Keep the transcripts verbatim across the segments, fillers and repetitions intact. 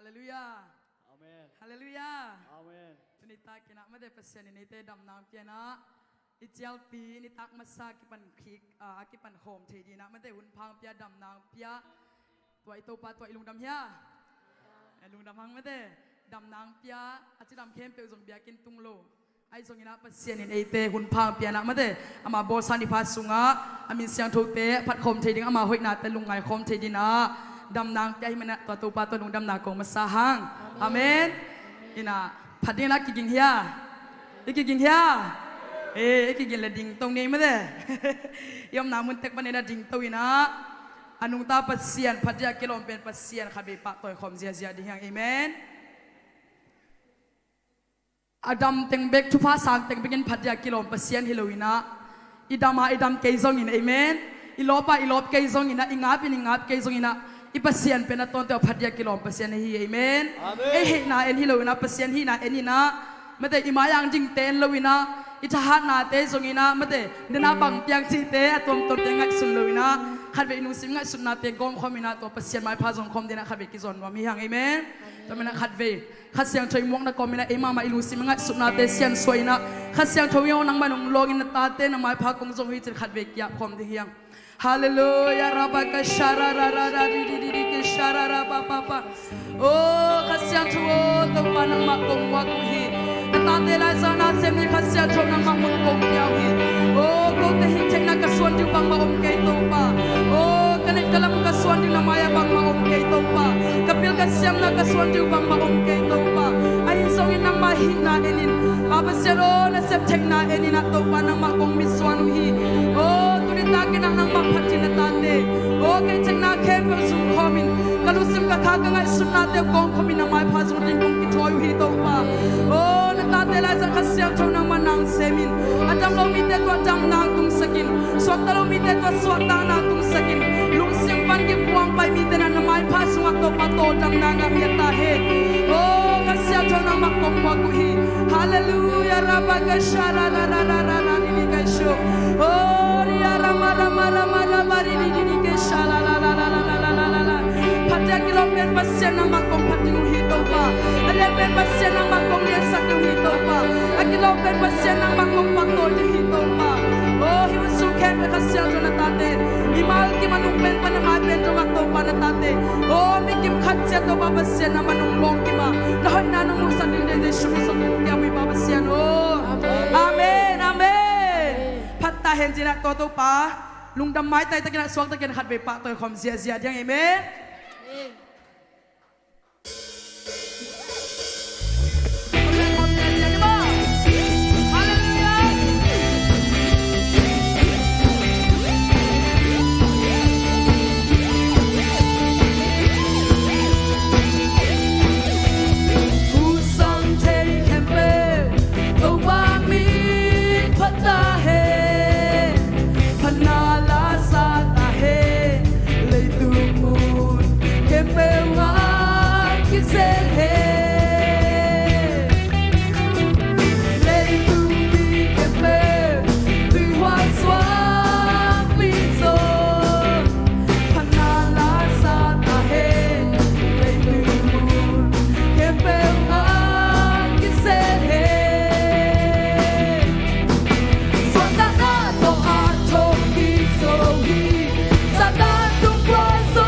Halleluiah. Amen. Halleluiah. Amen. Tuni takin ah mate, Pasian in eite damna hong pia in ah, i cialpi nitak masa kipan khik, ah, a kipan khawm thei dingin ah mate, hun pha hong pia, damna hong pia. Tua i Topa tua i lungdam hia? Eh, lungdam hang mate. Damna hong pia, a cidam khempeuh zong biakinn tung lo. Ahi zongin ah Pasian in eite hun pha hong pia in ah mate, ama bawlsa nipha sungah a min siangthote phat khawm thei ding, ama hoihnate lungngai khawm thei dingin ah damna hong pia ahih manin ah tua Topa tua lungdamna kong masa hang. Amen. Amen. In ah phat dingin ah kiging hia? I kiging hia? Eh, i kiging leh dingto ni ei mate. I omna mun tek panin ah dingto in ah, a nungta Pasian, phat ding a kilawm pen Pasian khatvei pahtawi khawm ziahziah ding hi hang. Amen. A dam teng bek, thupha sang teng bekin phat ding a kilawm Pasian hi lo in ah, i dam a i dam kei zongin, amen, i lawp a i lawp kei zongin ah, i ngap in i ngap kei zongin ah, i Pasian pen a tawntung a phat ding a kilawm Pasian ahi hi, amen. Amen. Ei hihna en hi lo in ah, Pasian hihna en in ah mate, i mai-ah dingte en lo in ah, i thahatnate zongin ah mate, den a bang piang cihte a tuamtuamte ngaihsun lo in ah, khatvei i lungsim ngaihsutnate gawmkhawm in ah tua Pasian maipha zong khawm dingin ah khatvei kizawn nuam hi hang, amen. Amen. Tua manin ah khatvei Kha Siangtho i muakna kawmin ah ei mahmah i lungsim ngaihsutnate siansuah in ah, Kha Siangtho in aw nangmah nong lawngin na tate na maipha kong zong hi cin khatvei ki-ap khawm ding hi hang. Halleluiah. Rabaka shararara ridididiki shararabababa. O Kha Siangtho aw, Topa nangmah kong muak uh hi. Na tate laizang na sem ni Kha Siangtho nangmah mun kong pia uh hi. O kote hih theihna ka suan ding uh bangmah om kei Topa. O ka neih ka lam uh ka suan ding na mai-ah bangmah om kei Topa. Ka pil ka siamna ka suan ding uh bangmah om kei Topa. Ahi zongin nangmah hihna en in, Pa Pasian aw, na sep theihna en in ah Topa nangmah kong mitsuan uh hi. O tuni takin ah nangmah phat in na tate, o kei theihna khempeuh zumkhawm in, ka lungsim ka kha ka ngaihsutnate uh gawmkhawm in na maipha zong ding kong kithawi uh hi Topa. O na tate laizang Kha Siangtho nangmah na sem in, a dam lo mite tua damna tungsak in, suakta lo mite tua suaktakna tungsak in, lungsim van gim puang pai mite na na maipha sungah Topa tawldamna ngah ngiat ta hen. O Kha Siangtho nangmah kong muak uh hi. Halleluiah. Rabaka shararararara ridididiki sho. O ria ramaramaramara ridididiki shararararara. Phat ding a kilawm pen Pasian nangmah kong phat ding uh hi Topa. A lian pen Pasian nangmah kong liansak ding uh hi Topa. A kilawm pen Pasian nangmah kong pahtawi ding uh hi Topa. O hih hun sung khempeuh Kha Siangtho na tate, mimal kim a nung pen pan a mai pen dongah Topa na tate, o mi kim khat ciat Topa Pasian nangmah nong lawng kim a, na hoihna nong muhsak ding den Jesu min suang kong kiam uh hi Pa Pasian aw. Amen. Amen. Amen. Phat ta hen cin ah tua Topa lungdam maitai takin ah suaktakin khatvei pahtawi khawm ziahziah ding, amen. Amen. Phatna la sa ta hen, leitung mun khempeuh ah kisel hen. Leitung mi khempeuh tuihuan suak mi zong phatna la sa ta hen, leitung mun khempeuh ah kisel hen. Suahtakna tawh a thawhkik zo hi. Satan tung pua Jesu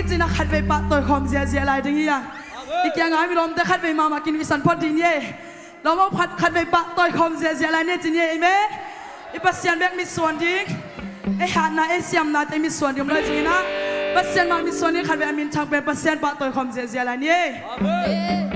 Cina khatvei pahtawi khawm ziahziah lai ding hi a. I kiangah a mi lawmte khatvei mahmah kinuihsan phot ding hi e. Lawm aw, khat, khatvei pahtawi khawm ziahziah lai ni cin hi e, amen. I Pasian bek mitsuan ding, ei hatna, ei siamnate mitsuan ding om lai zongin ah, Pasian mah mitsuan ding, khatvei a min thang pen Pasian pahtawi khawm ziahziah lai ni e.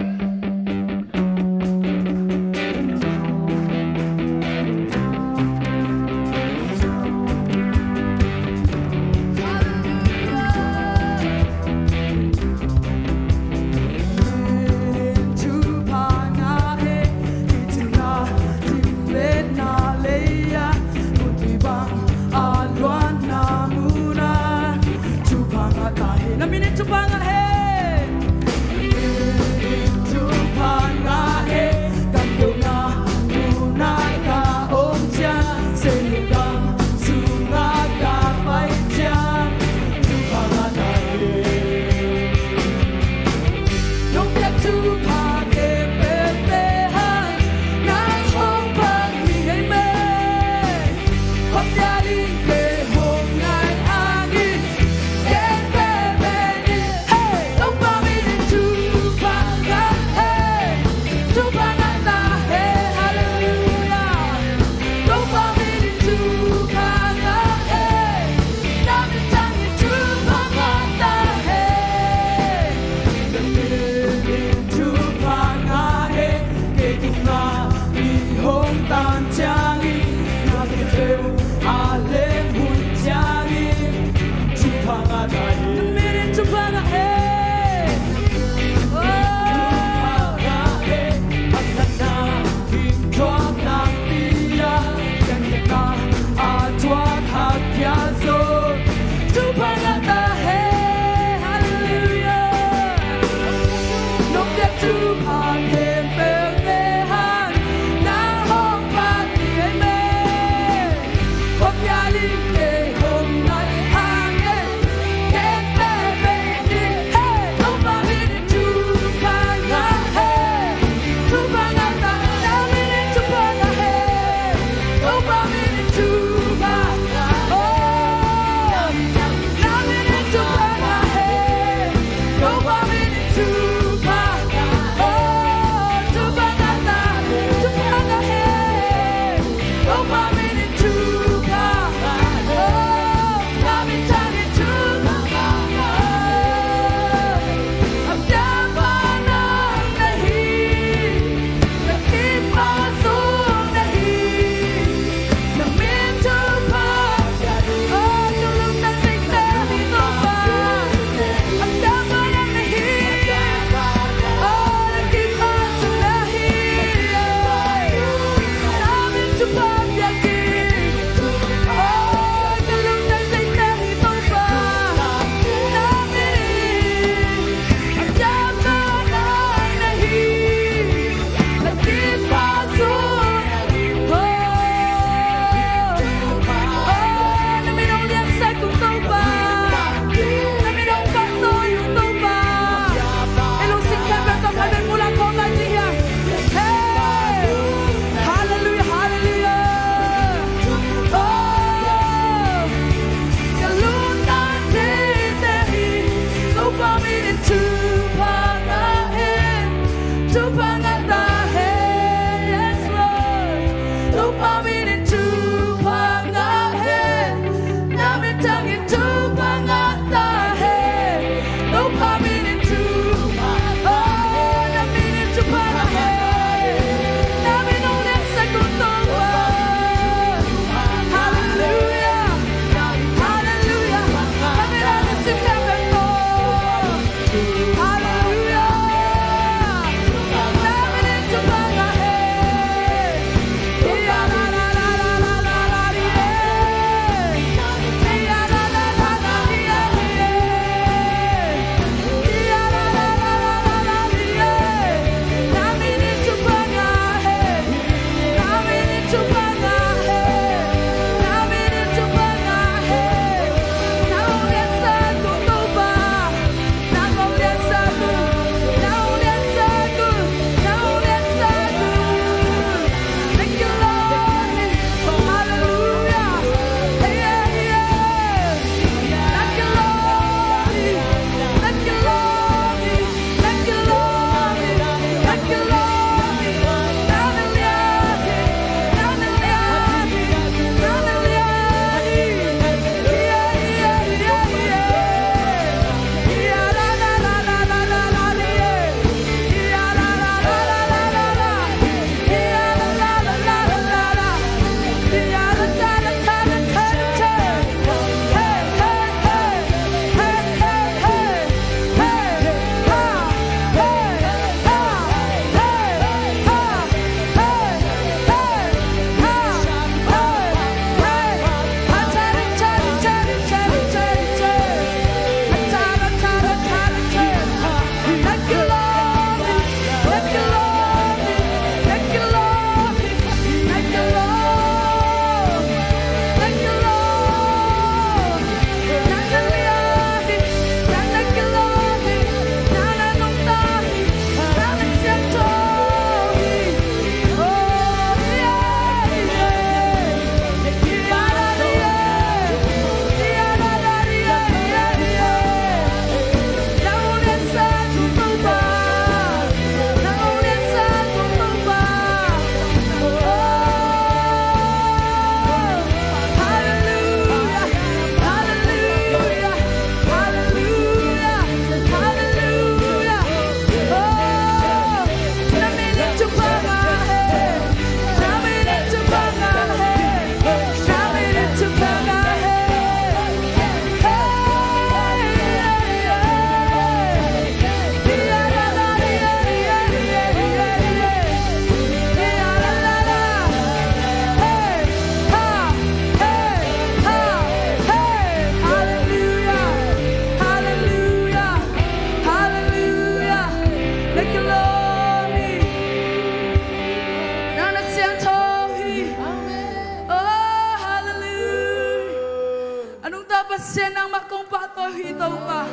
Pasian, nangmah kong pahtawi hi Topa.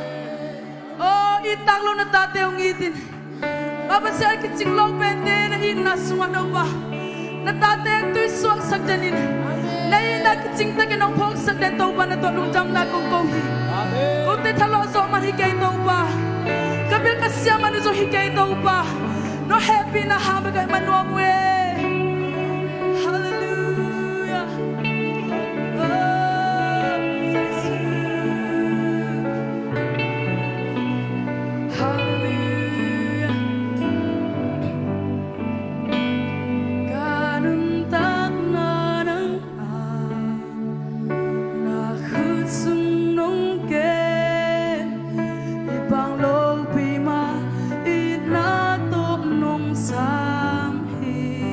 O, i tak lo na tate hong it in. Pa Pasian, a kicing lo pente na itna sungah Topa, na tate tuisuahsak den in. Na itna kicing takin hong phawksak den Topa, na tawh lungdamna kong ko hi. Kote thalawh zawh man hi kei Topa. Ka bil ka siam man uh zong hi kei Topa. No hehpihna hang bek a i man nuam uh e. Halleluiah. Halleluiah. Ka nuntakna nang a, na khut sung nong kem, i pang lopi mah itna tawh nong sam hi.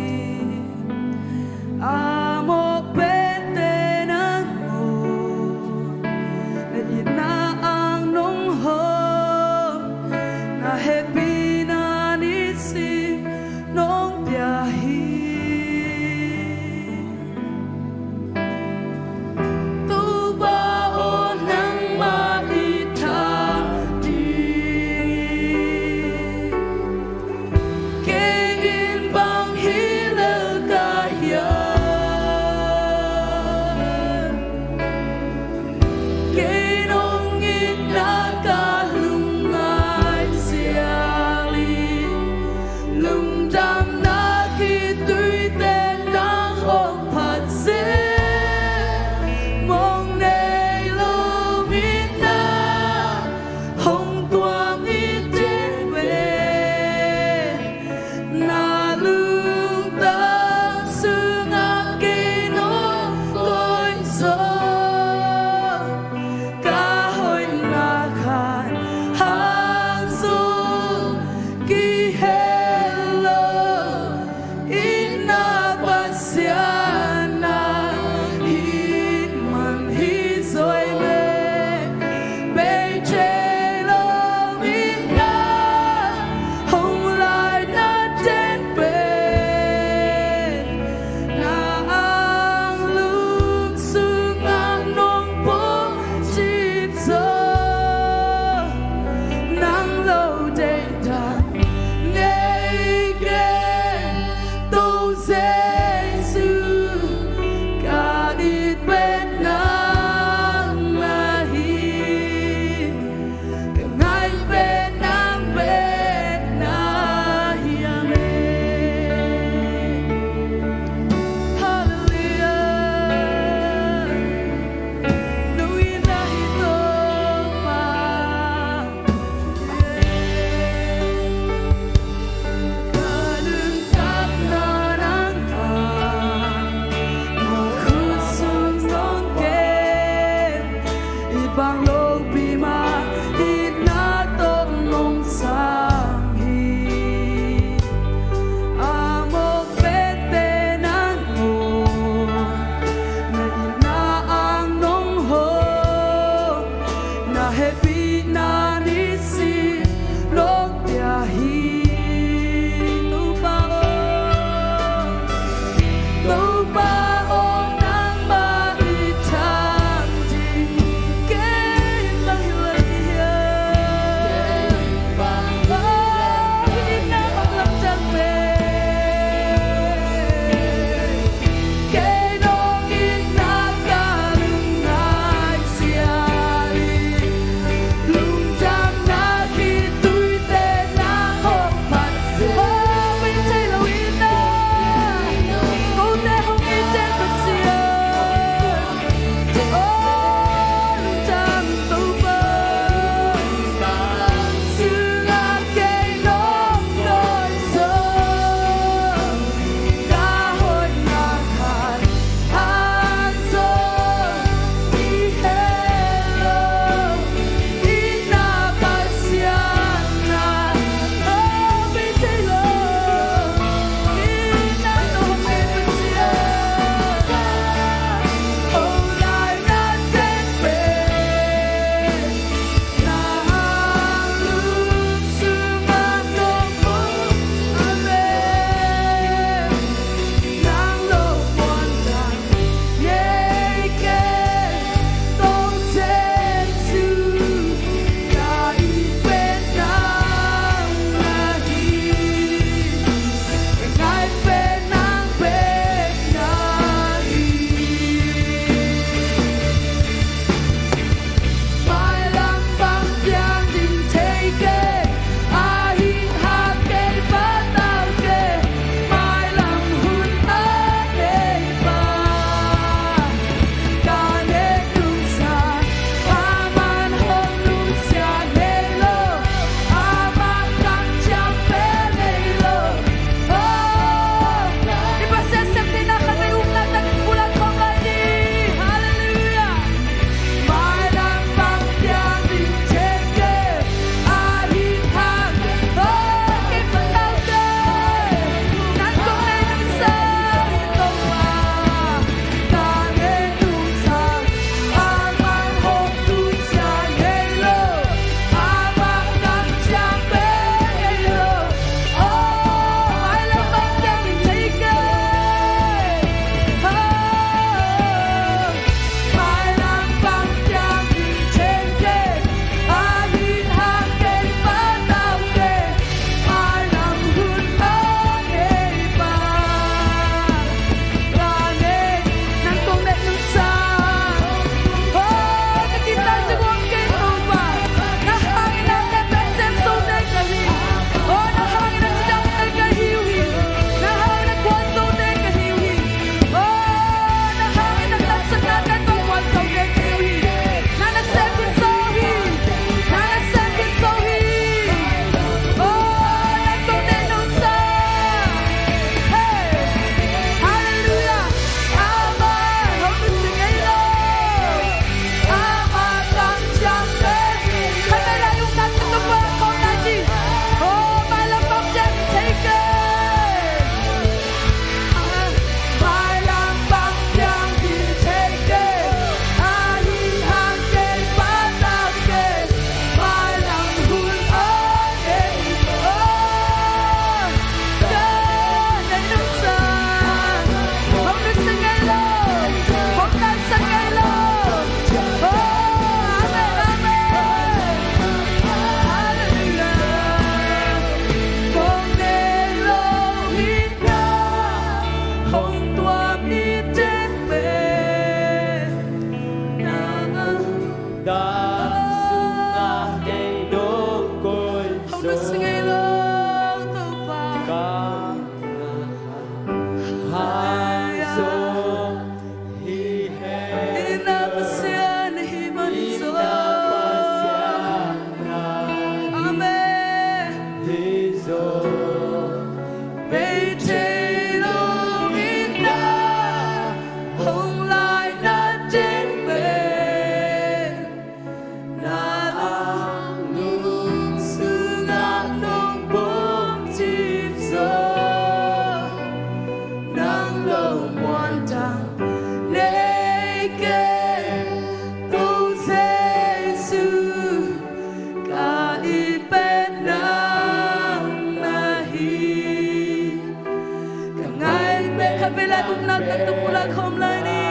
Vei lai uknak na tung pulak khawm lai ni.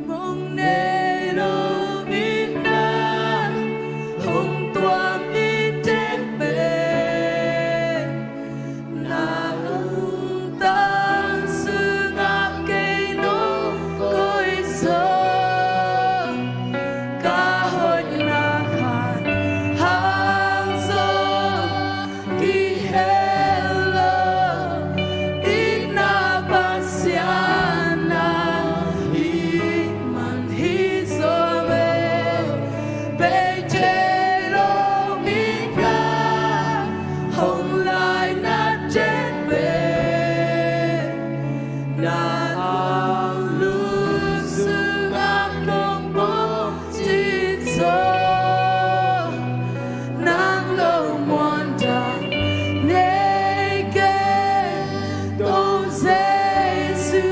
Mong nei lo mi na hong tuam i tek pen na lungtang sungah kei nong koih zaw ka hoihna khat hang zaw kihel lo itna Pasian na hih man hi zaw ve. Bei thei lo mi kha hong lai na tek pen na lungsim sungah nong pom cih zaw nang lo muan dan nei kei Topa Jesu.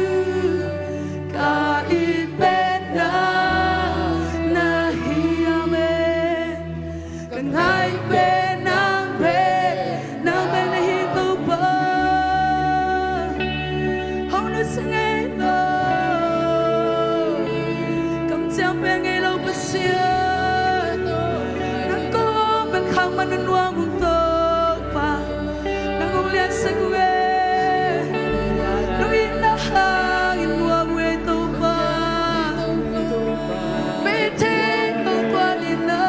Ka it pen nang na hi, amen. Ka ngai pen nang pen, nang pen na hi Topa. Hong nusia ngei lo, kamciam pen ngei lo Pasian, nang kong bek khak man na nuam ung Topa. Nang hong liansak ung e. Nong itna hangin nuam ung e Topa. Bei thei Topa itna,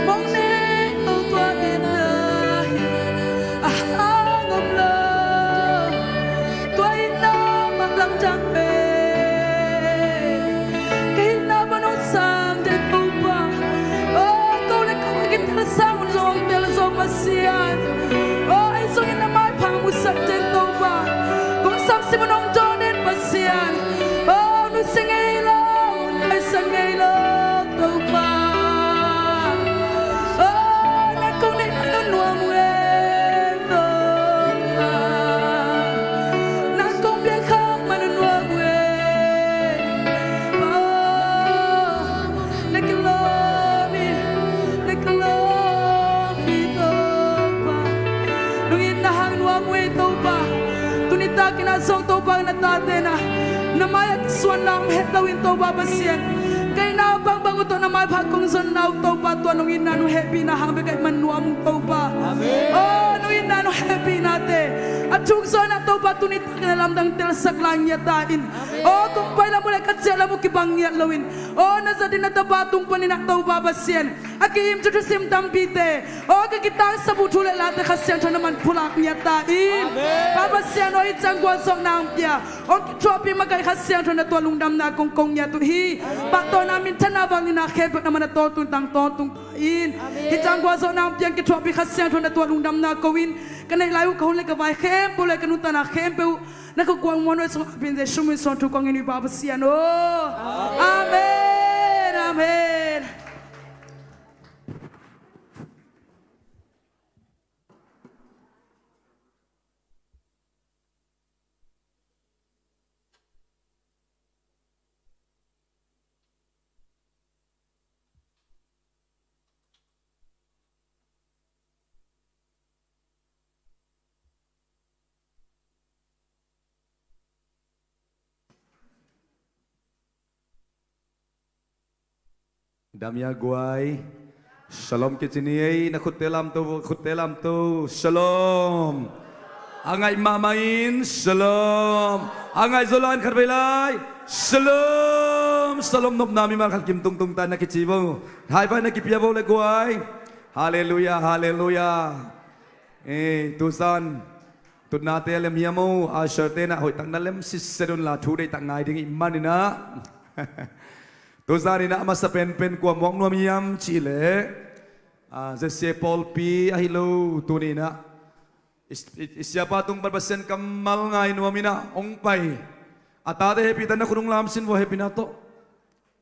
mong nei Topa itna hi a hang om lo. Tua itna mah lamdang pen ka itna pan hong sang den Topa. O, ko le ko ka kitel sang un zong tel zong Pasian. O, ahi zongin na maipha musak den Topa. Kong sam sim un hong dawn den Pasian. O, nusia ngei lo, hong taisan ngei lo Topa. O, na kong neih man na nuam ung e Topa. Na kong piak khak man na nuam ung e. Pa, na kilawm hi, na kilawm hi Topa. Nong itna hang nuam ung e Topa. Tuni takin ah zong Topa na tate na, na mai-ah kisuanna om het loin Topa Pasian, ka itna bangbang uh tawh na maipha kong zonna uh Topa, tua nong itna nong hehpihna hang bek ka hih man nuam ung Topa. Amen. O, nong itna nong hehpihnate a thuk zawhna Topa tuni takin a lamdang telsak lai ngiat ta in. Amen. O, kong pai lam uh le ka ciah lam uh kibang ngiat loin, o, na zat in na tapa tung panin ah Topa Pasian, a ki-im thu thusim tampite, o, ka kitangsap uh thu le late Kha Siangtho na man pulak ngiat ta in. Amen. Pa Pasian aw, hih ciang gualzawhna hong pia, hong kithuahpih makaih Kha Siangtho na tua lungdamna kong ko ngiat uh hi. Amen. Pahtawina minthanna vangliatna khempeuh na man a tawntung tang tawntung ta in. Amen. Hih ciang gualzawhna hong pia, hong kithuahpih Kha Siangtho na tua lungdamna ko in, ka neih lai uh ka hun le ka vai khempeuh le ka nuntakna khempeuh uh na khuakuang muanhuai sungah a pin Jesu min suang thu kong ngen uh hi Pa Pasian aw. Amen. Amen. Dam ia guai. Shalom kici ni ei, na khutte lamto, khutte lamto. Shalom. A ngaih mahmah in shalom. A ngaih zaw lai in khat vei lai. Shalom. Shalom nopna mimal khat kim tungtung ta na kici vo. High five na kipia vo le guai. Halleluiah, halleluiah. Eh, tuzan tutnate a lem hiam o, usher te na hoihtak na lem sitset unla thu deihtak ngai ding ih maninah. Tuzan inah a masa penpen kua muak nuam hiam cihleh, ah, Z C A pawlpi ahi lo tuni inah i, i, i siapa tung pan Pasian kammal ngai nuam inah hong pai a tate hehpihtak na khut hong lam sin vo, hehpihna tawh.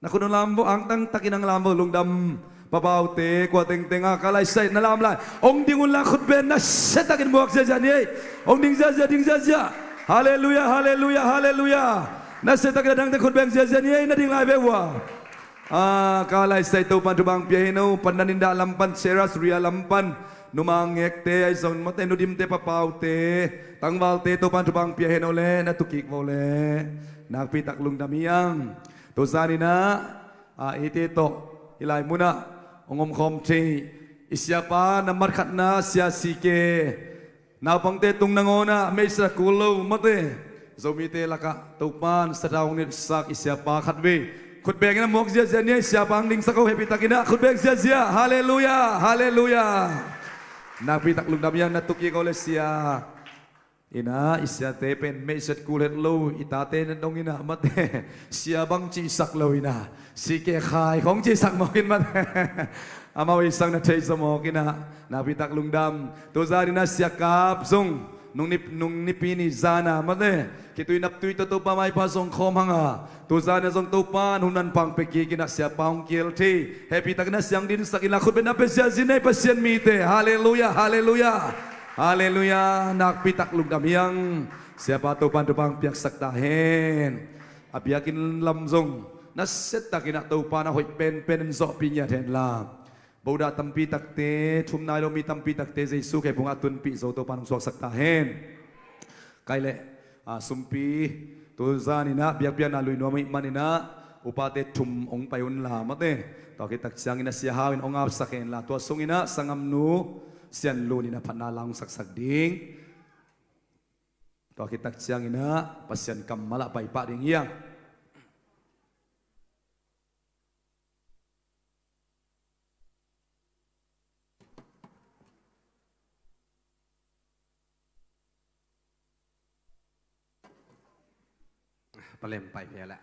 Na khut hong lam vo, angtang takin hong lam vo, lungdam. Papaute, kua tengteng a ka laisai na lam lai, hong ding unla khut beng nasiatakin muak ziahziah ni ei. Hong ding ziahziah, ding ziahziah. Halleluiah, halleluiah, halleluiah. Nasiatakin a dangte khut beng ziahziah ni ei, na ding lai ve ua. Ah, ka laisai Topan thupha hong pia hi no, pandan indah lam pan, Cheras Ria lam pan Numangekte ahi zong mate, nudimte, papaute, tangvalte, Topa'n thupha pia hen aw le, na tukik vo le. Nakpitak lungdam hi ing. Tuzan in ah, a, eite tawh hih lai munah hong omkhawm thei i siapa nambat khatna Sia C K, naupangte tung nangawnah meisa kul lo mate, Zomite lakah Topa'n sathau hong nilhsak i siapa khatvei khutbeng in a muak ziazia ni a, i siapa hong dingsak o, hehpihtakin ah khutbeng ziazia. Halleluiah, halleluiah. Nakpitak lungdam hi ing, na tukik o le sia. In ah, i siate pen meisa kul het lo, i tate na dong in ah mate, sia bang cihsak lo in ah, C K khai khong cihsak mawk in mate. Amau i sang na thei zaw mawk in ah, nakpitak lungdam. Tuzan in ah Sia Kap zong nung ni, nung Nipi ni zan ah mate, khitui naptui tawh Topa maipha zong khawm hang a, tuzan in ah zong Topa'n hun manpha pia kik in ah siapa hong kihel thei, hehpihtakin ah sia hong dingsak inla, khutbetna pia ziazin ei Pasian mite. Halleluiah, halleluiah. Halleluiah, nakpitak lungdam hi ing. Siapa Topa'n thupha piaksak ta hen. A biakinn lam zong nasiatakin ah Topa'n a hoih penpen hong zawhpih ngiat henla, Buddha tampi takte, thum nai lo mi tampi takte Jesu khempeuh ah tunpih zo Topa'n hong suaksak ta hen. Kai leh, a, sumpi, tuzan in ah biakpiakna lui nuam ahih manin ah upate thum hong pai unla mate, tua khit tak ciangin ah Sia Hau in hong apsak henla, tua sungin ah sanggamnu Sian Lun in ah phatna la hong saksak ding. Tua khit tak ciangin ah Pasian kammal ah pai pah ding hi ing. Palem pai pia leh.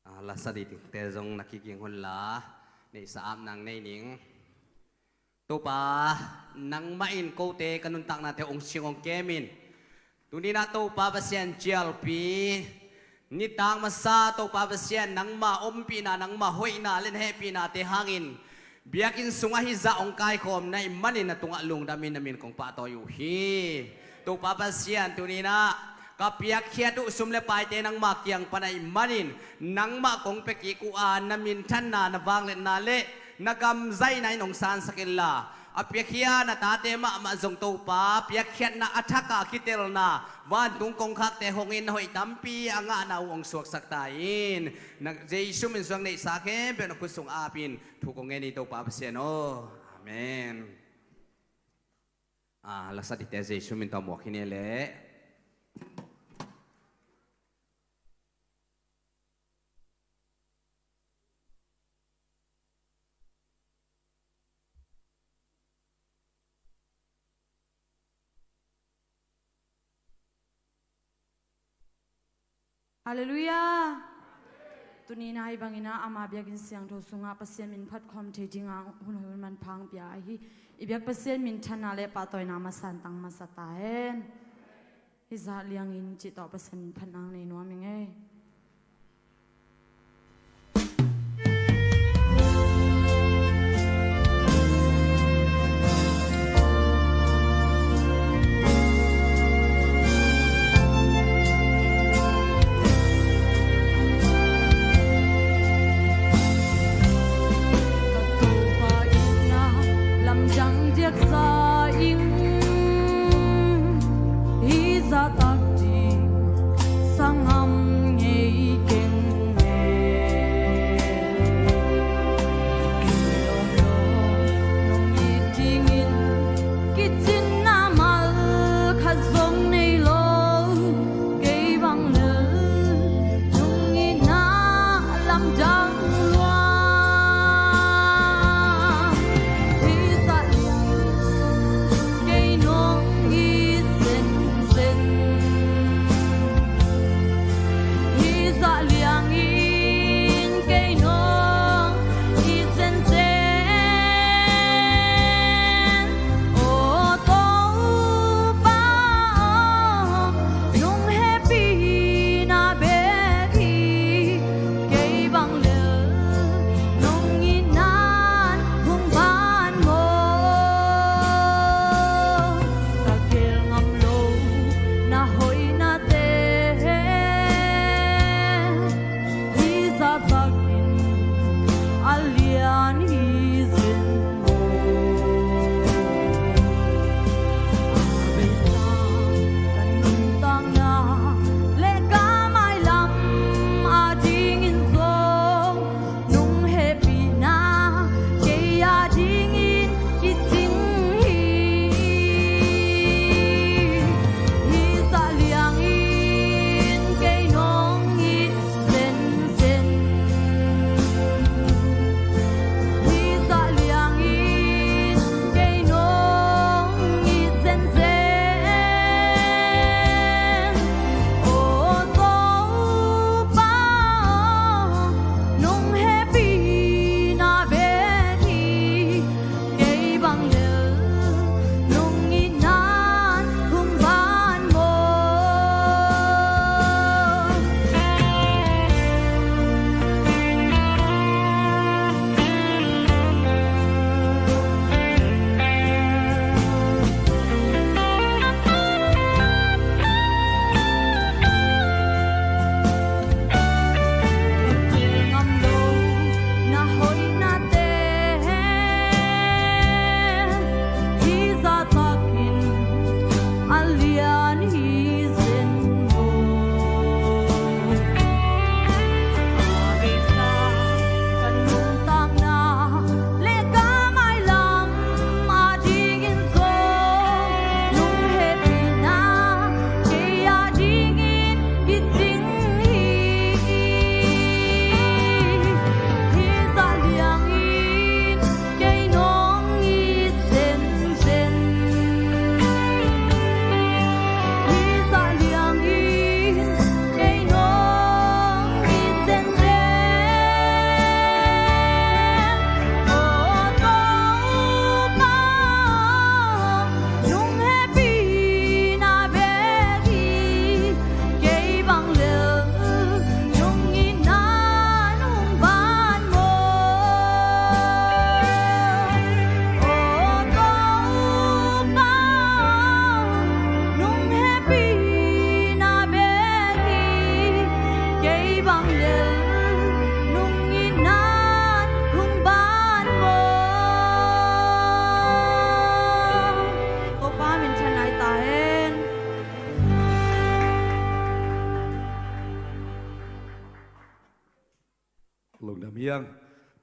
A, lasa didingte zong na kiging hunla, neihsa ap nang nei ning. Topa, nangmah in kote ka nuntaknate hong sing hong kem in. Tuni-in ah Topa Pasian cialpi, nitak masa Topa Pasian nangmah ompihna, nangmah hoihna le na hehpihnate hangin biakinn sungah hih zah hong kaikhawm na hih manin na tungah lungdamin na min kong pahtawi uh hi. Topa Pasian, tuni-in ah ka piakkhiat uh sum le paite nangma kiang pan ahih manin nangmah kong pia kik uh a, na minthanna, na vangliatna le na gamzaihna in hong sansak inla, a piakhia na tate mahmah zong Topa, piakkhiatna a thak a kitelna, vantung kongkhakte hong in na hoih tampi a ngahna uh hong suaksak ta in. Na Jesu min suang neihsa khempeuh na khut sung ap in thu kong ngen hi Topa Pasian aw. Amen. A, lasa dite Jesu min tawh muak hi ni leh. Halleluiah. Tuni-in ah hih bangin ah ama biakinn siangtho sungah Pasian min phat khawm thei dingin hun hoih hun manpha hong pia ahi i biak Pasian minthanna le pahtawina masa in tang masa ta hen. Hih zah liangin cih tawh Pasian min phatna hong nei nuam ing ei. Ka Topa itna lamdang diaksa ing, hih zahtak ding sanggam ngei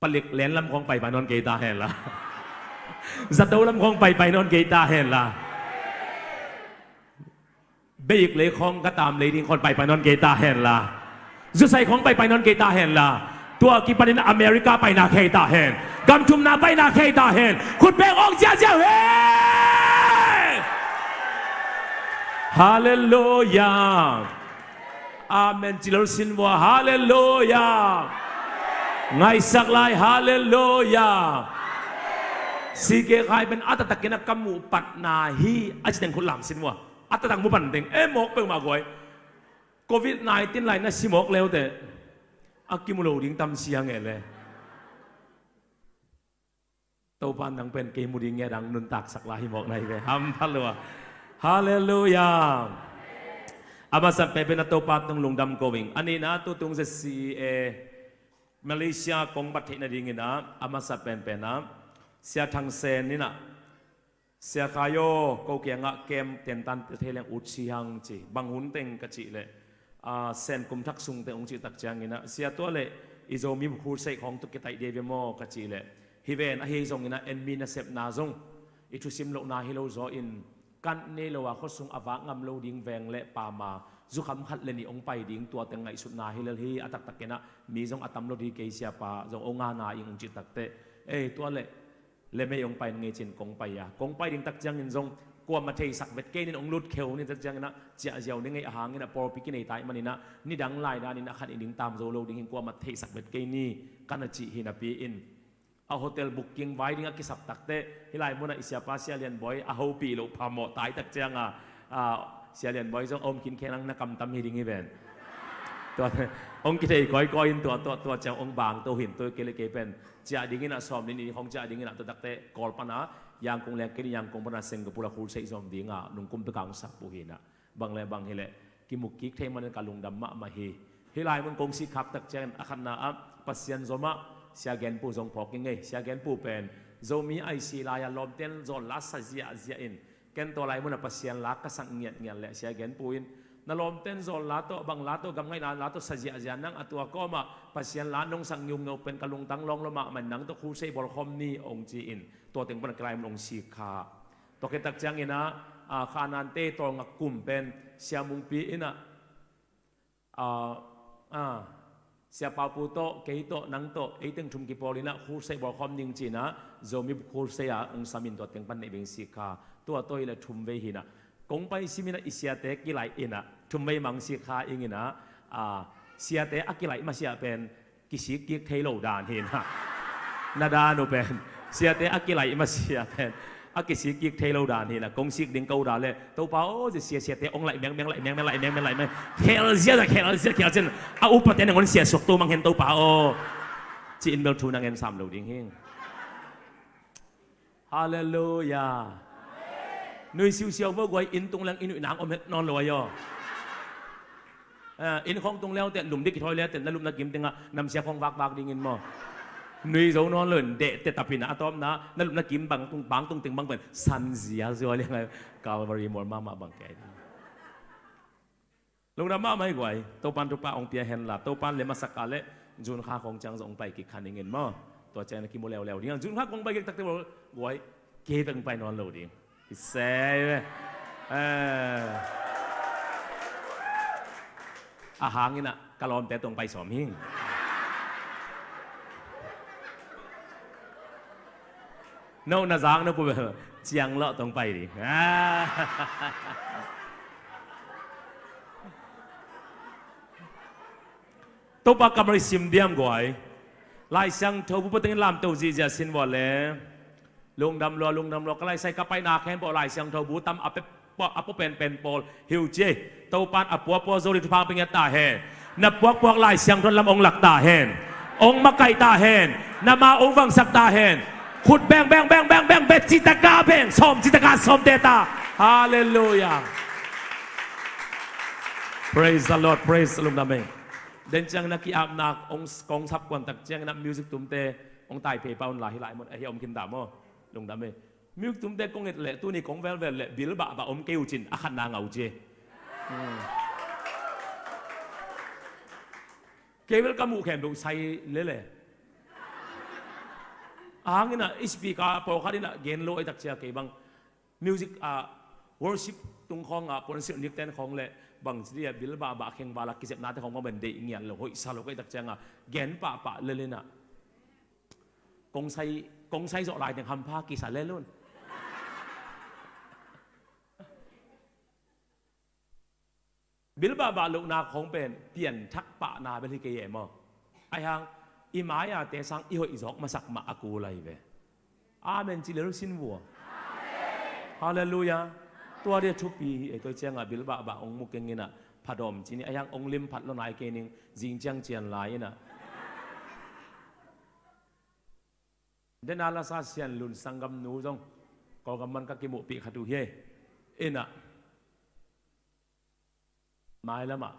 Palik len lam khawng paipai nawn kei ta hen la. Zato lam khawng paipai nawn kei ta hen la. Beik lei khawng ka tam lei ding khawng paipai nawn kei ta hen la. Zusai khawng paipai nawn kei ta hen la. Tua kipanin America paina khei ta hen. Gam thumna paina khei ta hen. Khut beng awng ziaziau hen. Halleluiah. Amen ci lo sin vua. Halleluiah. Ngaisak lai. Halleluiah. C K Khai pen a taktakin a ka muh patna hi a ci teng khut lam sin vua. A taktak mu pan teng e mawk peuhmah guai. Covid nineteen lai na si mawk leute a kimu lo ding tam siang e le. Topa nang pen kei mu ding nge dang nuntaksak lai hi mawk na hi ve. Hampha lua. Halleluiah. A masa pen pen a Topa tung lungdam ko ing. A nihna tutung zia si e Malaysia kong bat theih nadingin ah a masa penpen ah Sia Thang Sen in ah, Sia Khai aw, ko kiangah kem tentan te thei leng ut si hang ci. Bang hun teng ka cih leh, a, Sen kum thak sung teng hong cih tak ciangin ah, Sia tua leh i Zomi khur seih khawng tuk kitaih dei ve maw ka cih leh, hi ven ahi zongin ah en mi nasepna zong i thusim lohna hi lo zaw in kan nei lo a khuasung a vak ngam lo ding veng le pama zukham khat le nih hong pai ding tua teng ngaihsutna hi lel hi. A taktakin ah mi zong a tam lo ding kei siapa zong hong ngana ing hong cih takteh ei tua leh le mei hong pai ngei cin kong pai a kong pai ding tak ciangin zong kuama theisak vet kei nin hong lut kheu ni tak ciangin ah ciah ziau ni ngei a hangin ah pawlpi kinei tai manin ah nidang lai danin a khan i ding tam zo lo ding hin kuama theisak vet kei ni kan a cih hi napi in a hotel booking vai ding a kisap takteh hih lai munah i siapa Sia Lian Bawi a hopih loh phamawh tai tak cianga, a, Sia Lian Bawi zong a om khinkhian ang na kamtam hi ding hi ven. Tua hong kithei kawikawi in tua tua tua ciang hong bang to hin tua kei le kei pen ciah dingin ah sawm ni ni hong ciah dingin ah tua takteh Kawl pana Yangkung leng kei ni Yangkung pana Singapore a khul seih zawm dinga nungkum peka hong sak uh hinah bang le bang hileh kimu kik thei manin ka lungdam mahmah hi. Hih lai mun kong sik khak tak ciangin a khatna ah Pasian zomah Sia Genpu zong phawk ing ei. Sia Genpu pen Zomi I C lai-a lawmten zawn la sa ziahziah in, ken tua lai munah Pasian la ka sak ngiatngiat leh Sia Genpu in, na lawmten zawn la tawh, bang la tawh, gamngaihna la tawh sa ziahziah, nang a tua kawmah Pasian la nong sak ngiungeu pen ka lungtang lawnglawh mahmah in, nang tawh crusade bawlkhawm ni, hong ci in, tua teng pan a kilai mun hong sik kha. Tua khit tak ciangin ah, a, Khanante tawlngak kum pen Sia Mungpi in ah, a, a, Sia Paupu tawh, kei tawh, nang tawh, ei teng thum kipawl in ah crusade bawlkhawm ning ci-in ah, Zomi crusade ah hong sam in, tua teng pan neih beng sik kha. Tua tawh i leh thum vei hi in ah, kong pai sim in ah i siate kilaih in ah, thum vei mang sik kha ing in ah, a, siate a kilaih masiah pen kisik kik thei lo dan hi in ah. Na dan uh pen, siate a kilaih masiah pen a kisik kik thei lo dan hi in ah, kong sik ding ko dan leh, Topa aw, zia sia, siate hong laih mengmeng, laih mengmeng, laih mengmeng, laih mengmeng, khel zia, khel zia, khel zia, a upate nangawn sia suak tu mang hen Topa aw, ci-in bel thu na ngen sam lo ding hi. Halleluiah. Nui siusiau vo guai, inn tung leng i nuih nang om het nawn lo ahi aw. Eh, inn khawng tung leuteh, lum dik kithawi leuteh, na lupna kim tengah namsia khawng vakvak dingin maw. Nui zo nawn lo in deh teh, tapi na a tawpna, na lupna kim bang tung, bang tung teng bang pen san ziazua liang ahi. Calvary mual mahmah bang kei. Lungdam mahmah hi guai, Topan thupha hong pia hen la, Topan lem a sak a leh June kha khawng ciang zong hong pai kik kha ning in maw. Tua ciang na kimu leuleu ding. June kha khawng pai kik tak teh guai, kei bek hong pai nawn lo ding. Kisai ve. Eh. A hang in ah ka lawmte tawh hong pai sawm hing. No na zang na pu bel ciang lawh tawh hong pai ding. Ah. Topa kammal i sim diam guai. Lai Siangtho bu patengin lamto zihziah sin vua le. Lungdam lua, lungdam lua, ka laisai ka paina khempeuh Lai Siangtho bu tam a pep a pua penpen pawl hi uh ci. Topan a puapua zo ding thupha hong pia ngiat ta hen. Na puakpuak Lai Siangtho in lam hong lak ta hen. Hong makaih ta hen. Na ma hong vangsak ta hen. Khut beng, beng, beng, beng, beng, bet citaka beng, sawm citaka sawm te ta. Halleluiah. Praise the Lord, praise the Lord, amen. Den ciang na ki-apna kong, kong sap kuan tak ciang na music tumte hong tai phei pah un la, hih lai mun ahi om khin ta maw. Lungdam e. Music tumte kong et leh, tuni kong velvel leh, bil bahbah om kei uh cin, a khatna ngah uh ci. Hmm. Kei bel ka muh khempeuh sai lele. A hang in ah, i speaker pawlkhat in ah gen lo ai tak cia kei bang. Music, ah, worship tung khawng ah, puansilh nikten khawng leh, bang ci dia bil bahbah kheng val ah kizepnate khawng bang ben deih ngiat lo, hoihsa lo kei tak ciang ah, gen pahpah lele in ah. Kong sai, kong sai zawh lai teng hampha kisa lel un. Bil bahbah lohna khawng pen pianthak pahna bel hi kei e maw. Ahi hang i mai-ate sang i hoih zawk masak mah a kul ahi ve. Amen ci lel sin vua. Halleluiah. Tua dia thupi hi ei. Tua ciangah bil bahbah hong mu keng in ah, phadawm ci ni, ahi hang hong lim phat lo nai kei ning, zing ciang cian lai in ah. Dena lasa Sian Lun sanggamnu zong Kawlgam man ka kimuhpih khat uh hi ei. Inah mailamah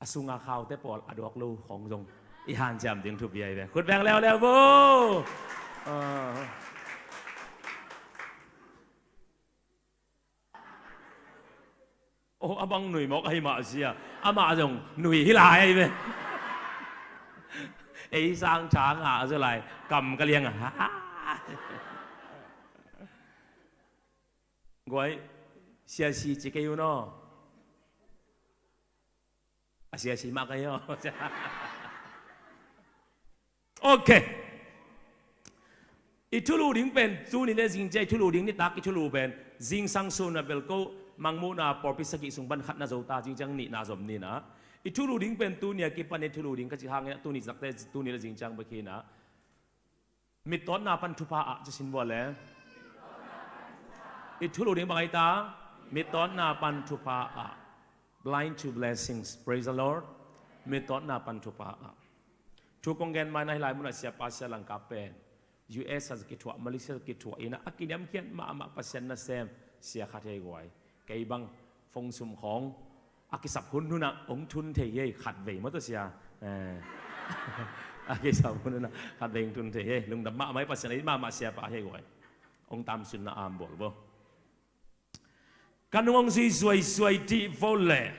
a sunga khaute pawl a duak lo khawng zong i hanciam ding thupi ahi ve. Khut beng leuleu vo. Ah. Oh, a bang nui mawk ahi mah sia. Amah zong nui hi lai ahi ve. Ei sang tha ngah a zaw lai. Kam ka liang a. Guai, siasi ci kei un aw. A siasi mah ka hi aw. Ok. I thulu ding pen tuni le zing cia i thulu ding, nitak i thulu pen zingsang sun a bel ko Mangmuhna pawlpi sagih sung pan khatna zo ta, zing ciang nihna zom ni inah. I thulu ding pen tuni a kipan i thulu ding ka cih hangin ah tuni zakte tuni le zing ciang bek hi inah. Mittawtna pan thupha ah ci sin vua le. I thulu ding bang ahi ta? Mittawtna pan thupha ah. Blind to blessings. Praise the Lord. Mittawtna pan thupha ah. Thu kong gen mai na hi lai munah siapa sia Langka pen U S a kithuah, Malaysia a kithuah inah a kiniamkhiat mahmah Pasian nasem sia khat hi guai. Kei bang Fong sum khawng a kisap hunhun ah hong thun thei hi ei, khatvei maw tawh sia. Eh. A kisap hunhun ah khatvei hong thun thei hi ei. Lungdam mahmah hi, Pasian a it mahmah siapa hi ei guai. Hong tamsunna a bawl vo. Kan hong zuizuai zuai dih vo leh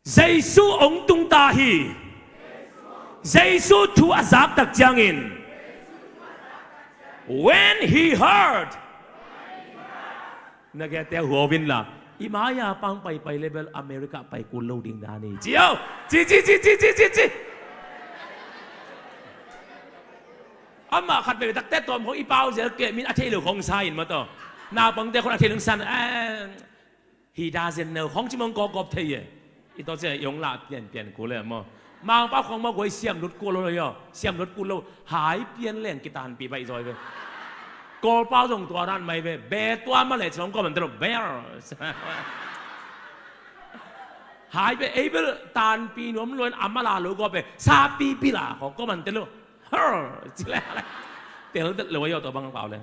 Jesu hong tungta hi. Jesu thu a zak tak ciangin, when he heard, na gete huau in la, i mai-a pang paipai leh bel America pai kul lo ding dan hi, ci aw. Ci, ci, ci, ci, ci, ci, ci. Amah khatvei takte tawm khawng i pau zel keh min a thei lo khawng sa in maw tawh. Naupangte khawng a thei lo san, eh, hi da zen neu khawng ci mawng kawkawp thei e. I tawh cia i hong lah pianpian kul e maw. Mangpau khawng maw guai siam lut kul lo lo hi aw. Siam lut kul lo. Hai pian leng kitanpih baih zaw hi ve. Kawlpau zong tua dan mai ve. Be tua mah leh ci hong kawm an te lo. Be. Hai ve, ei bel tanpih nuam lo in a mala lo kawp e. Sa pipi la khawng kawm an te lo. Har, ci leh. Tel vet lo a hi aw tua bang pau leh.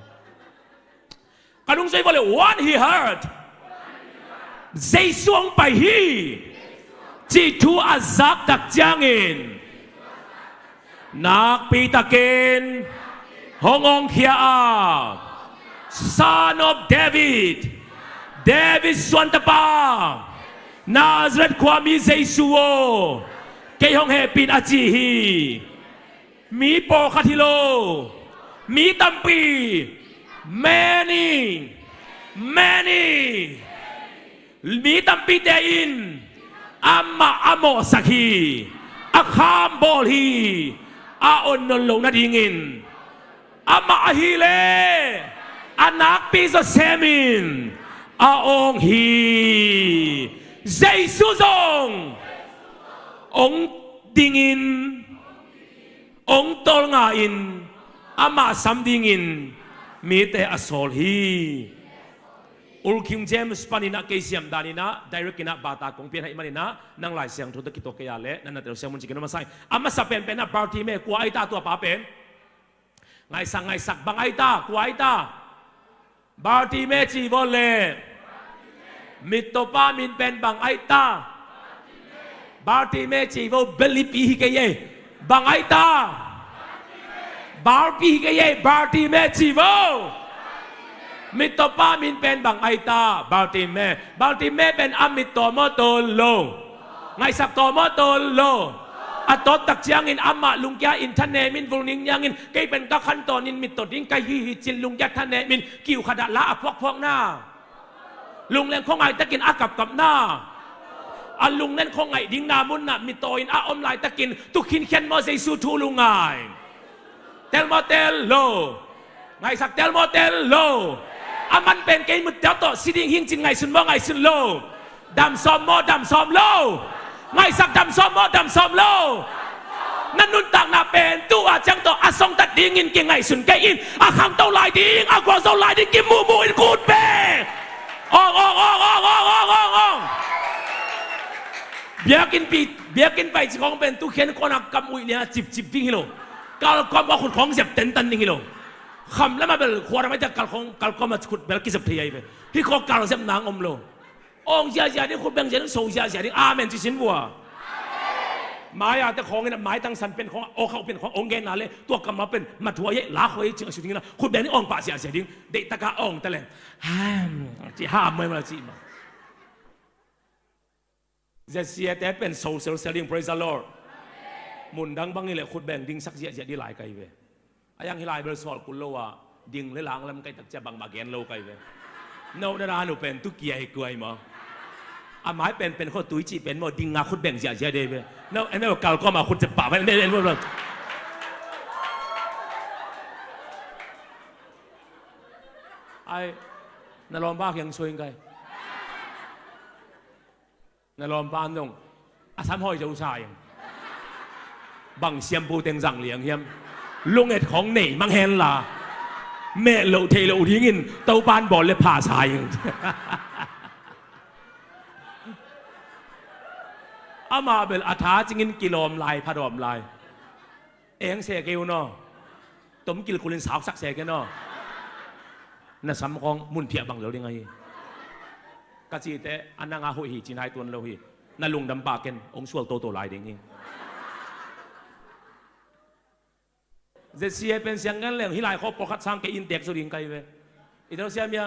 Kan hong zui vo leh, when he heard, Jesu hong pai hi, cih thu a zak tak ciangin, nakpi takin hong awngkhia a, Son of David, David suan tapa, Nazareth khuami Jesu aw, kei hong hehpih in, a ci hi. Mi pawlkhat hi lo. Mi tampi. Many. Many. Mi tampite in amah a mawhsak hi. A kham bawl hi. A onnol loh nadingin amah ahih leh a nakpi zaw semin a awng hi. Jesu zong hong dingin, hong tawlnga-in, amah sam dingin mite a sawl hi. Old King James panin ah kei siam danin ah direct in ah bata kong pian ahih manin ah, nang Lai Siangtho tawh kituak kei a leh na na telsiam un ci khin a masa hi. A masa penpen ah Bartimai kua ai ta, tua pa pen. Ngaihsak, ngaihsak, bang ai ta, kua ai ta? Bartimai ci vo leh. Mittawpa min pen bang ai ta? Bartimai ci vo, belipi hi kei ei. Bang ai ta? Barpi hi kei ei, Bartimai ci vo. Mittawpa min pen bang ai ta? Bartimai. Bartimai pen a mittaw maw, tawl lo? Ngaihsak, taw maw, tawl lo? A tawt tak ciangin amah lungkia in thanem in, vul ningniang in, kei pen ka khantawn in mittaw ding ka hi hi ci-in lungkia thanem in kiu khat ah la a phuakphuak na. Lungleng khua ngai takin a kapkap na. A lunglen khua ngaih ding na mun ah mittaw in a om laitakin tu khinkhian maw, Jesu thu lungngai? Tel maw, tel lo? Ngaihsak, tel maw, tel lo? A man pen kei mutte tawh si ding hing ci-in ngaihsun maw, ngaihsun lo? Dam sawm maw, dam sawm lo? Ngaihsak, dam sawm maw, dam sawm lo? Na nuntakna pen tu-a ciang tawh a songtat dingin kingaihsun kei in, a khangto lai ding, a gualzo lai ding kimuhmuh in khut beng. Awng, awng, awng, awng. Biakinn pi, biakinn pai ci khawng pen tu khian khua-in a kam uih lian a cipcip ding hi lo. Kalkhawm a khut khawng zep tentan ding hi lo. Kham lam ah bel khua ram ah kalkhawm, kalkhawm a khut bel kizep thei ahi ve. Hih khua kal zep nang om lo. Awng ziahziah ding, khut beng ziah ding, so ziahziah ding. Amen ci sin vua. Mai-a te khawng in a, maitang san pen khawng, aw khauh pen khawng, awng gen na le, tua kam ah pen mat huai ei, la huai ei, cing a su ding in a, khut beng ding, awng pah ziahziah ding. Deihtak a awng ta leng, ham, ci ham mai mai ci ma. Zia siate pen so selsel ding, praise the Lord. Mundang bang hi leh khut beng dingsak ziahziah ding lai ka hi ve. A yang hi lai bel sawl kul lo a, ding le lang lam ka hih tak ciang bangmah gen lo ka hi ve. No, na dan uh pen tu kia hi kua hi maw. A mai penpen khua tui cih pen maw, ding a khut beng ziahziah ding hi ve. No, no, kalkhawm a khut zep pah pen, pen, pen, pen. Ai, na lawmpa kiang suai ing kai. Na lawmpa nong a sam hawi zo sa ing. Bang siampu teng zang liang hiam? Lunget khawng nei mang hen la, meh loh theih loh dingin Topa'n bawl le pha sa ing. Amah bel a tha cingin kilawm lai, phadawm lai. Eng se kei un aw. Tom kilkulin sauksak se kei un aw. Na sam khawng mun phiah bang lo ding ahi. a cihte a nang a hoih hi ci nai tuan lo hi. Na lungdam pah ken, hong sual toto lai ding hi. ZCA pen siang ngen leng hih lai khawh pawlkhat sang kei in tek zu ding kai ve. I teu siam ia,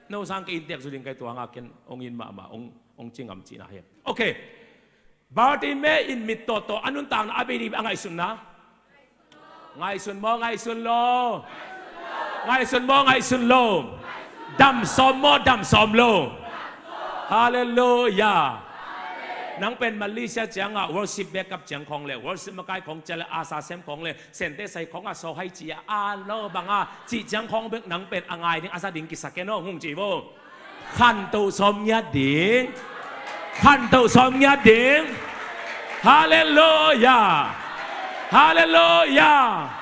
no sang kei in tek zu ding kai, tua nga ken hong in mahmah, hong, hong ci ngam cihna hi. Ok. Bartimei in mit tawh tawh a nuntakna a bei ding a ngaihsunna. Ngaihsun maw, ngaihsun lo? Ngaihsun maw, ngaihsun lo? Dam sawm maw, dam sawm lo? Halleluiah. Nang pen Malaysia ciangah worship backup ciang khawng le, worship makai khawng ciang le, asa sem khawng le, sente sai khawngah saw hai ci a, a lo bangah cih ciang khawng bek nang pen a ngai ding a za ding kisa ken aw, hong ci vo. Khantoh sawm ngiat ding. Khantoh sawm ngiat ding. Halleluiah. Halleluiah.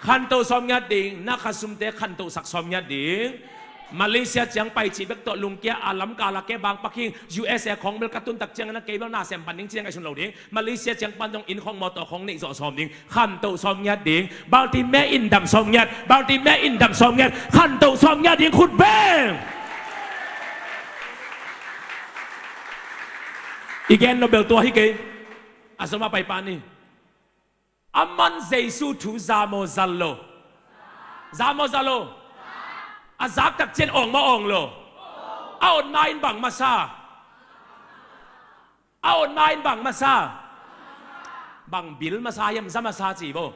Khantoh sawm ngiat ding. Na khasumte khantohsak sawm ngiat ding. Malaysia ciang pai cih bek tawh lungkia a lamkal a ke bang paking, USA khawng bel ka tuntak ciang na kei bel na sem pan ding ciang ngaihsun lo ding. Malaysia ciang pan dong inn khawng mawtaw khawng neih zawh sawm ding. Khantoh sawm ngiat ding. Bartimei in dam sawm ngiat. Bartimei in dam sawm ngiat. Khantoh sawm ngiat ding, khut beng. I gen lo bel tua hi kei. A sawm a pai pan ni. Aman Jesu thu za maw za lo? Za maw za lo? A zak tak ciang awng maw awng lo? A awng ma in bang masa? A awng ma in bang masa? Bang bil masa hiam, za masa ci bo.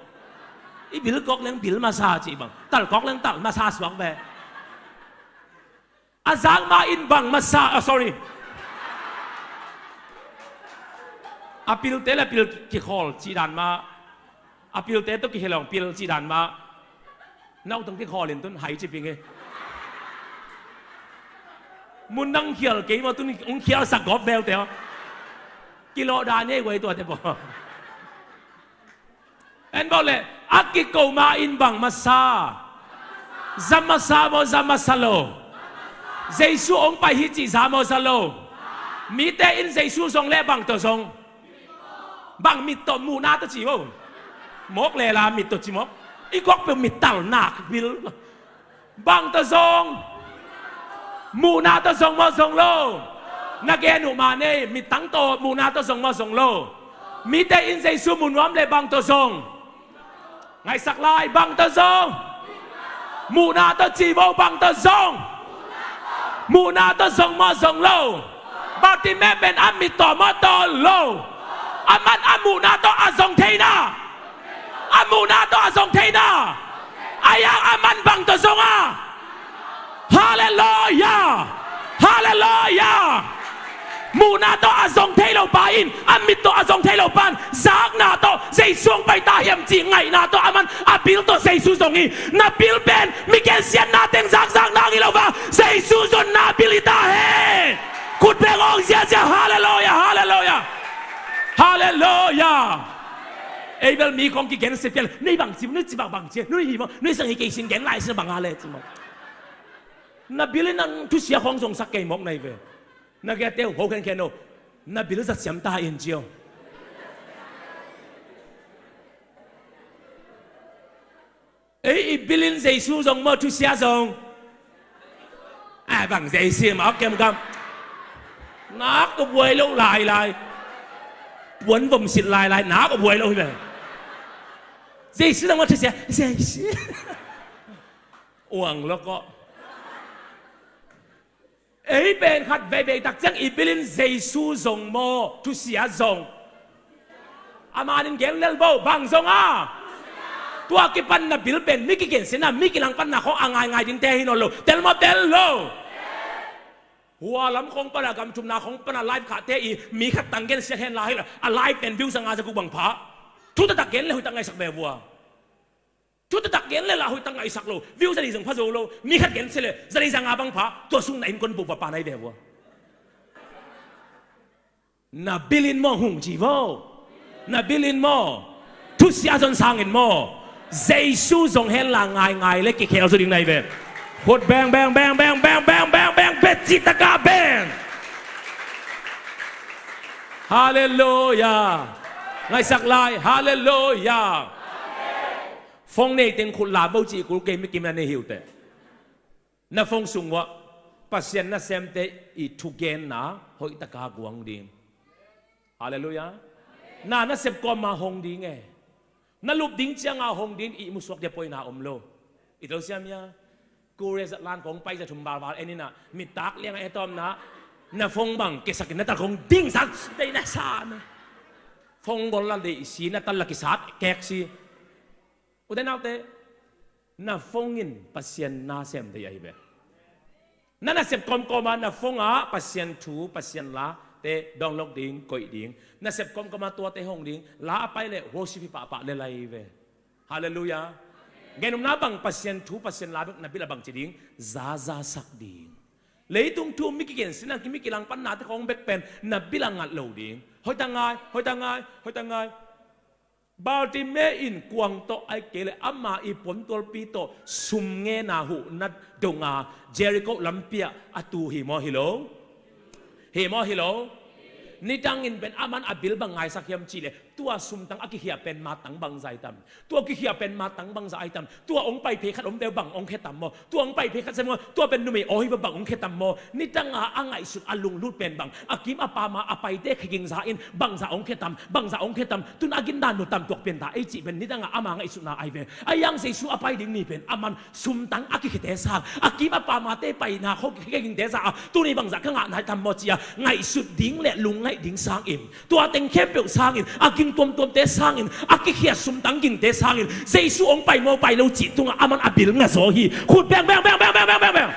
I bil kawk leng bil masa ci bang. Tal kawk leng tal masa suak ve. A zak ma in bang masa, ah, sorry. A pilte le pil kikhawl cih dan mah. A pilte tawh kihel hong pil cih dan mah. Nautang kikhawl in tun hai ci ping e. Mun nang khial kei maw tun hong khialsak gawp veu te aw. Kilawh dan e guai tuate paw. En bawh le, a kiko ma in bang masa? Za masa maw, za masa lo? Jesu hong pai hi cih za maw, za lo? Mite in Jesu zong le bang tawh zong? Bang mit tawh, muhna tawh ci bo. Mawk lela mit tawh ci mawk. I gawk peuh mit tal nak bil. Bang tawh zong? Muhna tawh zong maw zong lo? Na gen uh mah nei, mittang tawh muhna tawh zong maw zong lo? Mite in Jesu mu nuam le bang tawh zong? Ngaihsak lai, bang tawh zong? Muhna tawh ci bo, bang tawh zong? Muhna tawh zong maw zong lo? Bartimei pen a mit tawh maw tawh lo? Aman a muhna tawh a zong theina. A muhna tawh a zong theina. Ahi hang aman bang tawh zong a? Halleluiah! Halleluiah! Muhna tawh a zong thei lo pa in, a mit tawh a zong thei lo pan, zakna tawh Jesu hong pai ta hiam cih ngaihna tawh aman a bil tawh Jesu zong hi. Na bil pen mi gensiatna teng zakzakna hi lo va, Jesu zonna bil hi ta hen. Khut beng hong ziazia, halleluiah, halleluiah. Halleluiah. Ei bel mi khawng kigen se pial, nei bang ci, nei ci bang bang ci, nei hi maw, nei sang hi kei sin gen lai sin bang a le ci maw. Na bil in nang thusia khawng zongsak kei mawk nai ve. Na giate uh ho khenkhen uh, na bil zat siam ta in ci aw. Ei, i bil in Jesu zong maw, thusia zong? A bang Jesu maw, kem kam. Nak ka buai lo lai lai. Puan vom sit lai lai, nak ka buai lo hi ve. Jesu zong maw, thusia, Jesu. Uang lo ko. Ei pen khat veivei tak ciang i bil in Jesu zong maw, thusia zong? A man in gen lel bo, bang zong a? Tua kipan na bil pen mi kigensiatna, mi kilangpanna khawng a ngaingai dingte hi nawn lo. Tel maw, tel lo? Hua lam khawng pana, gam thumna khawng pana live khahte i mi khat tang gensiat hen la hi la, a live pen view za nga za guk bang pha. Thu taktak gen le hoih tak ngaihsak ve vua. Thu taktak gen le lah hoih tak ngaihsak lo. View za li zong pha zo lo. Mi khat gen se le za li za nga bang pha. Tua sung na innkuan buh va pa nai ve vua. Na bil in maw hong ci vo. Na bil in maw. Thusia zon sangin maw. Jesu zong hen la ngaingai le kikhel zo ding nai ve. Khut beng, beng, beng, beng, beng, beng, beng, beng, bet ci taka beng. Halleluiah. Ngaihsak lai. Halleluiah. Phone nei teng khut la bo ci kul kei mi kim na nei hi uh teh. Na phone sung uah Pasian nasemte i thugenna hoihtaka guang ding. Halleluiah. Na nasep kawma hong ding e. Na lup ding cianga hong ding i musuak dia poina om lo. I telsiam ia. Korea zatlan kong pai za thum valval en ina mitak lianga e tawmna na phone bang kesakin na tal kong dingsak dei na sa na phone gol la dei si na tal la kisat kek si. Ute naute, na phone in Pasian nasem dei ahi ve. Na nasep kawmkawma na phone ah Pasian thu Pasian la te download ding koih ding. Nasep kawmkawma tuate hong ding la a pai le worship hi pahpah le lai ve. Halleluiah. Genumna bang Pasian thu Pasian la bek na bil a bang ci ding zazasak ding. Leitung thu mi kigen sinang kimi kilang pannate khong bek pen na bil a ngat lo ding. Hoita ngai, hoita ngai, hoita ngai. Bartimai in kuang tawh ai kei le ama i puantualpi tawh sum ngena huhna donga Jericho lampi ah a tu hi maw hi lo? Hi maw hi lo? Nidangin pen aman a bil bang ngaisak hiam cihleh tua sumtang a kikhia pen matang bangzai tam? Tua kikhia pen matang bangza ai tam? Tua ong pai phei khat om veu bang ong khe tam maw? Tua ong pai phei khat sem maw? Tua pen numei aw hi va bang ong khe tam maw? Nidanga a ngaihsut a lunglut pen bang a kim a pama a paite khegingza in bangza ong khe tam? Bangza ong khe tam? Tun a gindan nu tam tuak pen ta ei cih pen nidanga ama ngaihsutna ai ve. A yang Jesu a pai ding ni pen aman sumtang a kikhete sang a kim a pamate paina kho khegingte za a tuni bangza ka ngah nai tam maw cia ngaihsut ding le lungngaih ding sangin tua teng khempeuh sangin a ging tuamtuamte sangin a kikhia sumtang gingte sangin Jesu ong pai maw pai lo cih tungah aman a bil nga zaw hi. Khut beng beng beng beng beng beng beng beng.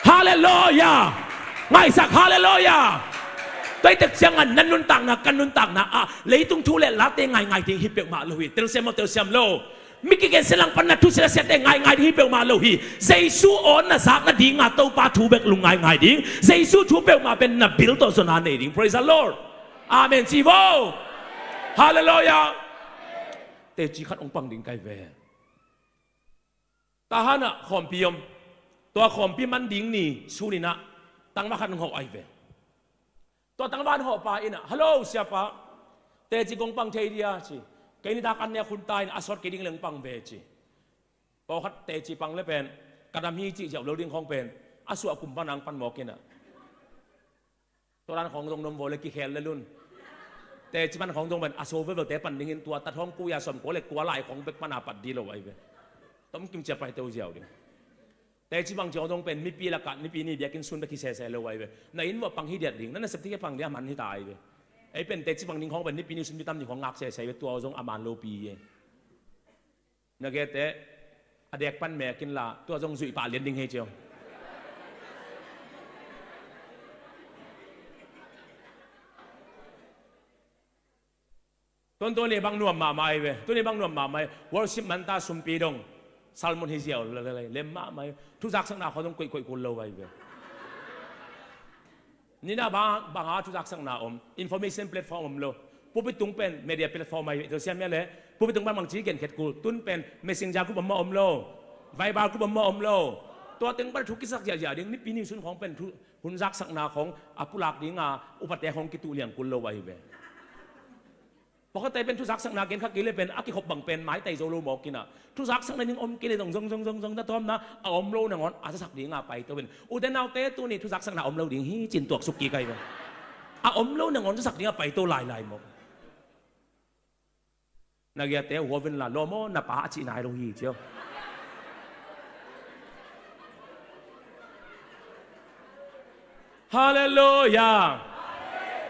Halleluiah. Ngaihsak halleluiah. Tuaitek ciangah nan nuntakna kan nuntakna ah leitung thu le late ngaingai ding hi peuhmah lo hi. Telsiam maw telsiam lo? Mi kigen silang panna thu silasiate ngaingai ding hi peuhmah lo hi. Jesu aw na zak nadinga Topa thu bek lungngaingai ding. Jesu thu peuhmah pen na bil tawh zona nei ding. Praise the Lord. Amen ci vo. Halleluiah. Teci khat ong pang ding kai ve. Tahanah khawmpi om. Tua khawmpi man ding ni suninah tangva khat ong hawh ai ve. Tua tangva ong hawhpa inah, "Hallo siapa, teci kong pang thei dia?" ci. "Kei nitak an nek hun ta inah a sawt kei ding leng pang ve," ci. Pawlkhat teci pang le pen ka dam hi cih ziau lo ding khawng pen a suah kum panang pan mawk inah. Tua dan khawng zong nom vaw le kikhel le lun. Teci pan khawng zong pen a so velvelte pan dingin tua tat hawng kuya sawm kua le kua lai khawng bek pana pat di lo ai ve. Tom kim cia pai teu ziau ding. Teci bang cia zong pen mipi lakah mipi ni biakinn sun bek hi sese lo ai ve. Na inn vawh pang hi diat ding na nasep thik hi pang dia man hi ta ai ve. Ei pen teci bang ding khawng pen mipi ni sun bitam ni khawng ngak sese ve tua zong a man lopi hi. Na gete a dek pan mekin la tua zong zuih pah lian ding hi cio. Tuan tuan le bang nuam mahmah ai ve. Tuni bang nuam mahmah ai. Worship manta sumpi dong salmon hi ziau lem mahmah ai. Thuzaksakna khaw dong koih koih kul lo ai ve. Nina banga thuzaksakna om, information platform om lo. Pulpit tung pen media platform ai ve. Tua siam ia le pulpit tung pan bangci gen khet kul. Tun pen messenger group om ma om lo. Viber group om ma om lo. Tua teng pan thu kisak ziahziah ding nipi ni sun khawng pen thu hun zaksakna khawng a pulak dinga upate khawng kituh liang kul lo ai ve. Pawlkhatte pen thuzaksakna gen kha kei le pen a kikhop bang pen maitai zo lo mawk inah thuzaksakna ding om kei le zong zong zong zong zong na tawmna a om lo nangawn a zasak dinga paito in ute naute tuni thuzaksakna om lo ding hi cin tuaksuk kik ai ve. A om lo nangawn zasak dinga paito lailai mawk. Na giate huavin la lawm aw na pa a cih nai lo hi cio. Halleluiah.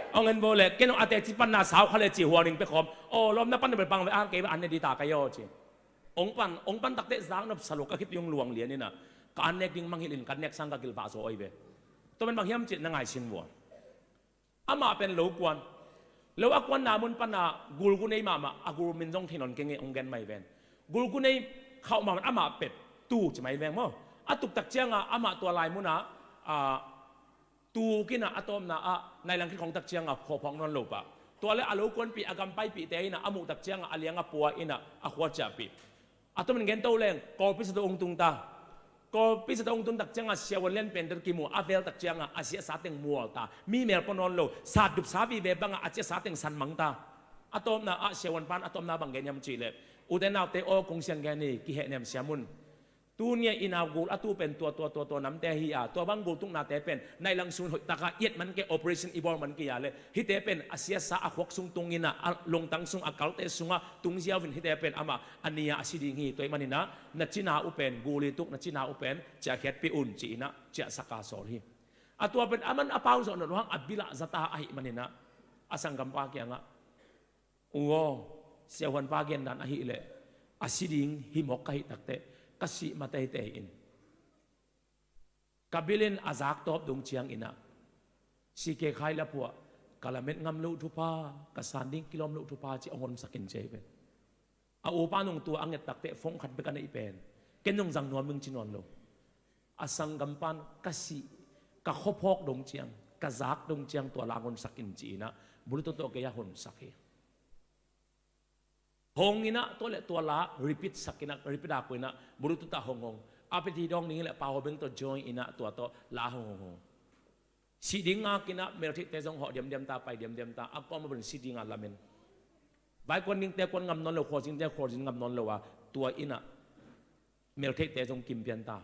Ong en bo le ken ong a teci panna sau kha le ci huang ning pe khawm. Aw lawm na pan na bel pang ve ang kei an ne di ta ka yaw ci. Ong pan ong pan takte zak nop saluk a khit ong luang lian inah ka an nek ding manghilh in ka nek sang ka gilvah zaw oi ve. Tua man bang hiam cih na ngai sin vua. Amah pen lo kuan. Lo a kuanna mun pana gulgu nei mahmah a gul min zong thei nawn kei ngei ong gen mai ven. Gulgu nei khauh mahmah amah pet tu ci mai veng maw. A tuktak cianga amah tua lai muna a tu kina a tawmna ah nailang khit khong tak cianga khawphuak nawn lo pah. Tua le a lo kuanpih a gampaipihte ina a muhtak cianga a lianga pua ina a khua ciahpih. A tomin gen to leng kawlpi sa to ong tung ta. Kawlpi sa to ong tung tak cianga siavuan lian pen ta kimu a vel tak cianga a siasa teng mual ta. Mi mel pua nawn lo satdup sa vive banga a ciasa teng san mang ta. A tawmna ah siavuan pan a tawmna bang gen hiam cihleh ute naute aw kong siang gen hi kihehnem siamun. Tuni-a i nau gul a tu pen tua, tua, tua, tua namte hi a, tua bang gul tuknate pen nai lang sung hoih taka i et man kei, operation i bawl man kei a leh, hihte pen a siasa a khuak sung tung in a, a longtang sung a kalte sungah tung ziau in, hihte pen amah a ni-a a si ding hi. Tua ahih manin a, na cina uh pen gul i tuk, na cina uh pen ciahkhiatpih un ci-in a ciahsak a sawl hi. A tua pen aman a pau zawh nawn lo hang a bil ah za ta ahih manin a, a sanggampa kiangah, "U aw, siahuanpa gendan ahih leh a si ding hi mawk ka hih takteh, ka sih ma teitei in, ka bil in a zak tawp dong ciangin a, C K Khai la phuah, ka lamet ngam loh thupha, ka san ding kilawm loh thupha," ci hong honsak in ci hi pen. A upa in hong tua a nget takteh phone khat bek a neih pen, "Ken hong zang nuam ing," ci nawn lo. A sanggampa in, "Ka sih, ka khuaphawk dong ciang, ka zak dong ciang tua la hong honsak in," ci-in a, Bluetooth tawh kei a honsak hi. Hong in a, tua leh tua la repeat sak in a, repeat a koih in a, Bluetooth ah hong hong. A piti dawng ding leh Pa Haw Beng tawh join in a, tua tawh la hong hong hong. Sih ding ngak in a, meltheihte zong hawh diamdiam ta, pai diamdiam ta, a kuamah bel sih ding a lamen. Vaikuan dingte kuan ngam nawn lo, khualzin dingte khualzin ngam nawn lo a, tua in a, meltheihte zong kim pian ta.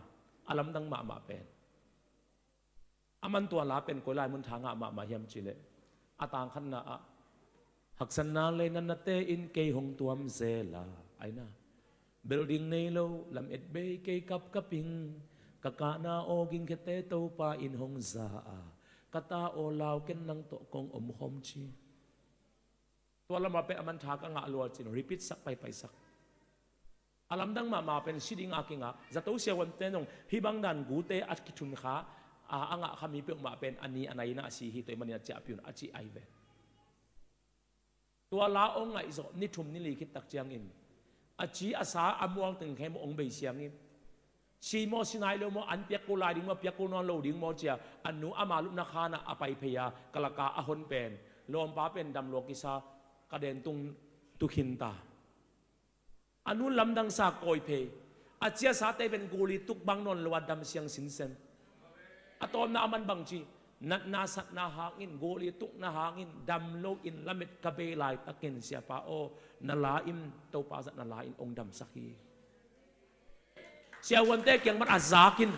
A lamdang mahmah pen. Aman tua la pen koi lai mun tha ngah mahmah hiam cih leh, a tang khatna ah, "Haksatna leh natnate in kei hong tuam zel a," ai na. "Building nei lo, lamet bei kei kapkap ing, ka kahna aw gingkhiate Topa in hong za a, ka ta aw lau ken nang tawh kong omkhawm," ci. Tua lamah pen aman tha ka ngah lua ci-in repeat sak paipai sak. A lamdang mahmah pen sih ding a kingah, zato siahuante zong hih bang dan gulte a kithun kha, a, a ngah kha mi peuhmah pen a ni a nai in a si hi, tua ahih manin a ciahpih un a ci ahi ve. Tua la hong ngaihzawh ni thum ni li khit tak ciangin, a ci a sa a muang teng khempeuh hong bei siang in, si maw, si nai lo maw, an piak kul lai ding maw, piak kul nawn lo ding maw ci-a, a nu ama lupna khan ah a pai phei a, ka lak a a hon pen, lawmpa pen dam lua kisa, ka den tung tu khin ta. A nu in lamdang sa kawi phei. A ci a sate pen gul i tuk bang nawn lo a dam siang sinsen. A tawpna aman bang ci, natna satna hangin, gul i tukna hangin dam loin lamet ka bei laitakin, "Siapa aw, na la in, Topa zat na la in hong damsak hi." Siahuante kiang pan a zak in,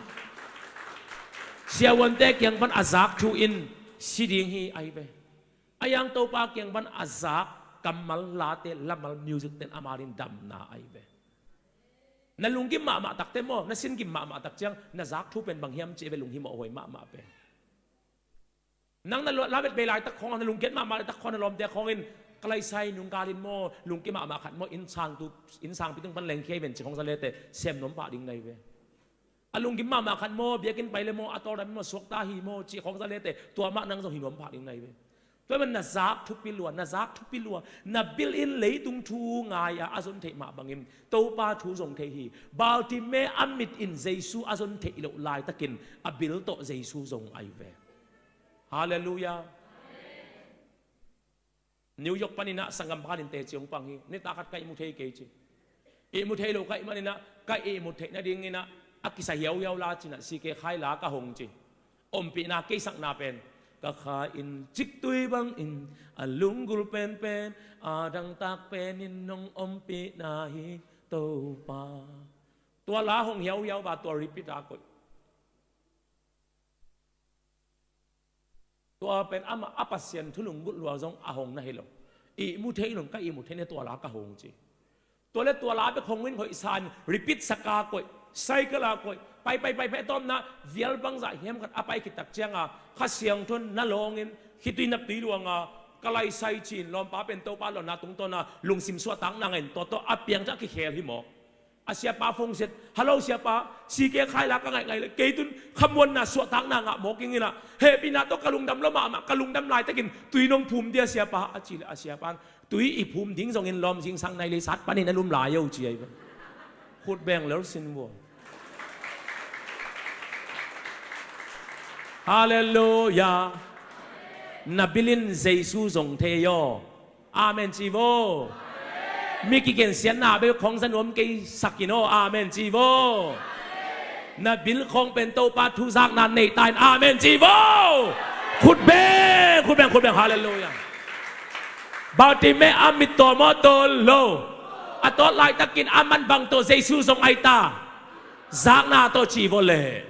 siahuante kiang pan a zak thu in, si ding hi ahi ve. A yang Topa kiang pan a zak kammal late, lamal music ten ama ding damna ahi ve. Na lunggim mahmah takte maw, na sin gim mahmah tak ciang, na zak thu pen bang hiam cih ve, lunghimawh huai mahmah pen. Nang na lo-, lamet bei laitak khawng, na lungkiat mahmah laitak khawng, na lawmte khawng in, "Ka laisai nung kal in maw, lungkim mahmah khat maw, inn sang tu, inn sangpi tung pan lengkhia hi ven," ci khawng za lete, sem nuam pah ding na hi ve. A lunggim mahmah khat maw, biakinn pai le maw, a tawldam maw, suakta hi maw, ci khawng za lete, tua mah nang zong hi nuam pah ding na hi ve. Tua ahih manin na zak thupi lua, na zak thupi lua, na bil in leitung thu ngai-a a zon theih mah bangin Topa thu zong thei hi. Bartimai a mit in Jesu a zon theih loh laitakin a bil tawh Jesu zong ahi ve. Halleluiah. New York panin ah sanggam pakhat in teci hong pang hi. Nitak khat ka ihmu thei kei ci. Ihmu thei lo ka hih manin ah, ka ihmut theih nadingin ah, a kisa hiauhiau la ci-in ah, C K Khai la ka hong ci. Ompihna kei sakna pen, ka kha in ciktui bangin a lunggulh penpen, a dangtak penin nong ompihna hi Topa. Tua la hong hiauhiau a, tua repeat a koih. Tua pen amah a Pasian thu lunggulh lua zong a hong na hi lo. Ihmu thei in, ka ihmu thei ni, tua la ka hong ci. Tua leh tua la bek hong in hoih sa-in repeat sak a koih, cycle a koih, pai, pai, pai, pai, a tawpna vial bangzah hiam khat a pai khit tak ciang a, Kha Siangtho in na lawngin, khitui naptui luang a, ka laisai ci-in, lawmpa pen Topa lawnna tungtawn a lungsim suahtakna ngah in, tua tawh a piangthak a kikhel hi mawk. A siapa phone set, "Hello siapa, C K Khai la ka ngaih ngaih leh, kei tun khamuanna suahtakna ngah mawk ing in ah, hehpihna tawh ka lungdam lua mahmah, ka lungdam laitakin tui nong phum dia siapa," a cih leh a siapa in, "Tui i phum ding zongin lawm zingsang nai lei sat panin a lum lai o," ci ahi ve. Khut beng lel sin vua. Halleluiah. Na bil in Jesu zong thei aw. Amen ci vo. Mi kigensiatna bek khawng za nuam kei sak in aw. Amen ci vo. Na bil khawng pen Topa thu zakna nei ta in. Amen ci vo. Khut beng, khut beng, khut beng. Halleluiah. Bartimai a mit tawm aw, tawm lo? A tawt laitakin aman bang tawh Jesu zong ahi ta. Zakna tawh ci vawleh.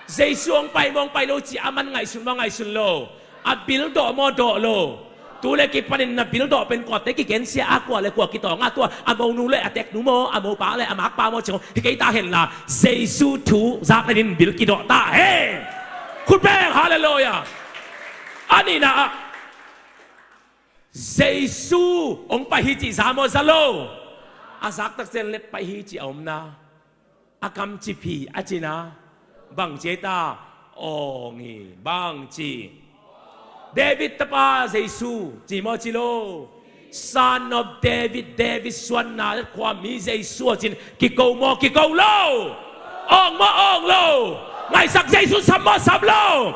Jesu hong pai maw hong pai lo ci a man ngaihsun maw ngaihsun lo. A bil dawh maw dawh lo. Tu le kipanin na bil dawh pen kuate kigensia a kua le kua kitawng a tua a monu le a teknu maw a mopa le a makpa maw ci hong hi kei ta henla Jesu thu zakna din bil kidawh ta hen. Khut beng halleluia. A nihna ah Jesu hong pai hi cih za maw za lo. A zaktak ciang le pai hi cih a omna. A kam cip hi a cina. Bang ci ei ta awng hi bang ci. David tapa Jesu ci maw ci lo. Son of David, David suanna khuami Jesu a cin kiko maw kiko lo. Awng maw awng lo. Ngaihsak Jesu sam maw sam lo.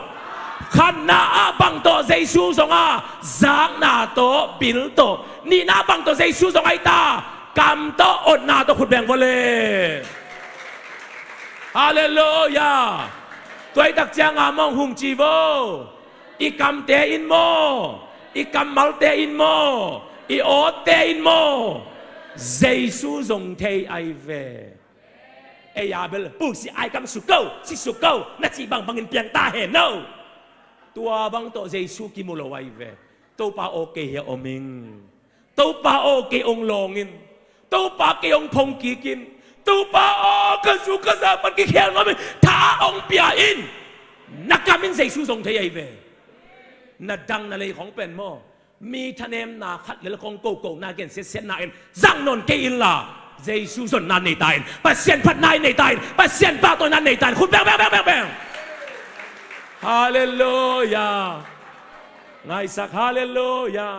Khatna ah bang tawh Jesu zong a zakna tawh bil tawh nihna bang tawh Jesu zong ahi ta. Kam tawh otna tawh khut beng vawleh. Halleluia. Tuaitak cianga mong hung ci vo. I kamte in maw i kammalte in maw i awtte in maw Jesu zong thei ai ve. Ei a bel pusi ai kam suk ko si suk ko na cih bangbangin piang ta hen no. Tua bang tawh Jesu kimu lo ai ve. Topa aw kei hi a om ing. Topa aw kei ong lawng in. Topa kei ong phong kik in. Topa aw ka zu ka za pan kikhel ngam in tha ong pia in. Na kam in Jesu zong thei ai ve. Na dang na lei khong pen maw mi thanemna khat lel khong kokona gen siatsiatna in zang nawn kei inla Jesu zonna nei ta in Pasian phatna in nei ta in Pasian pahtawina nei ta in khut beng beng beng beng beng. Halleluia. Ngaihsak halleluia.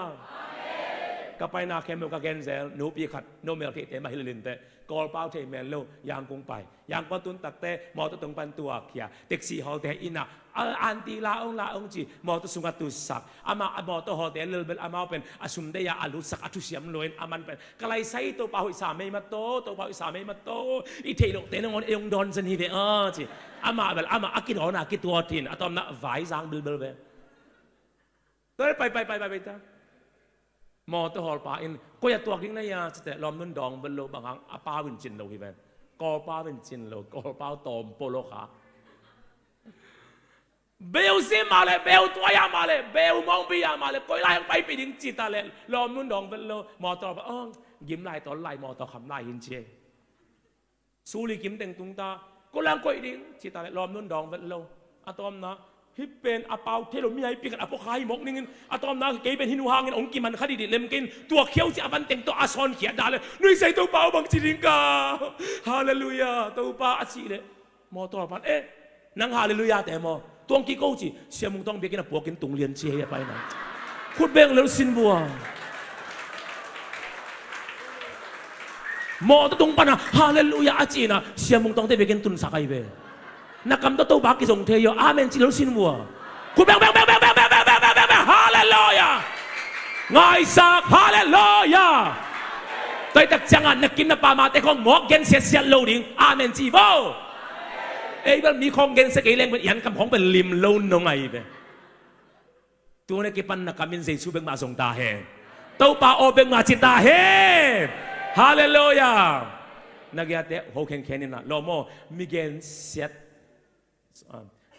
Ka paina khempeuh ka genzel nupi khat no mel theihte mah hi lelinte Kawlpau thei mel lo Yangkung pai Yangkung tun takte mawtaw tung pan tuak khia taxi hawlte ina anti la ong la ong ci mawtaw sungah tutsak ama mawtaw hawlte lelbel amau pen a sumdeia a lutsak a thusiam luin aman pen ka laisai Topa hoihsa mei mat to Topa hoihsa mei mat to i theih lohte nangawn ei ong dawn zen hi ve a ci ama bel ama a kidawn a kituat hin a tawmna vaizang bilbel ve. Tua pai pai pai pai pai ta. Mawtaw hawlpa in koi a tuak ding na ia cite lawmnun dawng vet lo bang hang a pau in cin lo hi ven. Kawlpau in cin lo Kawlpau tawm polo kha. Beu si mah le beu tuai a mah le beu mawngbi a mah le koi lai hang paipih ding cita le lawmnun dawng vet lo mawtaw hawlpa aw gim lai tawl lai mawtaw kham lai hin ci ei. Suli kim teng tung ta ko lang koih ding ci ta le lawmnun dawng vet lo. A tawmna hih pen a pau thei lo mi ai pikat a pawkha hi mawk ningin a tawmna kei pen hih nu hangin ong kiman kha didih lem kein tua khiau ci a van teng tawh a sawn khiat dah le nuisai Topa aw bang ci ding ka. Halleluia Topa a cih le mawtaw pan eh nang halleluia te maw tuang kiko ci Sia Mung Tawng biakinn a puakin tung lian ci hei a paina. Khut beng lel sin vua. Mawtaw tung pana halleluia a cina Sia Mung Tawngte biakinn tunsak ai ve. Na kam tawh Topa kizong thei aw amen ci lel sin vua. Khut beng beng beng beng beng beng beng beng beng beng halleluia. Ngaisak halleluia. Tuaitak ciangah na kim na pamate khong mawk gen siatsiat lo ding amen ci vo. Ei bel mi khong gensia kei leng pen ian kam khong pen lim lo nong ai ve. Tuna kipan na kamin Jesu bek mah zong ta hen. Topa aw bek mah ci ta hen. Halleluia. Na giate ho khenkhen inah lawm aw mi gensiat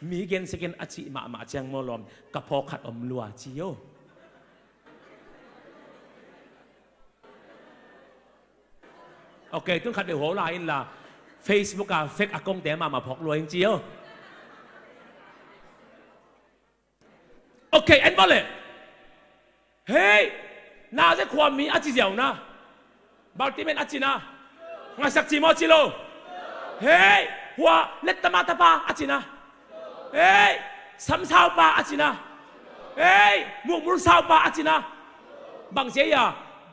mi gensiakin a cih mahmah ciang maw lawm ka phawk khat om lua ci aw. Ok tun khat beuh ho la inla Facebook a fek a kongte mahmah phawk lua in ci aw. Ok en bawleh. Hei, na ze khuami a ci ziau na. Baltimen a ci na. Ngaisak ci maw ci lo. Hei, hua lettama tapa a ci na. Hei, samsaupa a ci na. Hei, mukmulsaupa a ci na. Bang cia ia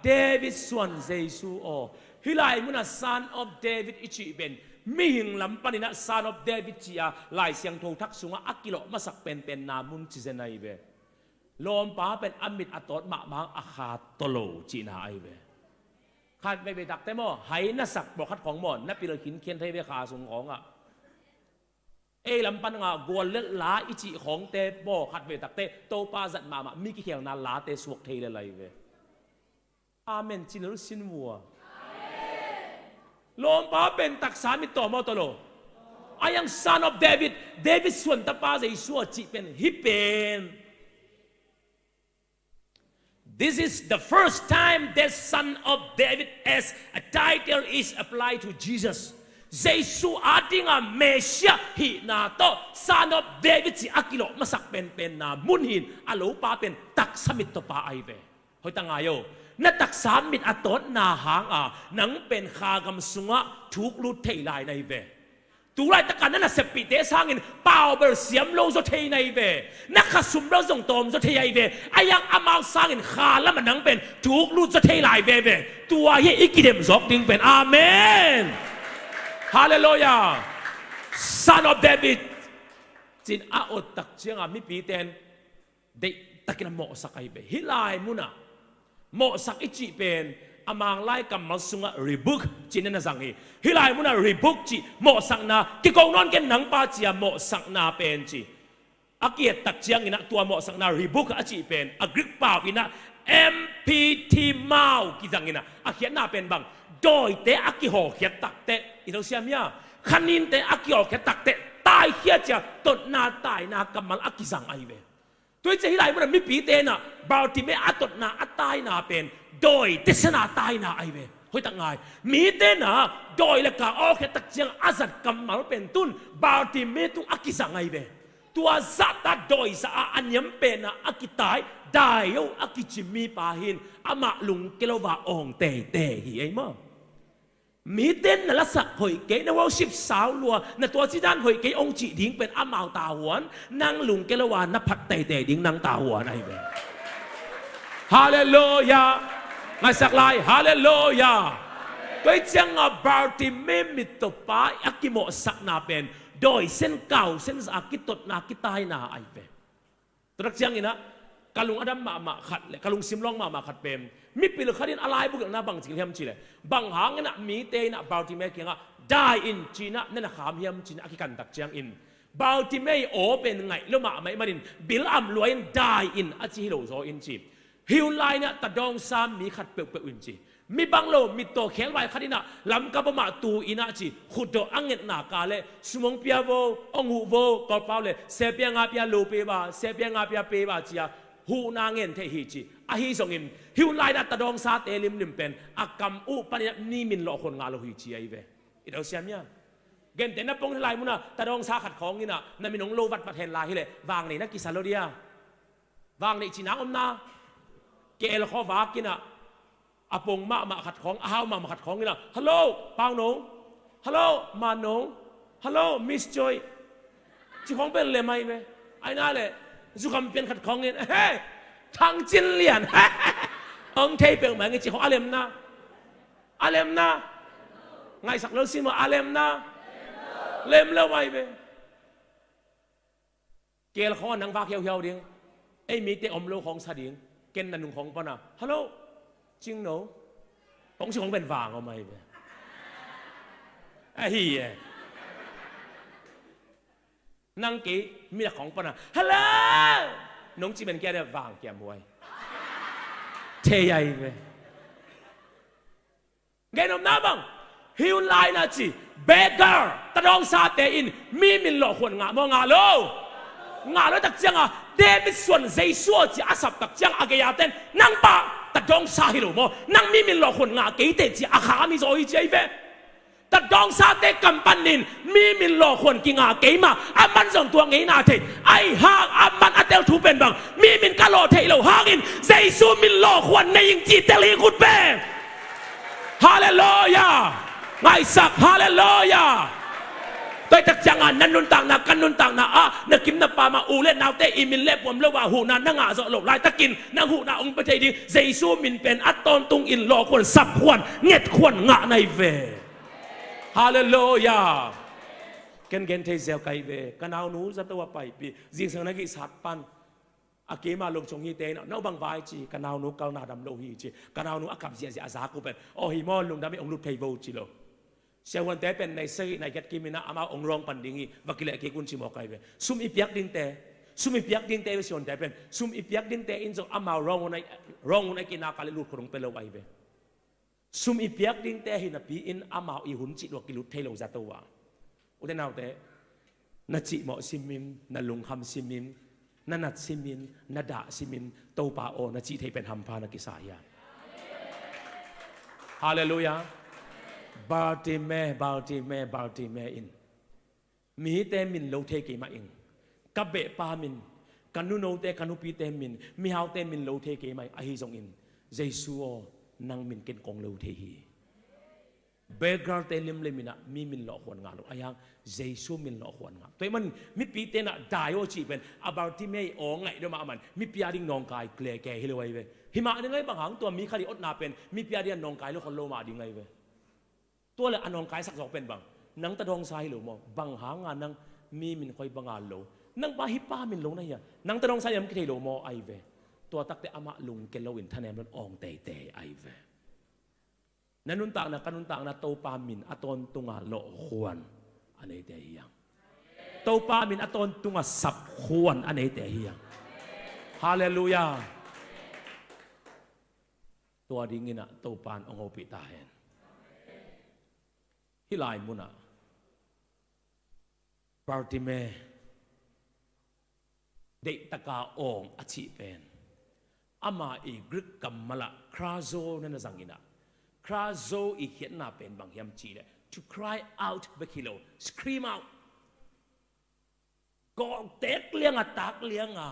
David suan Jesu aw. Hih lai munah Son of David i cih pen mihing lam paninah Son of David ci-a Lai Siangtho thak sungah a kilawh masak penpenna mun ci zen ahi ve. Lawmpa pen a mit a tawt mahmah a kha tawh lo cihna ahi ve. Khat veivei takte maw hai na sak pawlkhat khawng maw na pil khinkhian thei ve kha sung khawngah. Ei lam pan nga gual le la i cih khawngte maw khat vei takte Topa zat mahmah mi kikhelna late suak thei le lai ve. Amen ci lel sin vua. Lawmpa pen taksa mit tawh maw tawh lo. A yang Son of David, David suan tapa Jesu a cih pen hih pen. This is the first time that Son of David as a title is applied to Jesus. Jesu a dinga Messiah hihna tawh Son of David ci a kilawh masak penpenna mun hin a lopa pen taksa mit tawpa ahi ve. Hoih tak ngai o. Na taksa mit a tawtna hanga nang pen kha gam sungah thuk lut thei lai na hi ve. Tu laitaka na naseppihte sangin pau bel siam lo zaw thei na hi ve. Na khasum bel zong tawm zaw thei ahi ve. A yang amau sangin kha lamah nang pen thuk lut zaw thei lai veve. Tua hi i kidem zawk ding pen. Amen. Halleluiah. Son of David. Cin a awt tak cianga mipite in deihtakin a mawhsak ahi ve. Hih lai munah mawhsak i cih pen a Mang lai kammal sungah rebuke cih na zang hi. Hih lai munah rebuke cih mawhsakna, kiko nawn ken nangpa cia mawhsakna pen ci. A kiat tak cianginah tua mawhsakna rebuke a cih pen a Greek pau inah M P T mau kizanginah a khiatna pen bang, dawite a kihawlkhiat takteh, i tho siam hia, khaninte a kihawlkhiat takteh taikhia cia totna taina kammal a kizang ahi ve. Tuicia hih lai munah mipite inah Bartimai a totna a taina pen dawite sana taina ahi ve. Hoih tak ngai. Mite inah dawi le ka awlkhiat tak ciang a zat kammal pen tun Bartimai tung a kizang ahi ve. Tua zahta dawi zah a a niam penah a kitai Daio a kici mipa hin amah lungkia lo a awng teitei hi ei maw? Mite in na lasak hoih kei, na worship sau lua, na tua cidan hoih kei hong cih ding pen amau tahuan, nang lungkia lo a na phat teitei ding nang tahuan ahi ve. Halleluiah. Ngaisak lai. Halleluiah. Tua hi cianga Bartimai mittawpa a kimawhsakna pen dawi sen kau sen zah a kitotna kitaina ahi ve. Tua tak cianginah ka lung a dam mahmah khat le ka lungsim lawng mahmah khat pen mipil khat in a laibu gelhna bang ci hiam cih leh, bang hanginah mite inah Bartimai kiangah dai in cinah na na kham hiam cinah a kikan tak ciangin Bartimai aw pen ngaih lo mahmah ih manin bil am lua in dai in a ci hi lo zaw in ci. Hi hun lai inah tadawngsa mi khat peuhpeuh in ci. Mi bang lo mittaw khelvai khat inah Lamka bawmah tu inah ci khutdawh a ngetna ka le sum hong pia vo, hong huh vo, Kawlpau le sepia ngapia lupeba, sepia ngapia peba cia huhna ngen theih hi ci. Ahi zongin hi hun lai inah tadawngsate limlim pen a kam uh paninah mi min lawhkhuan ngah lo hi ci ahi ve. I tho siam hia? Gente na pong hi lai munah tadawngsa khat khawng inah na min hong lo vatvat hen lai hileh vang nei na kisa lo dia. Vang neih cih nang om na. Keel khaw vak inah a pong mahmah khat khawng, a hau mahmah khat khawng inah, "Hello, Pau Nung. Hello, Man Nung. Hello, Miss Joy." Ci khawng pen lem ahi ve. Ahi na le zukham pian khat khawng in, "He, Thang Cin Lian." Hong thei peuhmah ing, ci khawng a lem na. A lem na. Ngaihsak lo si maw, a lem na. Lem lo ahi ve. Keel khawng ah nang vak hiauhiau ding. Ei mite om lo khawng sa ding. Ken na nung khawng pana, "Hello, Cing No." Khawng ci khawng pen vang om ahi ve. Ahi e. Nang kei mi lak khawng pana, "Hello!" Nong ci men kia de vang kia muai. Thei ahi ve. Gen om na bang, hi hun lai na ci, beggar, tadawngsate in mi min lawhkhuan ngah maw, ngah lo? Ngah lo. Tak cianga David suan Jesu ci a sap tak ciang a gei-a ten, "Nang pa tadawngsa hi lo maw? Nang mi min lawhkhuan ngah kei teh," ci a kham hi zaw hi ci ahi ve. Tadawngsate kam panin mi min lawhkhuan kingah kei mah, a man zong tua ngeina thei. Ahi hang a man a tel thu pen bang, mi min ka lawh theih loh hangin Jesu min lawhkhuan nei ing ci tel hi khut pen. Halleluiah. Ngaihsak, halleluiah. Tua hi tak cianga na nuntakna, ka nuntakna ah na kim na pam ah u le naute i min le puam lo a huhna na ngah zawh loh laitakin nang huhna hong pia thei ding Jesu min pen a tawntung in lawhkhuan, sapkhuan, ngetkhuan ngah na hi ve. Halleluiah. Ken gen thei zel ka hi ve. Ka naunu zato a paipih, zingsang na gihsat pan a keima lungchong hite in, "No bang vai?" ci, "Ka naunu kalna dam lo hi," ci. Ka naunu a kap ziahziah a zak uh pen, "Aw hi maw, lungdam hi, hong lut phei vo," ci lo. Siavuante pen nai sagih nai giat kim inah amau hong rawng pan ding hi, va kileh kik un ci mawk ahi ve. Sum i piak dingte, sum i piak dingte ve siavuante pen, sum i piak dingte in zong amau rawng un ahi, rawng un ahi kei nak leh lut khun hong pia lo ahi ve. Sum i piak dingte hi napi in amau i hun cih lua kilut thei lo zato a. Ute naute, Na cihmawh simin, na lungkham simin, na nat simin, na dah simin, Topa aw na cih thei pen hampha na kisa hiam? Halleluiah. Bartimai, Bartimai, Bartimai in, mite min lo thei kei mah ing. Ka behpa min, ka nunote, ka nupite min, mihaute min lo thei kei mah ing. Ahi zongin, Jesu aw, nang min ken kong lo thei hi. Beggar-te limlim in ah mi min lawhkhuan ngah lo, ahi hang Jesu min lawhkhuan ngah. Tua ahih manin mipite in ah dai aw cih pen a Bartimai aw ngaih deuh mah a man, mipi a ding nawngkai clear kei hi lo ahi ve. Hi mah ding ahi, bang hang, tua mi khat i otna pen mipi a ding a nawngkai lo khol lo mah ding ahi ve. Tua leh a nawngkaisak zawk pen bang, nang tadawngsa hi lo maw? Bang hanga nang mi min khoi banga lo, nang pa hih pa min lo na hia, nang tadawngsa hiam kithei lo maw ahi ve. Tua takteh amah lungke loin thanem loin awng teitei ahi ve. Na nuntakna, ka nuntakna Topa min a tawntunga lawhkhuan a neite hi hang. Topa min a tawntunga sapkhuan a neite hi hang. Halleluiah. Tua dingin ah Topa in hong hopih ta hen. Hih lai munah Bartimai, deihtaka awng a cih pen, ama i Greek kammal ah krazo na na zang in ah, krazo i khiatna pen bang hiam cih leh to cry out bek hi lo, scream out. Gawh teek lianga, taak lianga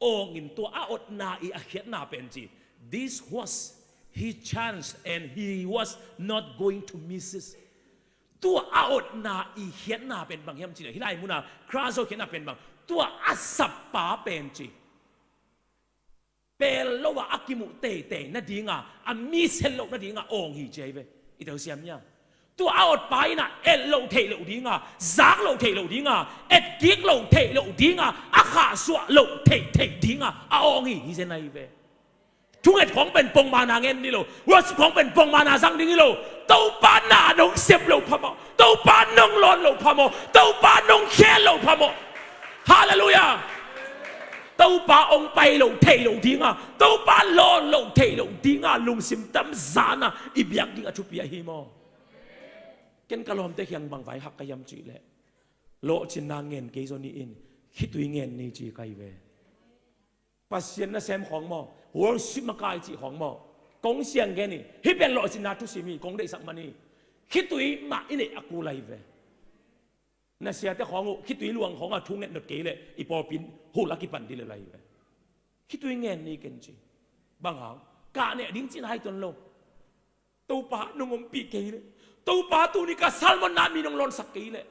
awng in tua a otna i a khiatna pen ci. This was his chance and he was not going to miss it. Tua a otna i khiatna pen bang hiam cih leh, hih lai muna krazo khiatna pen bang, tua a sappa pen ci, pel lo a a kimuh teitei nadinga, a miss het loh nadinga awng hi ci ahi ve. I telsiam hiam? Tua a otpa in ah et loh theih loh dinga, zak loh theih loh dinga, etkik loh theih loh dinga, a khahsuah loh theih theih dinga a awng hi, hi zen ahi ve. Thunget khawng pen pongmana ngen ni lo. Worship khawng pen pongmana zang ding hi lo. Topa na nong sep loh phamawh, Topa nong lawn loh phamawh, Topa nong khel loh phamawh. Halleluiah. Topa hong pai loh theih loh dinga, Topa lawn loh theih loh dinga lungsim tamzana i biak ding a thupi ahi maw? Ken ka lawmte kiang bang vai hak ka hiam cih leh, lawhcinna ngen kei zaw ni in, khitui ngen ni ci ka hi ve. Pasian nasem khawng maw, worship makai cih khawng maw, kong siang gen hi. Hih pen lawhcinna thusim hi, kong deihsak man hi. Khitui mah i neih a kul ahi ve. Na siate khawng uh khitui luang khawng a thunget not kei leh i pawlpi in hul a kipan dih lel ahi ve. Khitui ngen ni ken ci. Bang hang? Kah neh ding cih na hi tuan lo. Topa nong ompih kei leh, Topa tuni ka sermon na mi nong lawnsak kei leh,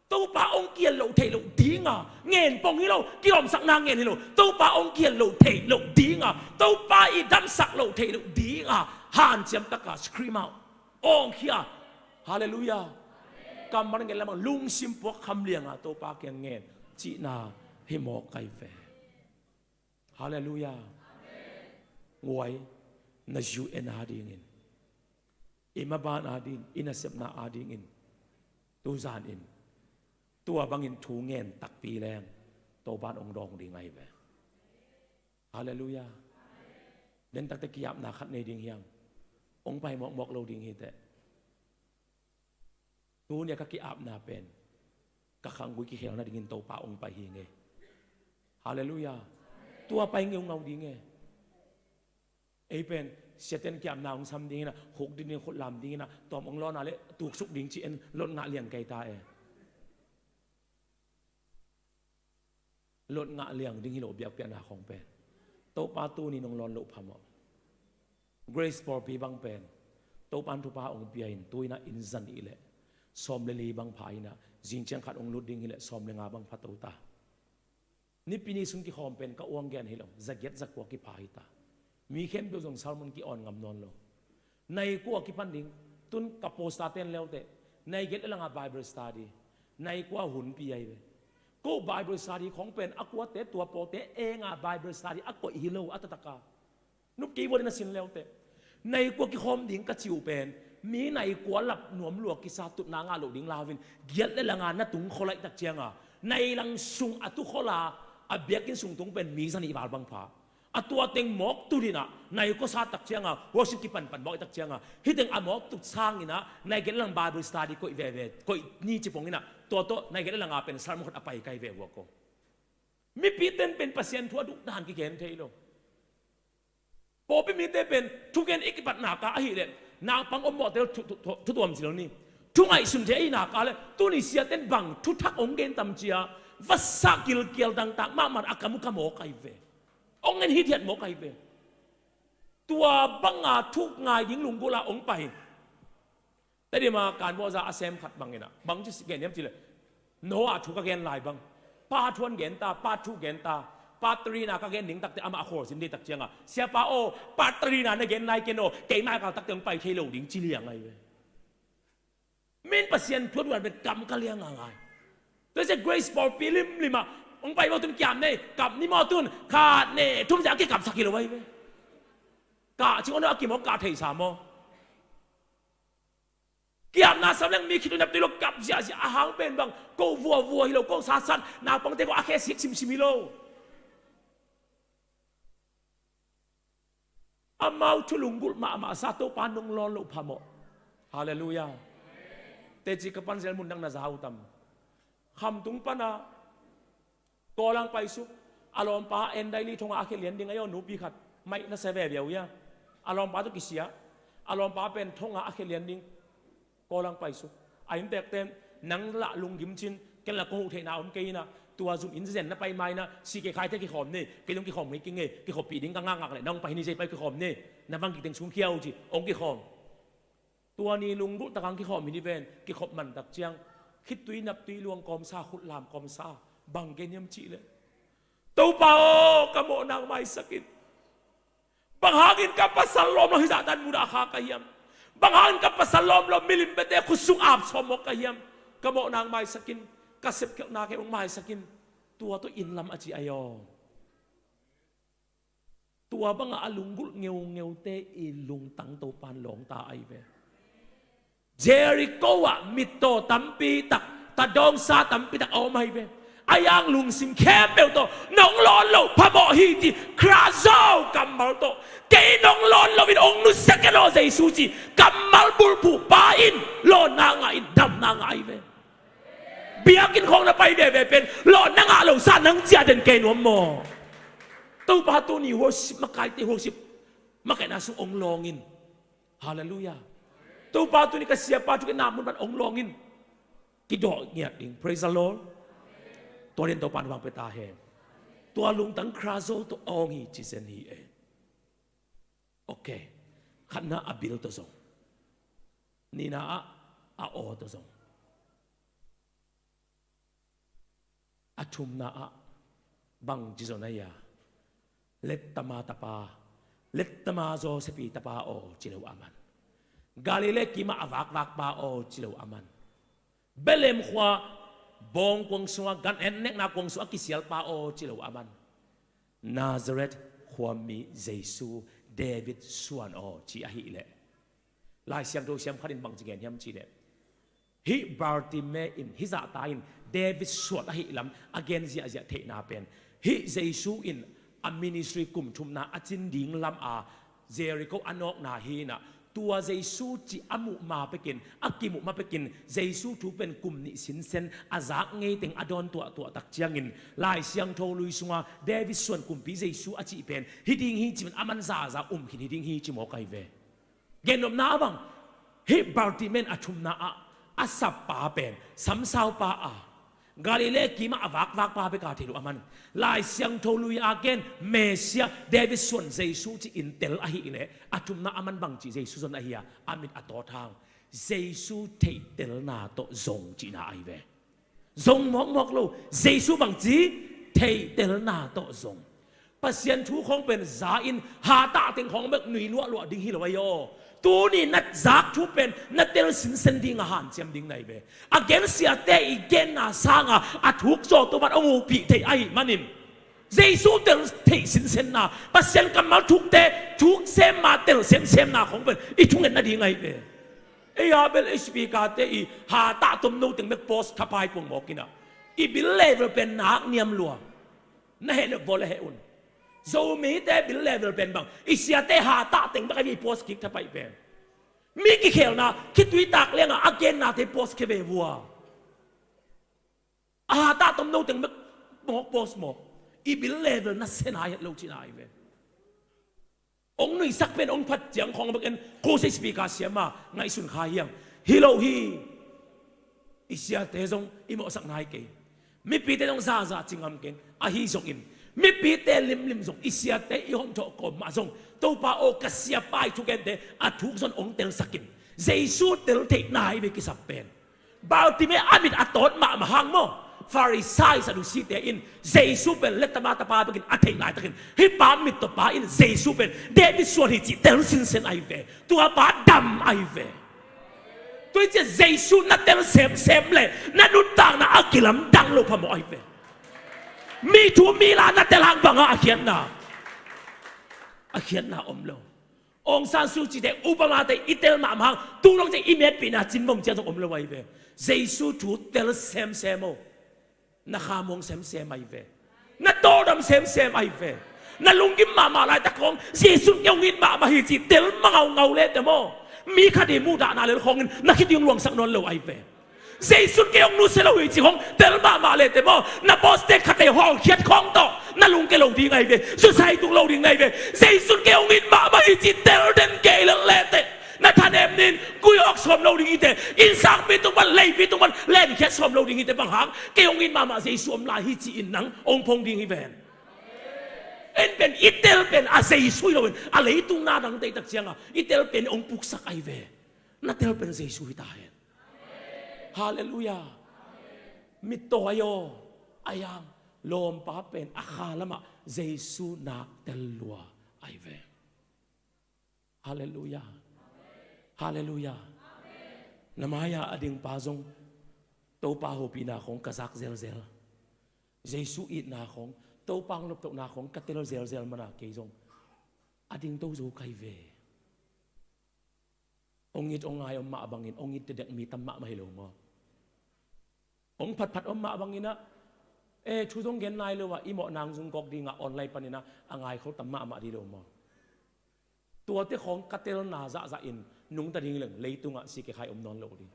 Topa hong kial loh theih loh dinga ngen pong hi lo, kilawmsakna ngen hi lo, Topa hong kial loh theih loh dinga, Topa i damsak loh theih loh dinga hanciam taka scream out, awngkhia. Halleluiah. Kammal ngen lamang, lungsim puak kham lianga Topa kiang ngen cihna hi mawk ka hi ve. Halleluiah. Nguai, na U N a dingin, i maban a dingin, i nasepna a dingin, tuzan in tua bangin thu ngen takpi leng Topa in hong dawng ding ahi ve. Halleluiah. Den takte ki-apna khat nei ding hiam? Hong pai mawkmawk lo ding hi teh. Tuni a ka ki-apna pen ka khanggui kikhel nadingin Topa hong pai hi nge. Halleluiah. Tua pai ngeungau ding e. Ei pen siaten ki-apna hong sam dingin a, khuk dingin, khut lam dingin a, tawm hong lawn a leh tuksuk ding ci-in lot ngah liang kei ta e. Lot ngah liang ding hi lo biakpiakna khawng pen. Topa tuni nong lawn loh phamawh. Grace pawlpi bang pen Topa in thupha hong pia in, tu-in a inn za nih leh sawm le li bang pha in a, zing ciang khat hong lut ding hi leh sawm le nga bang pha to ta. Nipi ni sung kikhawm pen ka uang gen hi lo, za giat za kua kipha hi ta. Mi khempeuh zong sermon ki-awn ngam nawn lo. Nai kua kipan ding, tun ka poster ten leuteh, nai giat le langa Bible study, nai kua hunpi ahi ve. Ko Bible study khawng pen a kuate tua pawte enga Bible study a koih hi lo a taktak a. Nup kei vua ding na sin leuteh. Nai kua kikhawm ding ka ci uh pen, mi nai kua lap nuam lua kisa tutna ngah loh ding lau in, giat le langa na tung khol ahih tak cianga, nai lang sung a tu khol a, a biakinn sung tung pen mi za nih val bang pha. A tua teng mawk tut in ah, nai kua sa tak ciang a, worship kipanpan mawk i tak ciang a, hih teng a mawk tut sang in ah, nai gen lang Bible study koih veve, koih ni ci pong in ah, tua tawh nai gen lang a pen Salmo khat a pai kai ve vua ko. Mipi ten pen Pasian thu a duh dan kigen thei lo. Pawlpi mite pen thugen i kipatna ka ahih leh naupang om mawhte thu, thu, thu, thu tuam ci lo ni. Thu ngaihsun thei ahihna ka leh tuni siaten bang thuthak hong gen tam cia, vasa kilkial dangtak mahmah a kam uh ka mawk ahi ve. Hong ngen hithiat mawk ahi ve. Tua banga thu ngai ding lunggulh a hong pai. Tedim a kanmawhza a sem khat bangin ah bang ci gen hiam cih leh, Noah thu ka gen lai bang, part one gen ta, part two gen ta, part three na ka gen ding takte amah a khawl sin ding tak ciang a, siapa aw, part three na na gen lai ken aw, keimah a kal takte hong pai thei lo ding ci liang ahi ve. Min Pasian thu a duh dan pen kam ka liang a ngai. Tua ciang Grace pawlpi limlim ah hong pai mawk tun kiam nei, kap ni mawk tun khat ne thum ciang a kikapsak hi lo ahi ve. Kah cing aw, no a kim aw, kah theihsa maw? Kiamna sam leng mi khitui naptui lo, kap ziahziah a hang pen bang, ko vuavua hi lo, ko sasat, naupangte ko a khe sik simsim hi lo. Amau thu lunggulh mahmah sa Topa nong lawn loh phamawh. Halleluiah. Teci ka pan zel mun dang na za uh tam? Khamtung pana Kawlang paisuk. A lawmpa en daily thonga a khe lian ding ahi aw, nupi khat. Maih na sia veve uh ia. A lawmpa tawh kisia. A lawmpa pen thonga a khe lian ding. Kawlang paisuk. A inntekten nang lah lunggim cin, ken lah kong huh theihna om kei inah, tua zum inn zen na pai ma inah, si kei khaite kikhawm ni, kei dong kikhawm ngei kei ngei, kikhawppih ding ka ngakngak leh nang pai ni, zei pai kikhawm ni, na vang kikteng sungkhia uh ci, hong kikhawm. Tua ni lunggulh takah kikhawm hi ni ven, kikhop man tak ciang, khittui naptui luang kawmsa, khutlam kawmsa, bang gen hiam cihleh, Topa aw, ka mawhna maisak in. Bang hangin ka pasal lawm lo hih zahtan mudah kha ka hiam? Bang hangin ka pasal lawm lo milim biate khutsung ap sawm mawk ka hiam? Ka mawhna maisak in, ka sepkhialhna kei hong maisak in. Tua tawh inn lam a ci ahi aw. Tua bangah a lunggulh ngeungeute i lungtang Topan lawngta ahi ve. Jericho ah mittaw tampi tak, tadawngsa tampi tak a om ahi ve. A yang lungsim khempeuh tawh nong lawn loh phamawh hi ci, khrazo kammal tawh, kei nong lawn loin hong nusia kei lo Jesu ci, kammal bulphuh pa in lawnna ngah in, damna ngah ahi ve. Biakinn khawng na pai veve pen lawnna ngah lo sa nang ciah den kei nuam maw? Topa tuni worship makaite worship makaihna sung hong lawng in. Halleluiah. Topa tuni ka siapa thu kei na mun pan hong lawng in. Kidawh ngiat ding. Praise the Lord. Tua din Topa na bang pia ta hen. Tua lungtang khrazo tawh hong hi ci zen hi e. Ok. Khatna a bil tawh zong. Nihna ah a aw tawh zong. A thumna ah bang ci zong ahi a, Lettama tapa, Lettama Joseph i tapa aw ci lo aman. Galilee kimah a vakvakpa aw ci lo aman. Bethlehem khua bawngkuang sungah gan en nekna kuang sungah kisialpa aw ci lo aman. Nazareth khuami Jesu David suan aw ci ahileh, Lai Siangtho siam khat in bang ci gen hiam cihleh, hih Bartimai in, hih zahta in David suan ahih lam a gen ziahziah theihna pen, hih Jesu in a ministry kum thumna a cin ding lam a Jericho a nawkna hi inah, tua Jesu cih a muh ma pekin, a kimuh ma pekin, Jesu thu pen kum nih sinsen a zak ngei teng a dawn tuahtuah tak ciangin, Lai Siangtho lui sunga David suan kumpi Jesu a cih pen hi ding hi ci pen a man zaza um khin hi ding hi ci mawk ahi ve. Gennopna a bang, hih Bartimai a thumna ah a sappa pen samsaupa a, Galilee kimah a vakvakpa beka thei lo aman. Lai Siangtho lui a gen Messiah, David suan Jesu ci in tel ahileh, a thumna a man bang ci Jesu zon ahi a, a mit a tawt hang. Jesu theihtelna tawh zong cihna ahi ve. Zong mawkmawk lo, Jesu bangci theihtelna tawh zong. Pasian thu khawng pen za in hatah teng khawng bek nui luahluah ding hi lo ahi aw. Tuni na zak thu pen na tel sinsen ding a hanciam ding na hi ve. A gensiate i genna sanga a thuk zawh Topan hong upih theih ahih manin, Jesu tel theih sinsenna, Pasian kammal thukte thuk semma tel semsemna khawng pen i thungetna ding ahi ve. Ei a bel speaker te i hatah tomno teng bek post thapai pong mawk inah, i bil level pen nak niam lua. Na heh le vawh le heh un. Zomite bil level pen bang, i siate hatah teng bek a i post kik thapai pen. Mi kikhelna khitui tak lianga a gennate post khe ve vua. A hatah tomno teng bek mawk post mawk. I bil level na sena het lo cina ai ve. Ong nuisak pen ong phat ciang khong bek en, khusia speaker siama ngaihsun kha hiang. Hi lo hi. I siate zong i mawhsak nai kei. Mipite zong zaza ci ngam keng. Ahi zongin mipite limlim zong i siate i hawmthawh kawm mah zong, Topa aw, ka siapa i thugente a thuk zon ong telsakin. Jesu tel theih nai ve kisap pen. Bartimai a mit a tawt mahmah hang maw, Farisai Sadusite in Jesu pen lettama tapa bekin a theih laitakin, hih pa mittawpa in Jesu pen David suan hi cih tel sinsen ai ve. Tua pa dam ai ve. Tua hi ciah Jesu na tel semsem le na nuntakna a kilamdang lo phamawh ai ve. Mi thu mi la na tel hang banga a khiatna, a khiatna om lo. Aung San Suu Kyi te, Obama te i tel mahmah hang, tu dong ciah i metpihna cin bawm ciah zong om lo ai ve. Jesu thu tel semsem o. Na khamuang semsem ai ve. Na tawldam semsem ai ve. Na lunggim mahmah laitak khong Jesu in kei hong it mahmah hi ci tel mangaungau le te maw. Mi khat i muhdahna lel khongin na khit i hong luangsak nawn lo ai ve. Jesu in kei hong nusia lo hi ci khong tel mahmah le te maw. Na boss te khat ei hawlkhiat khong tawh na lungke lo ding ai ve. Suicide tung lo ding ai ve. Jesu in kei hong it mahmah hi ci tel den kei lel le te. Na thanem nin gui awk sawm lo ding hi te. Innsangpi tung pan, leipi tung pan lenkhiat sawm lo ding hi te, bang hang? Kei hong it mahmah Jesu om lai hi ci-in nang hong phong ding hi ven. En pen i tel pen a Jesu hi lo in a leitung na dang teitak cianga i tel pen hong puksak ai ve. Na tel pen Jesu hi ta hen. Halleluiah. Mittawi aw, a yang lawmpa pen a kha lamah Jesu nak tel lua ai ve. Halleluiah. Halleluiah. Na mai-ah a dingpa zong Topa hopihna khong ka zak zelzel. Jesu itna khong, Topa hong noptohna khong ka tel zelzel mana kei zong a dingto zo kai ve. Ong it ong ngai om mah bangin ong it dedek mi tam mahmah hi lo maw? Ong phatphat om mah bangin ah, e, thu zong gen nai lo ah, i mawh nang zungkawk dingah online panin ah a ngaikhol tam mahmah ding lo maw? Tuate khawng ka telna zahzah in nungta ding leng leitungah si kekhai om nawn lo ding.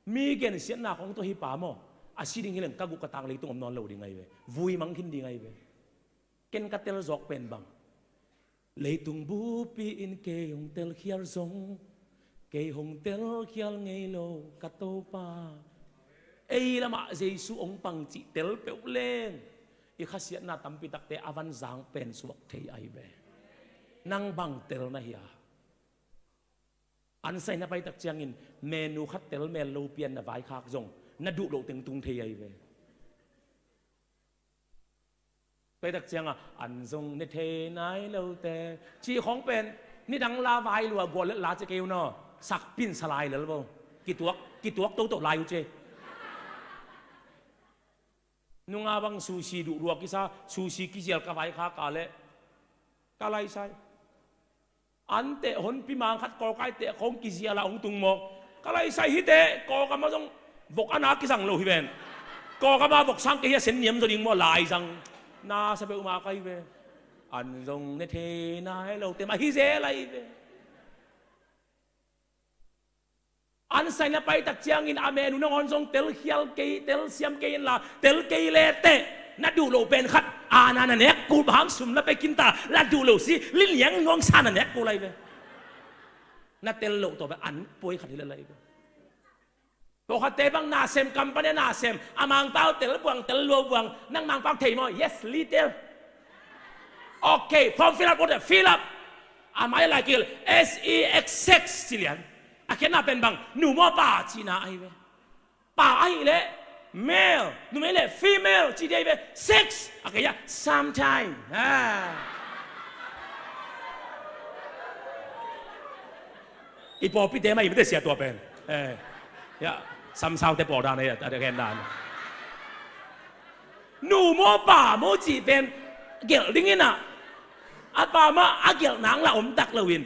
Mi gensiatna khawng tawh hi pa maw, a si ding hi leng ka guh ka tang leitung om nawn lo ding ai ve. Vui mang khin ding ai ve. Ken ka tel zawk pen bang, leitung bupi in kei hong telkhial zong, kei hong telkhial ngei lo ka Topa. Ei lamah Jesu hong pang cih tel peuh leng i khasiatna tampi takte a van zang pen suak thei ai ve. Nang bang tel na hi a? An sai na paitak ciangin menu khat tel mel lo pian na vaikhak zong na duh loh teng tung thei ai ve. Paitak cianga an zong ne thei nai lote cih khawng pen nidang la vai lua gual la ci kei uh naw. Sakpin salai lel bo. Kituak, kituak toto lai uh ci. Nunga bang sushi duh lua kisa, sushi kizial ka vaikhak a leh ka laisai. An teh honpi mang khat kawkai teh khawng kizial a hong tung maw? Ka laisai hi teh kawkam a zong vok a na kizang lo hi ven. Kawkam a vok sang kei hi a sen niam zaw ding maw? Laizang na sa peuhmah ka hi ve. An zong ne thei nai lote mah hi zel ahi ve. An sai na paitak ciangin a menu nangawn zong telkhial kei, telsiam kei inla, tel kei leteh na duh loh pen khat ana na nek kul bang hang sum na pia khin ta, na duh loh si liniang nuang sa na nek kul lai ve. Na tel loh tawh pen an puai khat hi lel lai ve. Pawlkhatte bang nasem, company nasem, a Mangpau tel buang, tel lua buang, nang Mangpau thei maw? Yes, little. Okay, form fill up, order fill up. A mai lai kil, S E X sex ci lian. A khiatna pen bang, nu maw pa cihna ahi ve. Pa ahih leh male, numei leh female ci dei ve. Sex a kei a sometime. I pawlpite mah i mite sia tua pen. Samsaute pawl dan a gen dan. Nu maw pa maw cih pen gelh dingin ah, a pa mah a gelh nang la om tak loin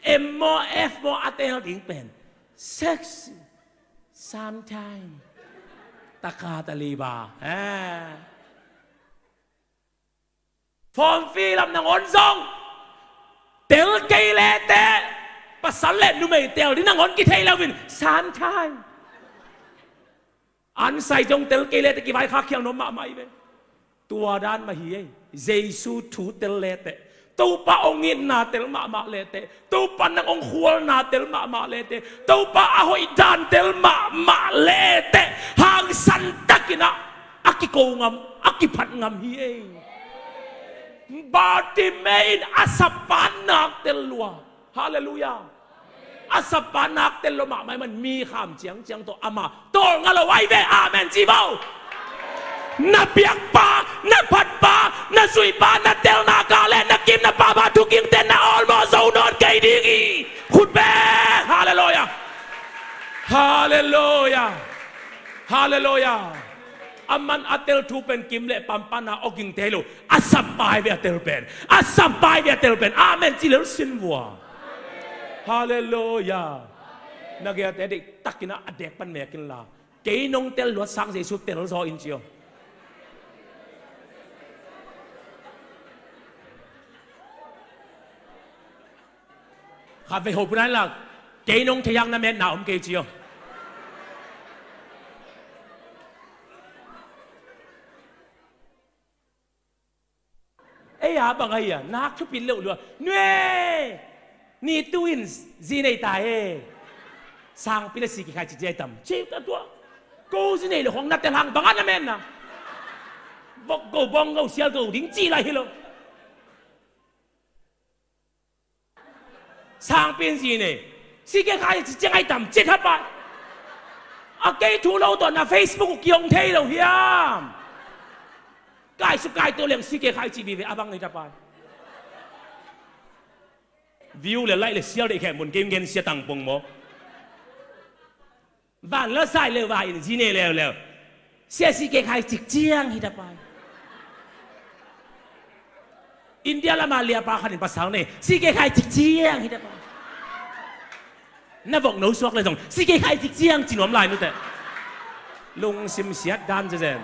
M maw F maw a tel ding pen sex sometime. Taka taliba. Form fill up nangawn zong tel kei leteh, pasal le numei tel ding nangawn kithei loin, sometime answer zong tel kei leteh kivaikhak khial nuam mahmah hi ve. Tua dan mah hi ei. Jesu thu tel leteh, Topa hong itna tel mahmah leteh, Topa nang hong khualna tel mahmah leteh, Topa a hoih dan tel mahmah leteh, hangsan takin ah a kiko ngam, a kiphat ngam hi ei. Bartimei in a sapa nak tel lua. Halleluiah. A sapa nak tel lua mahmah ahih man mi kham ciangciang tawh amah tawlnga lo ahi ve. Amen ci vo. Na biakpa, na phatpa, na zuipa, na telna kah le na kim, na pahpa thukimte na awlmawh zo nawn kei ding hi. Khut beng. Halleluiah. Halleluiah. Halleluiah. Aman a tel thu pen kim le pampana awgingte hi lo. A sapa ahi ve a tel pen. A sapa ahi ve a tel pen. Amen ci lel sin vua. Halleluiah. Na geite deih takin ah a dek pan mek inla, kei nong tel luat sang Jesu tel zaw in ci aw. Khatvei hopih nai la, kei nong thei hang na metna om kei ci aw. Ei a bang ahi a, nak thupit loh lua. Nue, ni tu in zi nei ta e. Sangpi le C K Khai ci ci ai tam. Ci ta tua. Ko zi nei le hong na tel hang bang a na metna. Bok go bong go sial go ding ci lai hi lo. Sangpi in zi nei, C K Khai ci ciang ai tam ci thapai. A kei thu lo tawh na Facebook uh kiong thei lo hiam? Kai su kai to leng C K Khai ci vive a bang hi thapai. View le like le share deih khempeuh kei ngen sia tang pong maw. Van la sai leuleu, va in zi nei leuleu. Sia C K Khai cik ciang hi thapai. India lama liapa khat in pasal nei, C K Khai cik ciang hi thapai. Na vok no suak le zong C K Khai cik ciang ci nuam lai nute. Lungsim siat dan zezen.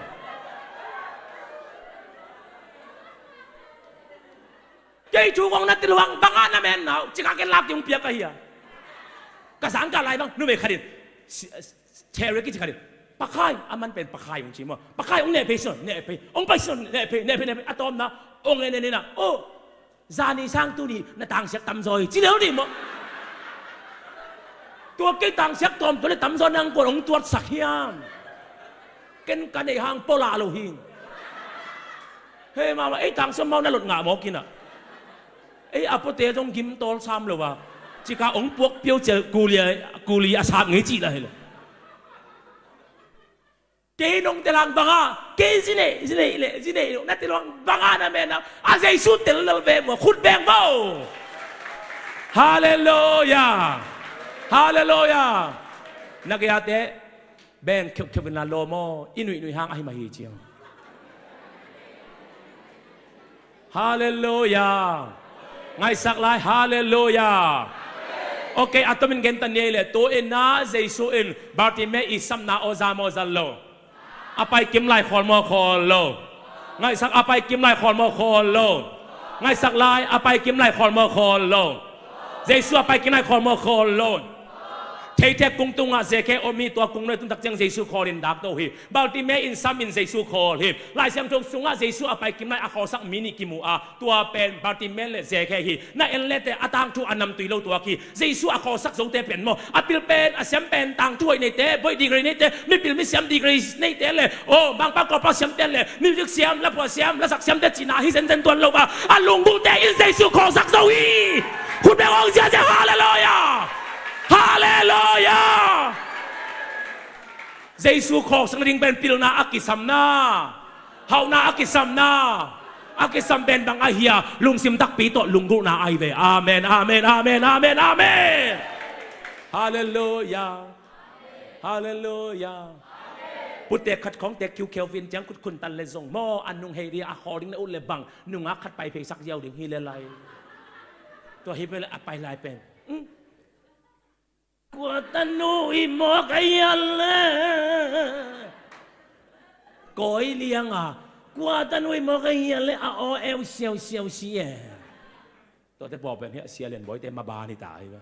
Kei thu kong na tel hang bang a na metna uh, cika ken lak ding hong piak ka hi a. Ka zangkah lai bang numei khat in, si-, Cherry kici khat in, Pa Khai, a man pen Pa Khai hong ci maw. Pa Khai hong neh phei sino, neh phei. Hong pai sino, neh phei, neh phei, neh phei. A tawpna hong en en in ah, oh, zani sang tuni na tangsiak tamzaw hi ci lel dih maw. Tua kei tangsiak tawm tua le tamzaw nang kuan hong tuatsak hiam? Ken ka neih hang pua lah lo hi. He mama, ei tangsiam mau na lot ngah mawk in ah. Ei a puate zong gim tawl sam lo a, cika hong puak piau cial kuli a, kuli a sap ngei cih lah hi lo. Kei nong tel hang bang a, kei zi nei, zi nei le, zi nei lo na tel hang bang a na metna, a Jesu tel lel ve maw, khut beng maw. Halleluiah. Halleluiah. Na gei a te beng kheukheu in la lawm aw, i nuihnuih hang ahi mah hi ciang. Halleluiah. Ngaihsak lai, halleluiah. Ok, a tomin gen ta ni ei leh, tu in ah Jesu in Bartimei i sapna aw za maw, za lo? A pai kim lai khawl maw, khawl lo? Ngaihsak, a pai kim lai khawl maw, khawl lo? Ngaihsak lai, a pai kim lai khawl maw, khawl lo? Jesu a pai kim lai khawl maw, khawl lo? Theithek kung tungah Zekhe om hi, tua kung nuai tun tak ciang Jesu khawl in dak to hi. Bartimei in sam in Jesu khawl hi. Lai Siangtho sungah Jesu a pai kim lai a khawlsak mi nih kimu a, tua pen Bartimei le Zekhe hi. Na en leteh a tangthu a namtui lo tuak hi. Jesu a khawlsak zote pen maw, a pil pen, a siam pen, tangthu hoih neite, boih degree neite, mipil misiam degree neite le, oh, mangpa kawlpa siamte le, music siam, laphuah siam, lasak siamte cihna hi zenzen tuan lo a, a lunggulhte in Jesu khawlsak zo hi. Khut beng hong ziazia, halleluiah. Halleluiah. Jesu khawlsak nading pen pilna a kisamna, hauhna a kisamna, a kisam pen bang ahi a, lungsim takpi tawh lunggulhna ahi ve. Amen, amen, amen, amen, amen. Halleluiah. Halleluiah. Putek khat khawngte kiukheu vin ciang khut khuntan le zong maw, a nung hei ri a khawl ding na ut le bang, nungak khat pai pheisak ziau ding hi le lai. Tua hi pen a pai lai pen. Hmm. Kua tanu i mawk a hial le. Kawi lianga Kua tan ui maw ka hia le a aw eu siau siau si e. Tuate pawh pen hiah Sia Lian Bawite maban hi ta hi ve.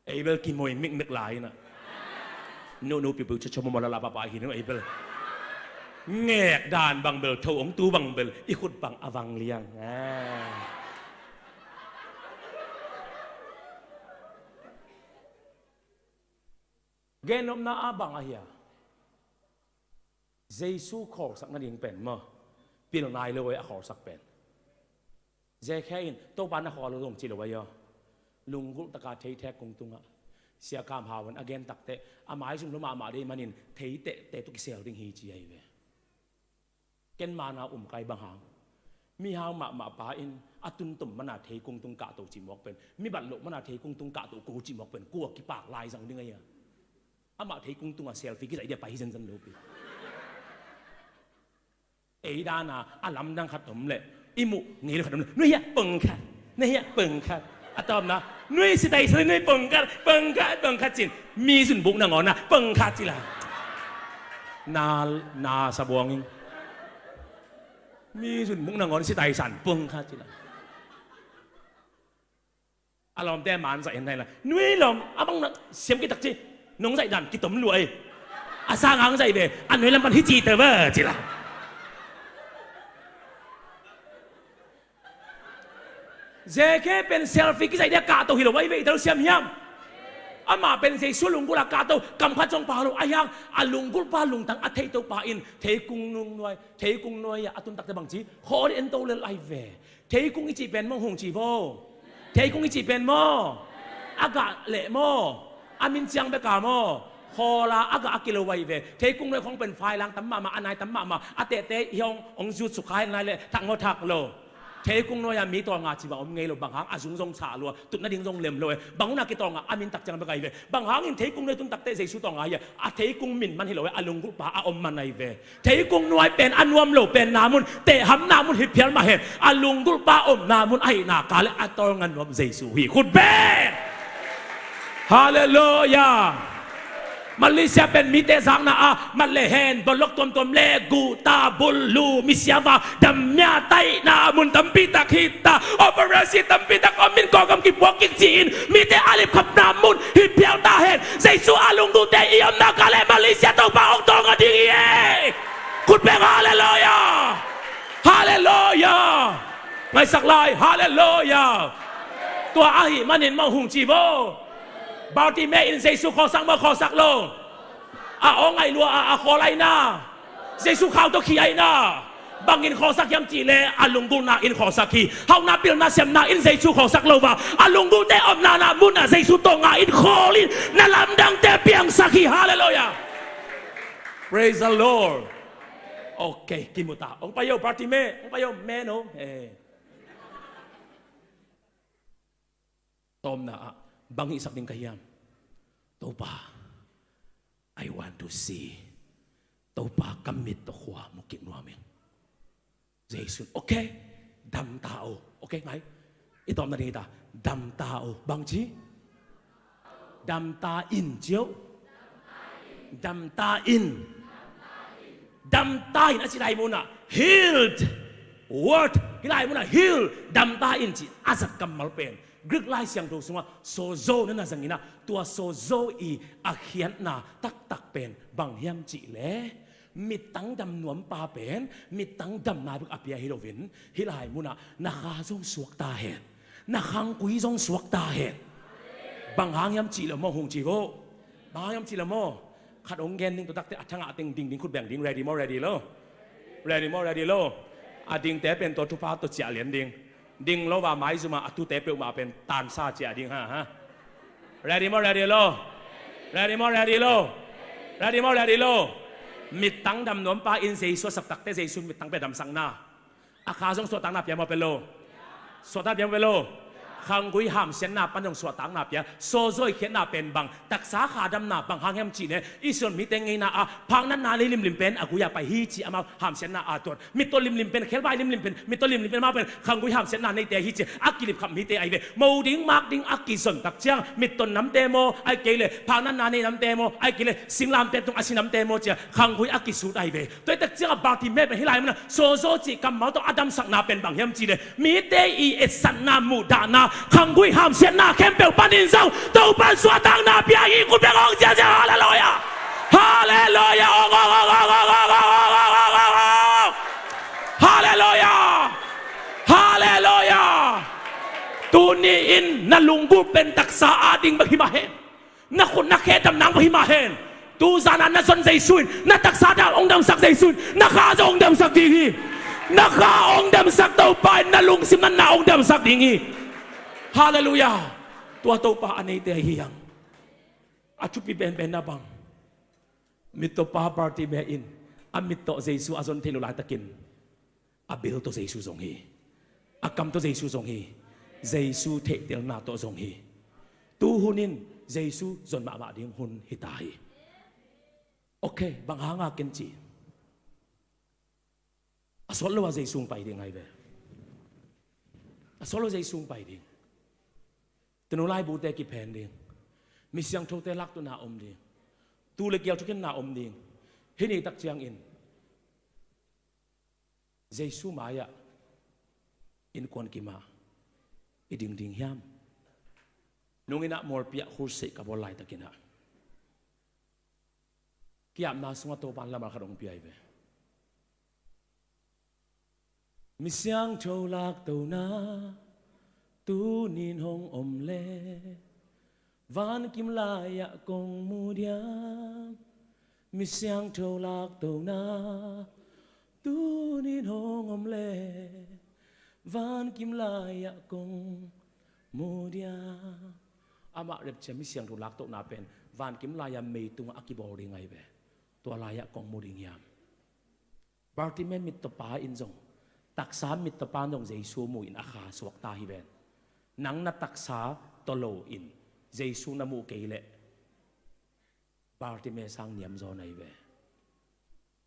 Ei bel kimoi mikmek lai inah. Nuhnu piupiu chacha mawmaw lala papa hi nu ei bel. Ngek dan bang bel tho ong tu bang bel i khut bang a vang liang. Gennopna a bang ahia? Jesu khawlsak nading pen maw, pil nai lo ei a khawlsak pen. Zekhia in Topa na khawl lo dong ci lo ei aw. Lunggulh taka theithek kung tungah Sia Kam Hau in a gen takteh a maizum lo mahmah dei manin theitehte tu kisel ding hi ci ahi ve. Ken mana um kai bang hang? Mihau mahmah pa in a tuntom mana theikung tung kahto cimawk pen, mibat loh mana theikung tung kahto ko cimawk pen kua kipak lai zang ding ahi a? Amah theikung tungah selfie kizaih dia pai hi zenzen lopi. Ei dana a lamdang khat om leh i muh ngei lo khat om leh, nuai hiah pongkhat, nuai hiah pongkhat. A tawpna, nuai sitai sali nuai pongkhat, pongkhat, pongkhat cin. Mi zunbuk nangawn ah pongkhat cila. Na, na sabuang in. Mi zunbuk nangawn sitai san pongkhat cila. A lawmte man zaih hen daila. Nuai lawm a bang na siam kitak ci. Nong zaih dan kitom lua ei. A sang ang zaih ve. A nuai lam pan hi ci teu ve cila. Zekhia pen selfie kizaih dia kahto hi lo ai ve i tel siam hiam? Amah pen Jesu lunggulh a kahto, kam khat zong pha lo a hiang. A lunggulhpa lungtang a theihtopa in theikung nungnuai, theikung nuai ah a tuntakte bang ci? Khawl en to lel ai ve. Theikung i cih pen maw hung ci vo. Theikung i cih pen maw? A gah leh maw? A min ciang beka maw? Khawla a gah a kilo ai ve. Theikung nuai khong pen failang tam mahmah, a nai tam mahmah. A tehte hiong ong zut sukha hen lai leh thak maw thak lo. Theikung nuai a mi tawlnga ci bang om ngei lo, bang hang a zung zong sah lua, tut nading zong lem lo e. Bang huna kitawlnga a min tak ciang beka ai ve. Bang hangin theikung nuai tun takteh Jesu tawlnga hi a, a theikung min man hi lo e, a lunggulhpa a om man ai ve. Theikung nuai pen a nuam lo pen na mun, tehham na mun hi phial mah hen. A lunggulhpa om na mun ahihna ka le a tawlnga nuam Jesu hi. Khut beng. Halleluia. Malaysia pen mite zakna ah mat le hen, bolok tuamtuam le guta, bulu, misiava, damya taihna mun tampi tak hi ta, operasi tampi tak om in, kawkam kipuak kik ci-in mite a lipkhapna mun hi phial ta hen. Jesu a lunggulhte i omna ka le Malaysia Topa ong tawlnga ding hi e. Khut beng. Halleluia. Halleluia. Ngaisak lai. Halleluia. Tua ahih manin mah hung ci vo. Bartimai in Jesu khawlsak maw khawlsak lo? A aw ngaih lua a, a khawl aina. Jesu khau tawh khi aina. Bangin khawlsak hiam cihleh a lunggulhna in khawlsak hi. Hauhna pilna siamna in Jesu khawlsak lo va, a lunggulhte omna na munah Jesu tawlnga in khawl in na lamdangte piangsak hi. Halleluia. Praise the Lord. Ok, kimuta. Ong pai o Bartimai, ong pai o meno. Eh. Tawpna ah bang hihsak ding ka hiam? Topa, I want to see. Topa, ka mit tawh khua mu kik nuam ing. Jesu, ok, dam ta o. Ok, ngai. I tawpna ding hi ta, dam ta o. Bang ci? Dam ta in ci o. Dam ta in. Dam ta in a ci lai munah healed. Word hi lai munah heal, dam ta in ci a zat kammal pen Greek Lai Siangtho sungah sozo na na zangin ah, tua sozo i a khiatna taktak pen bang hiam cihleh, mittang dam nuampa pen mittang damna bek a pia hi loin, hih lai munah na kha zong suak ta hen, na khangkui zong suak ta hen. Bang hang hiam cihleh maw hung ci vo. Bang hang hiam cihleh maw. Khat ong gen ding, tua takte a thangah teng ding ding, khut beng ding. Ready maw, ready lo? Ready maw, ready lo? A dingte pen tua thupha tua ciah lian ding. Ding lo va maizuma a tute peuhmah pen tansa ciah ding ha, ha. Ready maw, ready lo? Ready maw, ready lo? Ready maw, ready lo? Mittang dam nuampa in Jesu a sap takte Jesu mittang pen damsakna. A kha zong suahtakna pia maw pia lo? Suahtakna pia maw pia lo? Khanggui hamsiatna pan zong suahtakna pia. Sawzawi khiatna pen bang, taksa kha damna bang hang hiam cih leh, Israel mite ngeina ah phaknatna nei limlim pen a gui-a pai hi ci, amau hamsiatna a tuat. Mittaw limlim pen, khelvai limlim pen, mittaw limlim pen, amau pen khanggui hamsiatna neite hi ci a kilip khap mite ahi ve. Mo ding mak ding a kizon tak ciang, mitton namte maw, ahih kei leh phaknatna nei namte maw, ahih kei leh singlamteh tung a si namte maw ci a khanggui a kisut ahi ve. Tua hi tak ciangah Bartimai pen hih lai munah sawzaw cih kammal tawh a damsakna pen bang hiam cih leh, mite i etsakna muhdahna, khanggui hamsiatna khempeuh panin zong Topa'n suahtakna pia hi. Khut beng hong ziazia, halleluiah! Halleluiah! Ong, ong, ong. Halleluiah! Halleluiah! Tuni-in na lunggulh pen taksa ading bek hi mah hen. Na khut na khe damna bek hi mah hen. Tuzan a na zon Jesu in, na taksa dang hong damsak Jesu in, na kha zong hong damsak ding hi. Na kha hong damsak Topa in na lungsim natna hong damsak ding hi. Halleluiah. Tua Topa a neite ahi hiam? A thupi penpen na bang, mittawpa Bartimai in a mit tawh Jesu a zon thei lo laitakin a bil tawh Jesu zong hi. A kam tawh Jesu zong hi. Jesu theihtelna tawh zong hi. Tu hun in Jesu zon mahmah ding hun hi ta hi. Ok, bang hanga ken ci? A sawt lo a Jesu hong pai ding ahi ve. A sawt lo Jesu hong pai ding. Tunu laibute kiphen ding. Mi siangthote laktuhna om ding. Tuu le kial thukhenna om ding. Hih ni tak ciangin Jesu mai-ah innkuan kim ah i ding ding hiam? Nung in ah mualpi ah crusade ka bawl laitakin ah ki-apna sungah Topa'n lamdang khat hong pia hi ve. Mi siangtho laktona tuni-in hong om leh, vankim lai-ah kong mu diam. Mi siangtho laktona tuni-in hong om leh, vankim lai-ah kong mu diam. Amah repcia mi siangtho laktona pen vankim lai-a mei tungah a kibawl ding ahi ve. Tua lai-ah kong mu ding hiam? Bartimai mittawpa in zong, taksa mittawpa in zong Jesu mu in a kha suak ta hi ven. Nang na taksa tawh lo in Jesu na muh kei leh Bartimai sang niamzaw na hi ve.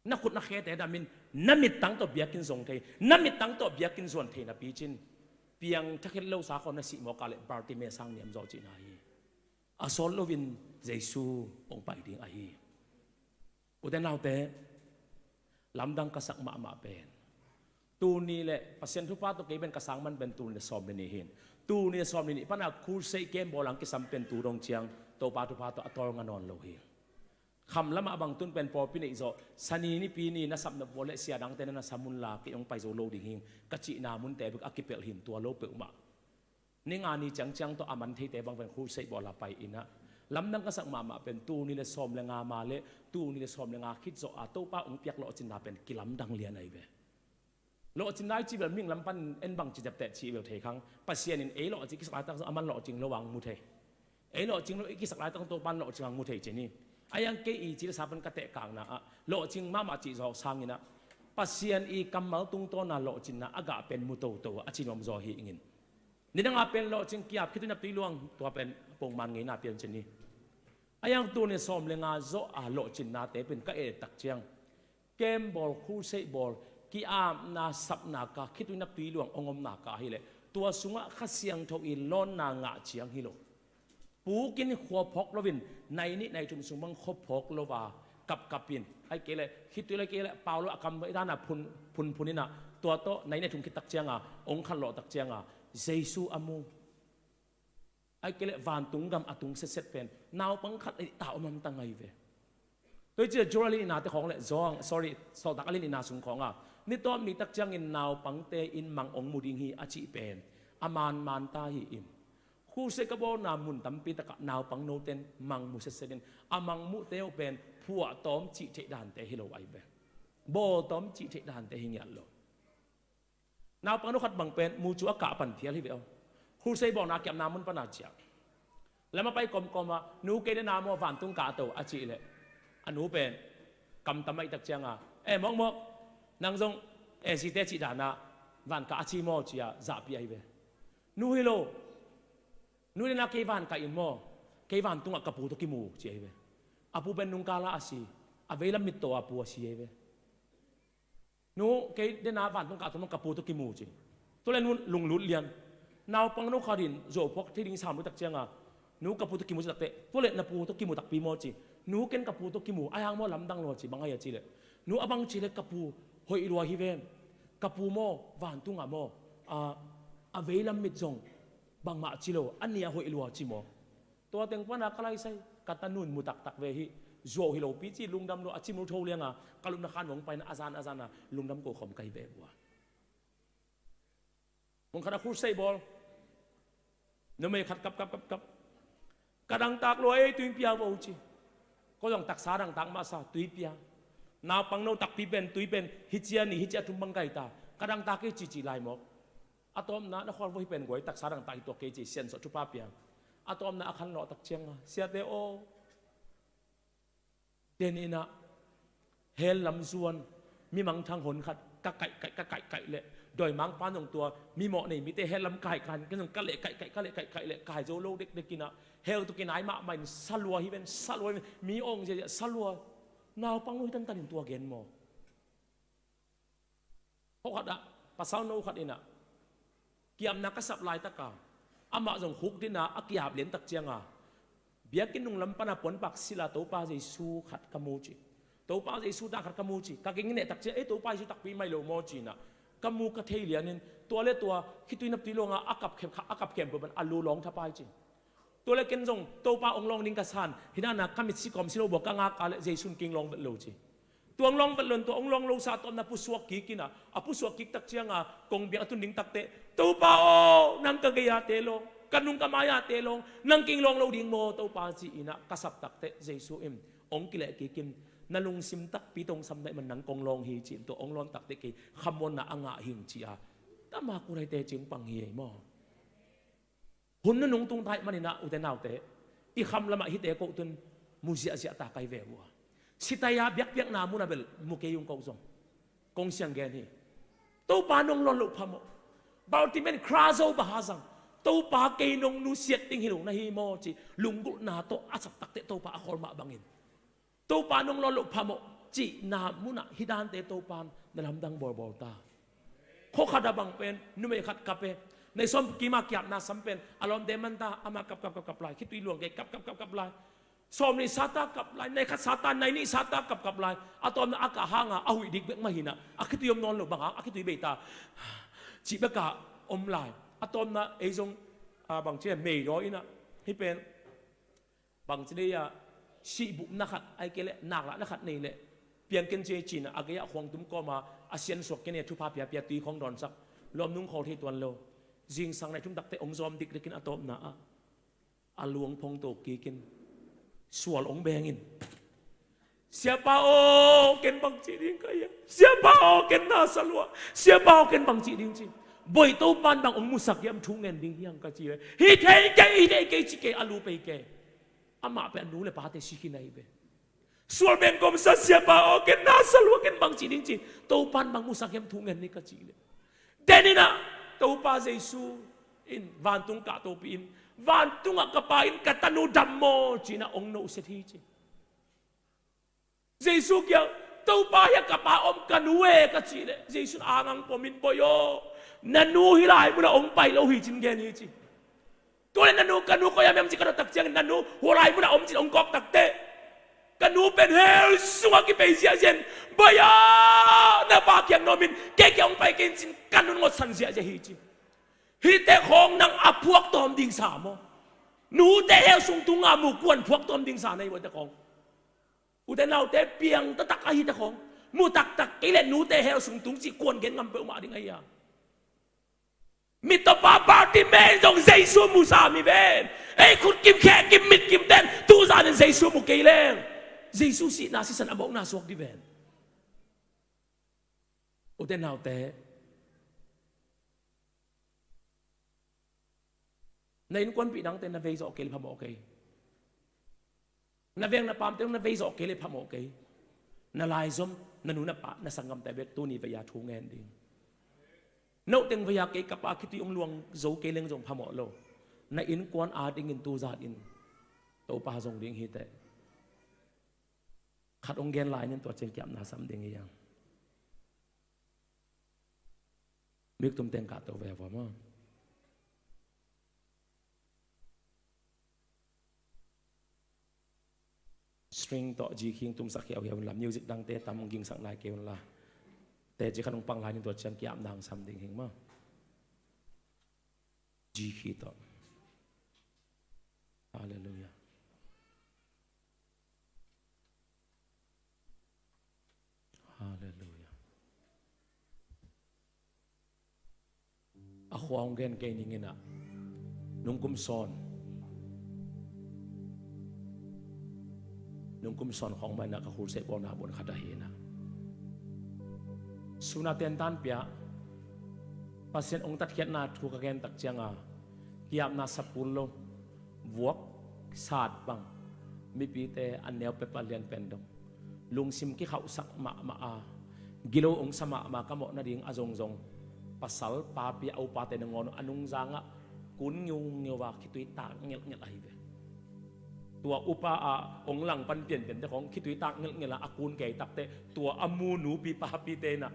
Na khut na khete dam in, na mittang tawh biakinn zong thei, na mittang tawh biakinn zuan thei napi cin, piangthak het lo sa khawng na sih mawk a leh Bartimai sang niamzaw cihna hi. A sawt loin Jesu hong pai ding ahi. Ute naute, lamdang ka sak mahmah pen, tuni le Pasian thupha tawh kei pen ka sang man pen tul nih le sawm le nih hi. Tul nih le sawm le nih pana crusade camp bawl a hong kisam pen tu dong ciang Topa thupha tawh a tawlnga nawn lo hi. Kham lamah bang tun pen pawlpi neih zawh, Sani nipi ni na sapna bawl le sia dangte na na sam un la, kei hong pai zo lo ding hi ka cihna munte bek a kipelh hi. Tua lo peuhmah, ni nga ni ciangciang tawh a man theite bang pen crusade bawl a pai in ah, lamdang ka sak mahmah pen tul nih le sawm le nga ma le tul nih le sawm le nga khit zawh a Topa hong piak lawhcinna pen kilamdang lian ahi ve. Lawhcinna i cih bel mihing lam pan en bang ci depteh cih bel thei khang. Pasian in ei lawhcing kisak laitak zong aman lawhcing lo a hong mu thei. Ei lawhcing lo i kisak laitak zong Topa'n lawhcing a hong mu thei ci ni. A iang kei i ci le sa pan ka tehkakna ah lawhcing mahmah cih zawh sangin ah Pasian i kammal tungtawna lawhcinna a gah pen mu toto a ci nuam zaw hi ingin. Nidang a pen lawhcing ki-ap, khitui nap tui luang, tua pen pongman ngeina pian ci ni. A iang tul nih sawm le nga zawh a lawhcinnate pen ka et tak ciang, camp bawl, crusade bawl, ki-apna, sapna ka, khitui nap tui luang hong omna ka ahih leh tua sungah Kha Siangtho i lawnna ngah ciang hi lo. Pukin khua phawk loin, nai nih nai thum sung bang khua phawk lo a kapkap in, ahih kei leh khitui, ahih kei leh pau lo a kam i dan a phun, phunphun in ah, tua tawh nai nih nai thum khit tak ciang a, hong khanlawh tak ciang a Jesu a mu. Ahih kei leh vantung gam a tung setset pen naupang khat a i ta om hamtang ahi ve. Tua hi ciah Joel in i nate khawng le zawng, sorry, Sawltak a lin i na sung khawng a, ni tawp ni tak ciangin naupangte in mang hong mu ding hi a cih pen a manman ta hi in. Crusade ka bawlna mun tampi takah naupang note in mang mu setset in, a mang muhte uh pen phuahtawm cih theih dante hi lo ahi ve. Bawltawm cih theih dante hi ngiat lo. Naupang no khat bang pen mu cu a kah pan phial hi ve aw. Crusade bawlna a kiapna mun pana ciah, lam a pai kawmkawm ah, "Nu, kei na na maw, vantung kah to," a cih leh a nu pen kamtam ahih tak ciang a, "Eh, mawkmawk, nang zong A C te cih dan ah van kah a ci maw?" ci-a zahpih ahi ve. "Nu, hi lo, Nu, dena kei van ka in maw, kei vantungah ka pu tawh kimu ci ahi ve. A pu pen nungkala a si, a veilam mittaw a pu a si ahi ve. Nu, kei dena vantungah ka tawh ka pu tawh kimu ci. Tua le nu lunglut lian. Naupang no khat in zuau phuak thei ding sam lo tak cianga, nu, ka pu tawh kimu ci takteh, tua le na pu tawh kimu takpi maw ci. Nu, ken ka pu tawh kimu, a hiang maw lamdang lua ci, bang ahi a ci le, nu, a bang ci le ka pu hoih lua hi ve. Ka pu maw vantungah maw, a, a veilam mit zong bangmah ci lo, a nih a hoih lua ci maw. Tua teng pana ka laisai, ka tanun mu taktak ve hi. Zuau hi lopi ci, lungdam lua, a cimul tho lianga ka lupna khan hong paina a zan a zana lungdam ko khawm ka hi beh bua. Mun khat a khur sei bawl. Numei khat kap kap kap kap. Ka dangtak lua ei, tui pia vo ci. Ko zong taksa dangtak mahsa, tui pia. Naupang no takpi pen, tui pen hi cia ni, hi cia thum bang kai ta. Ka dangtak ei ci ci lai mawk. A tawpna na khual vo hi pen guai, taksa dangtak hi tuak kei ci, siansuah thupha pia. A tawpna a khan lawh tak cianga, siate aw, den inah hell lam zuan mi mangthang hon khat ka kaih kaih, ka kaih kaih leh, dawimangpa zong tua mi mawh nei mite hell lam kai kan, ken zong ka leh kaih kaih, ka leh kaih kaih leh kai zo lo dekdek inah, hell tawh kinai mahmah in, sa lua hi ven, sa lua hi ven, mi awng ziahziah, sa lua. Naupang no hi tantan in tua gen maw. Khua khatah pasal no khat inah kiamna ka sap laitaka, amah zong khuk dina a kiap lian tak cianga, biakinn nung lam pana puanpak sila Topa Jesu khat ka mu ci. Topa Jesu dan khat ka mu ci. Ka kingin neh tak ciang, ei, Topa Jesu takpi mai lo maw ci inah ka mu ka thei lianin, tua le tua khitui naptui lawnga a kap khem, a kap khem peuh pan a lu lawng thapai ci. Tua le ken zong Topa ong lawng ding ka san, hi nana ka mit sikawm si lo bua, ka ngak a le Jesu in king lawng vet lo ci. Tua ong lawng vet lo in, tua ong lawng lo sa tawh na pusuak kik inah, a pusuak kik tak cianga kongbiang a tun ding takteh, Topa aw, nang ka gei-a te lawng, ka nung ka mai-a te lawng, nang king lawng lo ding maw Topa ci inah ka sap takteh, Jesu in ong kileh kik in, na lungsim takpi tawh ong sam na hih man nang kong lawng hi ci in, tua ong lawng takteh kei khamuanna a ngah hing ci a, tama kuraite ci ong pang hi ei maw. Hun nunung tung taih maninah ute naute, i kham lamah hihte koh tun mu ziahziah ta kai ve uh a. Sitaia biakpiakna munah bel mu kei ung koh zong. Kong siang gen hi. Topa nong lawn loh phamawh. Bartimaeus kra zo baha zang. Topa kei nong nusiat ding hi lo na hi maw ci. Lunggulhna tawh a sap takteh Topa a khawl mah bangin Topa nong lawn loh phamawh cihna munah hih dante Topan na lamdang bawlbawl ta. Khua khat a bang pen numei khat kap e. Nai sawm kima kiapna sam pen a lawmte manta, ama kap kap kap kap lai. Khitui luang kei kap kap kap kap lai. Sawm nih sata kap lai, nai khat sata, nai nih sata kap kap lai. A tawpna a kah hanga a huih dik bek mah hinah a khitui om nawn lo banga a khitui bei ta. Cih beka om lai. A tawpna ei zong, a, bang ci a, mei daw inah hih pen bangci lei-a sihbupna khat, ai kei leh naklahna khat nei leh piang ken ci ei cinah a gei-ah khuangtum kawma a siansuak ken ei, thupha piapia tui khawng dawnsak, lawmnung khawl thei tuan lo. Zingsang nai thum takte ong zawm dikdikin a tawpna ah a luang phong tawk kikin sual ong bengin, Siapa aw, ken bangci ding ka hiam? Siapa aw, ken na sa lua. Siapa aw, ken bangci ding ci. Bawi Topan bang ong musak hiam, thu ngen ding hiam ka ci le, hi thei kei, hi thei kei ci kei, a lu pei kei. Amah pen a nu le pate si khin ahi ve. Sual beng kawmsa, Siapa aw, ken na sa lua, ken bangci ding ci. Topan bang musak hiam, thu ngen ni ka ci le, deninah Topa Jesu in vantung kah topi in, vantungah ka Pa in ka tanu dam maw cinah ong nohset hi ci. Jesu kiang, Topa, hiah ka pa om, ka nu e ka cih leh Jesu in angang pomin, Bawi aw, na nu hih lai munah ong pai lo hi cin gen hi ci. Tua leh na nu, ka nu koi-ah hiam ci ka dot tak ciangin na nu hua lai munah om cin ong kawk takteh, ka nu pen hell sungah kipei ziahziah in, Bawi aw, na pa kiang na omin kei kiang ong pai kei in cin ka nu in ngawtsan ziahziah hi ci. Hihte khawng nang a phuak tawm ding sa maw? Nute hell sung tunga mu kuan phuak tawm ding sa na hi maw hihte khawng? Ute naute, piang taktak ahi ta khawng. Mu taktak kei leh nute hell sung tung cih kuan gen ngam peuhmah ding ahi a. Mittawpa Bartimaeus zong Jesu mu sam hi ven. Ei khut kim, khe kim, mit kim ten tu zanin Jesu mu kei leng Jesu sihna sisan a mawkna suak dih ven. Ute naute, na innkuanpih dangte na vei zawh kei le phamawh kei. Na veng na pamte na vei zawh kei le phamawh kei. Na laizom, na nu na pa, na sanggamte bek tuni vei-a thu ngen ding. Note teng vei-a kei ka pa khitui ong luang zo kei leng zong phamawh lo. Na innkuan adingin tu zat in Topa zong ding hi teh. Khat hong gen lai ning, tua ciang ki-apna sam ding hi hang. Mik tum teng kah to ve vua maw. String tawh G key tumsak hiauhiau unla, music dangte tam gingsak nai kei unla. Teci khat hong pang lai ning, tua ciang ki-apna hong sam ding hi maw. G key tawh. Halleluiah. Halleluiah. A khua hong gen kei ning inah, nungkum sawn, nungkum sawn khawng mah inah ka khulseh bawlna buan khat ahi inah, suna tentan piah Pasian hong tatkhiatna thu ka gen tak cianga ki-apna sapul lo, vuak sat bang, mipite a neu peuh a lian pen dong, lungsim kikhauhsak mahmah a, gilo hong sa mahmah ka mawh nading a zongzong, pasal papi a upate nangawn a nungzangah kun ngiungiu a khitui tak ngelhngelh ahi ve. Tua upa a hong langpan pianpiante khawng khitui tak ngelhngelh a a kun kei takteh, tua a mu nupi papite inah,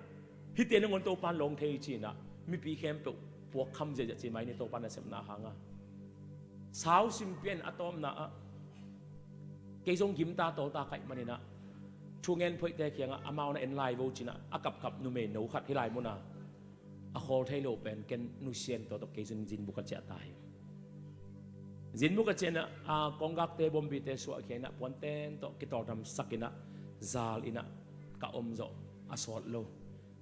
hihte nangawn Topan lawng thei ci inah, mipi khempeuh puak kham ziahziah ci mai ni, Topa nasepna hanga. Sau sim pian a tawpna ah, kei zong gimta tawlta kaih man inah, thungen phoihte kiangah amau na en lai vo ci inah a kapkap numei no khat hih lai muna a khawl thei lo pen ken nusia in, tua tawh kei zong zinbuk a ciah ta hi. Zinbuk a ciah inah, a, konggakte, bombite suahkhia inah puanten tawh kitawldamsak inah, zal inah ka om zawh a sawt lo.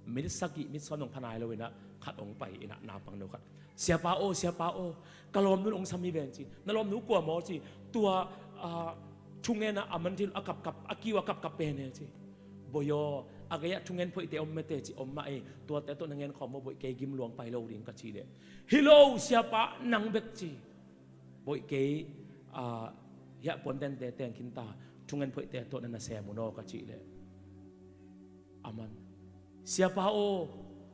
Minit sagih, minit sawm hong pha nai lo inah khat hong pai inah, naupang no khat, "Siapa aw, Siapa aw, ka lawmnu in hong sam hi ven," ci. "Na lawmnu kua maw?" ci. "Tua, a, thungen ah a man thei lo, a kapkap, a kiu a kapkap pen e," ci. "Bawi aw, a gei ah thungen phoihte om mete," ci. "Om mah ei, tuate tawh na ngen khawm maw bawi, kei gim luang pai lo ding," ka cih leh, "Hi lo, Siapa, nang bek," ci. "Bawi, kei, a, hiah puantente teng khinta, thungen phoihte tawh na na sem un aw," ka cih leh, a man, "Siapa aw,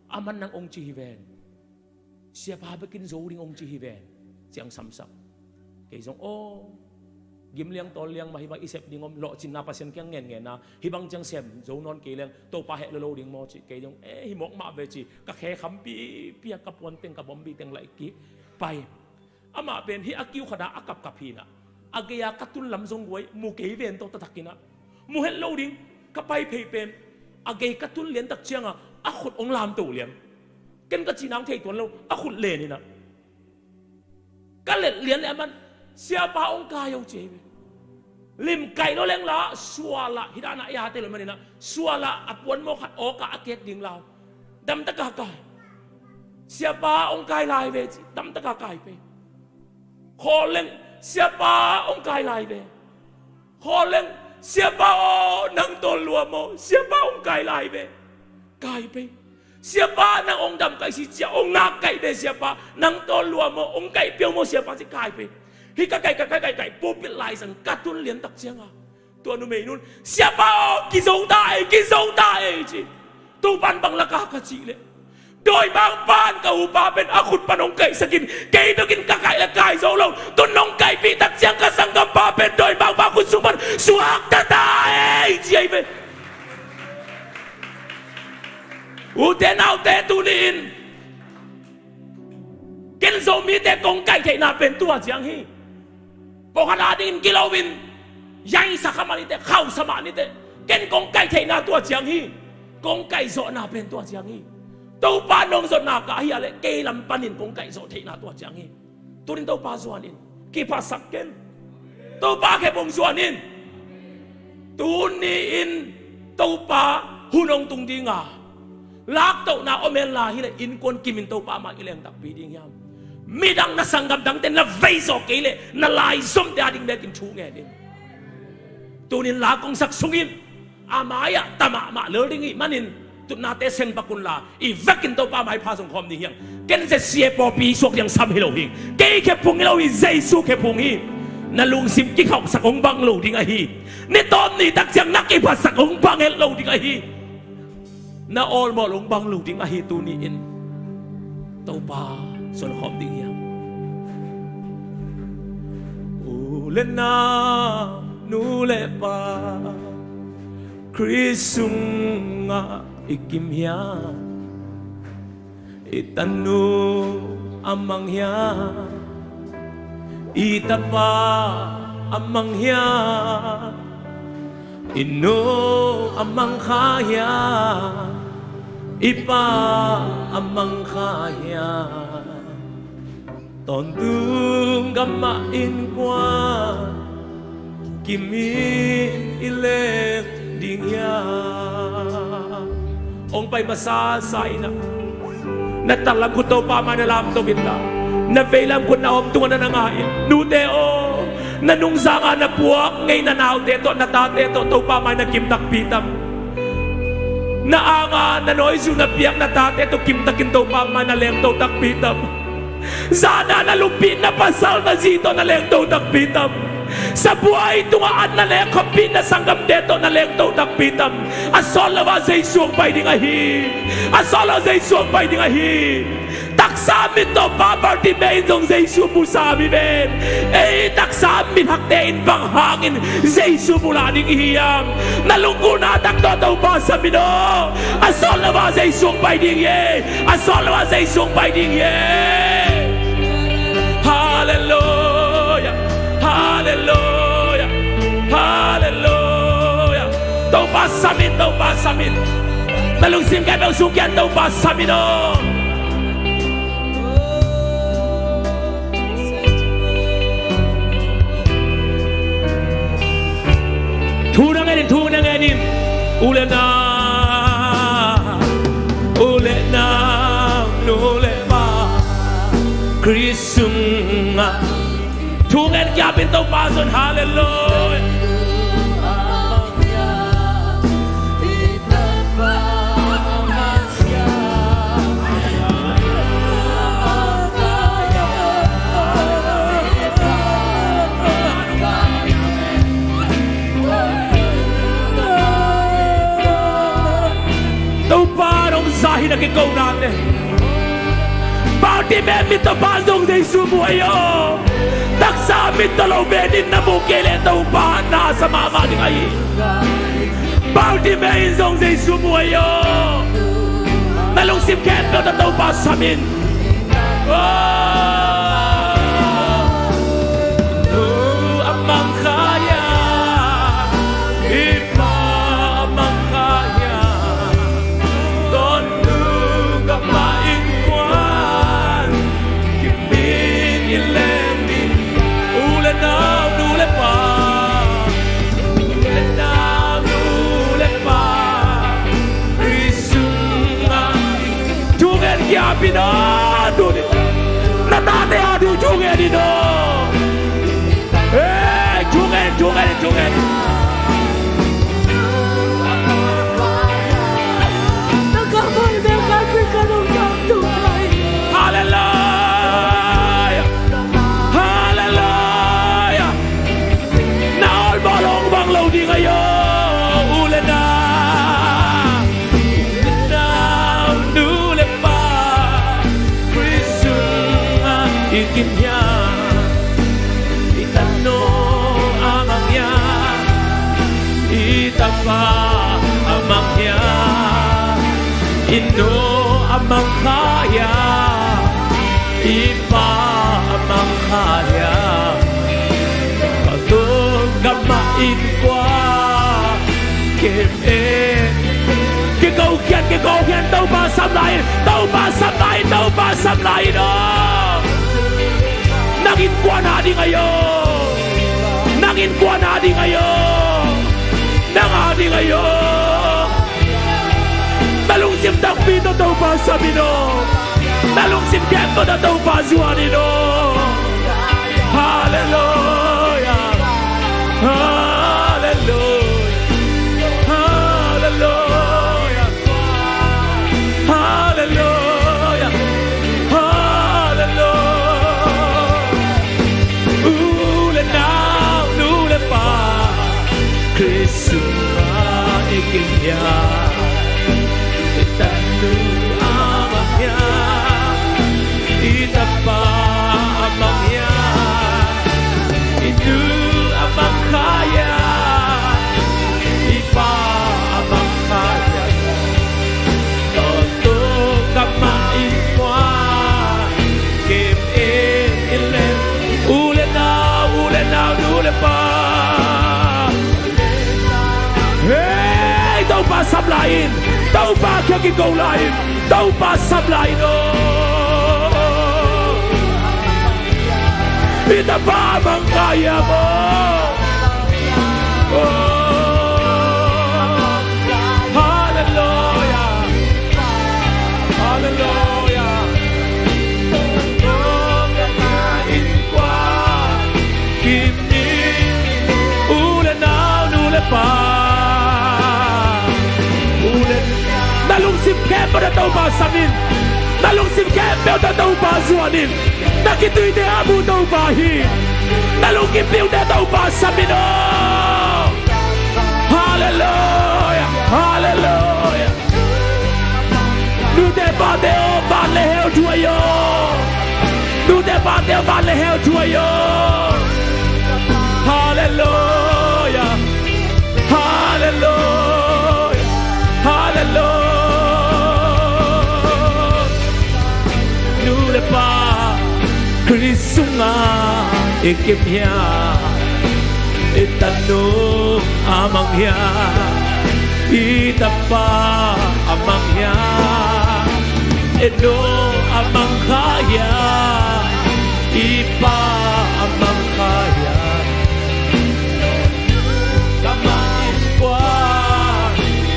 a man nang hong ci hi ven. Siapa bekin zo ding hong ci hi ven," ci hong samsak. Kei zong, "Aw, gim liang tawl liang mah, hih bang i sep ding om, lawhcinna Pasian kiang ngenngen a, hih bang ciang sem zo nawn kei leng Topa heh lo lo ding maw," ci. Kei zong, "E, hi mawk mah ve," ci. Ka khe khampipi a, ka puanteng, ka bombi teng laih kik pai. Amah pen hih a kiu khat ah a kapkap hi inah, a gei a ka tun lam zong guai, mu kei ven tawh taktak inah, mu het lo ding. Ka pai phei pen a gei ka tun lian tak cianga a khut hong lamto lian. Ken ka cihna hong thei tuan lo, a khut len inah, ka let lian leh a man, "Siapa hong kai o," ci hi ve. Lim kaih lo leng la, sualah, hih dan a i ate lo man inah, sualah a puanmaw khat awkah a kek ding lau. Damtaka kai. "Siapa hong kai lai ve," ci. Damtaka kai pei. Khawl leng, "Siapa hong kai lai ve." Khawl leng, "Siapa aw, nang tawl lua maw, Siapa hong kai lai ve." Kai pei. "Siapa, nang hong dam kaih si," ci a, "hong nak kaih ve, Siapa, nang tawl lua maw, hong kaih pia o maw, Siapa," ci. Kai pei. Hih ka kaih, ka kaih, kaih, kaih, pulpit laizang ka tun lian tak cianga tua numei nun, "Siapa aw, kizo ta ei, kizo ta ei," ci. "Topan bang laka?" ka cih leh, "Dawimangpa'n ka upa pen a khut pan hong kaihsak in, kei bekin ka kaih leh kai zo lo. Tun hong kaihpih tak ciang ka sanggampa pen dawimangpa khut sung pan suakta ta ei," ci ahi ve. Ute naute, tuni-in ken Zomite kong kaih theihna pen tua ciang hi. Pawlkhat adingin gilo in, yaisa kha mah niteh, khauhsa mah niteh, ken kong kaih theihna tua ciang hi. Kong kaih zawhna pen tua ciang hi. Topa nong zawhna ka ahi a leh kei lam panin kong kaih zawh theihna tua ciang hi. Tunin Topa zuan in, kiphasak ken. Topa khephung zuan in. Tuni-in Topa hun hong tung dinga, laktohna om henla, hileh innkuan kimin Topa mah i leng takpi ding hiam? Midang, na sanggam dangte na veizawh kei leh na laizomte ading bekin thu ngen in. Tunin la kong sak sungin a mai-ah ta mahmah lel ding ih manin, tutnate seng pak unla, i vekin Topa maipha zong khawm ding hiang. Ken Z C A pawlpi suak ding sam hi lo hi. Kei khephung hi lo hi, Jesu khephung hi. Na lungsim kikhauhsak hong bang lo ding ahi. Ni tawm ni tak ciang na kiphasak hong bang het lo ding ahi. Na awlmawh hong bang lo ding ahi. Tuni-in Topa suan khawm ding hiang. U le nau, nu le pa, Khrist sungah i kim hiam? I tanu a mang hiam? I tapa a mang hiam? I nu a mang kha hiam? I pa a mang kha hiam? Tawntung gamah innkuan kimin i leng ding hiam? Hong pai masasa in ah, na taklam khut Topa mai na lamto in ta, na veilam khut na om tungah na na ngah in. Nute aw, na nungzanga na puak ngei na naute tawh, na tate tawh Topa mai na kim takpi tam? Na anga na nawi zu na piak na tate tawh kim takin Topa mai na lengto takpi tam? Zana na lupih na pasal na zi tawh na lengto takpi tam? Sabuai tungah an na leh khuapih na sanggamte tawh na lengto takpi tam? A sawt lo-a Jesu hong pai ding ahi. A sawt lo-a Jesu hong pai ding ahi. Taksa mit tawh pa Bartimei in zong Jesu mu sam hi ven. Ei taksa mit hakte in bang hangin Jesu mu lah ding i hi hiam? Na lunggulhna tak tawh Topa sam in aw. A sawt lo-a Jesu hong pai ding hi. A sawt lo-a Jesu hong pai ding hi. Halleluia. Halleluia. Halleluia. Topa sam in, Topa sam in. Na lungsim khempeuh sung kian Topa sam in aw. Thu na ngen in, thu na ngen in. U le nau, u le nau, nu le pa, Khrist sungah. Thu ngen kiapin Topa zong, halleluia. Topa dong sa hi na kikonate. Bartimei mit tawh pa zong Jesu mu hi aw. Taksa mit tawh lo ven in na mu kei leh Topa na sa mahmah ding ahi. Bartimei in zong Jesu mu hi aw. Na lungsim khempeuh tawh Topa sam in. Oh. Nu a mang kha hiam? I pa a mang kha hiam? Tawntung gamah innkuan kimin i leng ding. U le nau, nu le pa, u le nau, nu le pa, Khrist sungah. Thu ngen kiapin aw, tuni. Na tate a ding thu ngen in aw. Hey, thu ngen, thu ngen, thu ngen. Halleluia. Halleluia. Na awlbawl hong bang lo ding ahi aw. U le nau, u le nau, nu le pa, Khrist sungah i kim hiam? I tanu a mang hiam? I tapa a mang hiam? I nu a mang kha hiam? I pa a mang kha hiam? Tawntung gamah innkuan kim in. Kiko khian, kiko khian, Topa sam lai in, Topa sam lai in, Topa sam lai in aw. Nang innkuan a ding ahi aw. Nang innkuan a ding ahi aw. Nang a ding ahi aw. Na lungsim takpi tawh Topa sam in aw. Na lungsim khempeuh tawh Topa zuan in aw. Halleluia. Halleluia. Halleluia. Halleluia. Halleluia. U le nau, nu le pa, Khrist sungah i kim hiam? I tanu a mang hiam? I tapa a Samla in, Topa kiang kiko lai in, Topa samla in aw. I tapa a mang kha hiam aw. Aw. Halleluia. Halleluia. Aw, ka innkuan kim ni. U le nau, nu le pa, u le, na lungsim khempeuh tawh Topa sam in. Na lungsim khempeuh tawh Topa zuan in. Na kituite a mu Topa hi. Na lungkimpiute Topa sam in aw. Halleluia. Halleluia. Nute pate aw, van le hell thu ahi aw. Nute pate aw, van le hell thu ahi aw. Halleluia. Halleluia. Halleluia. Nu le pa, Khrist sungah i kim hiam? I tanu a mang hiam? I tapa a mang hiam? I nu a mang kha hiam? I pa a mang kha hiam? Ka mang innkuan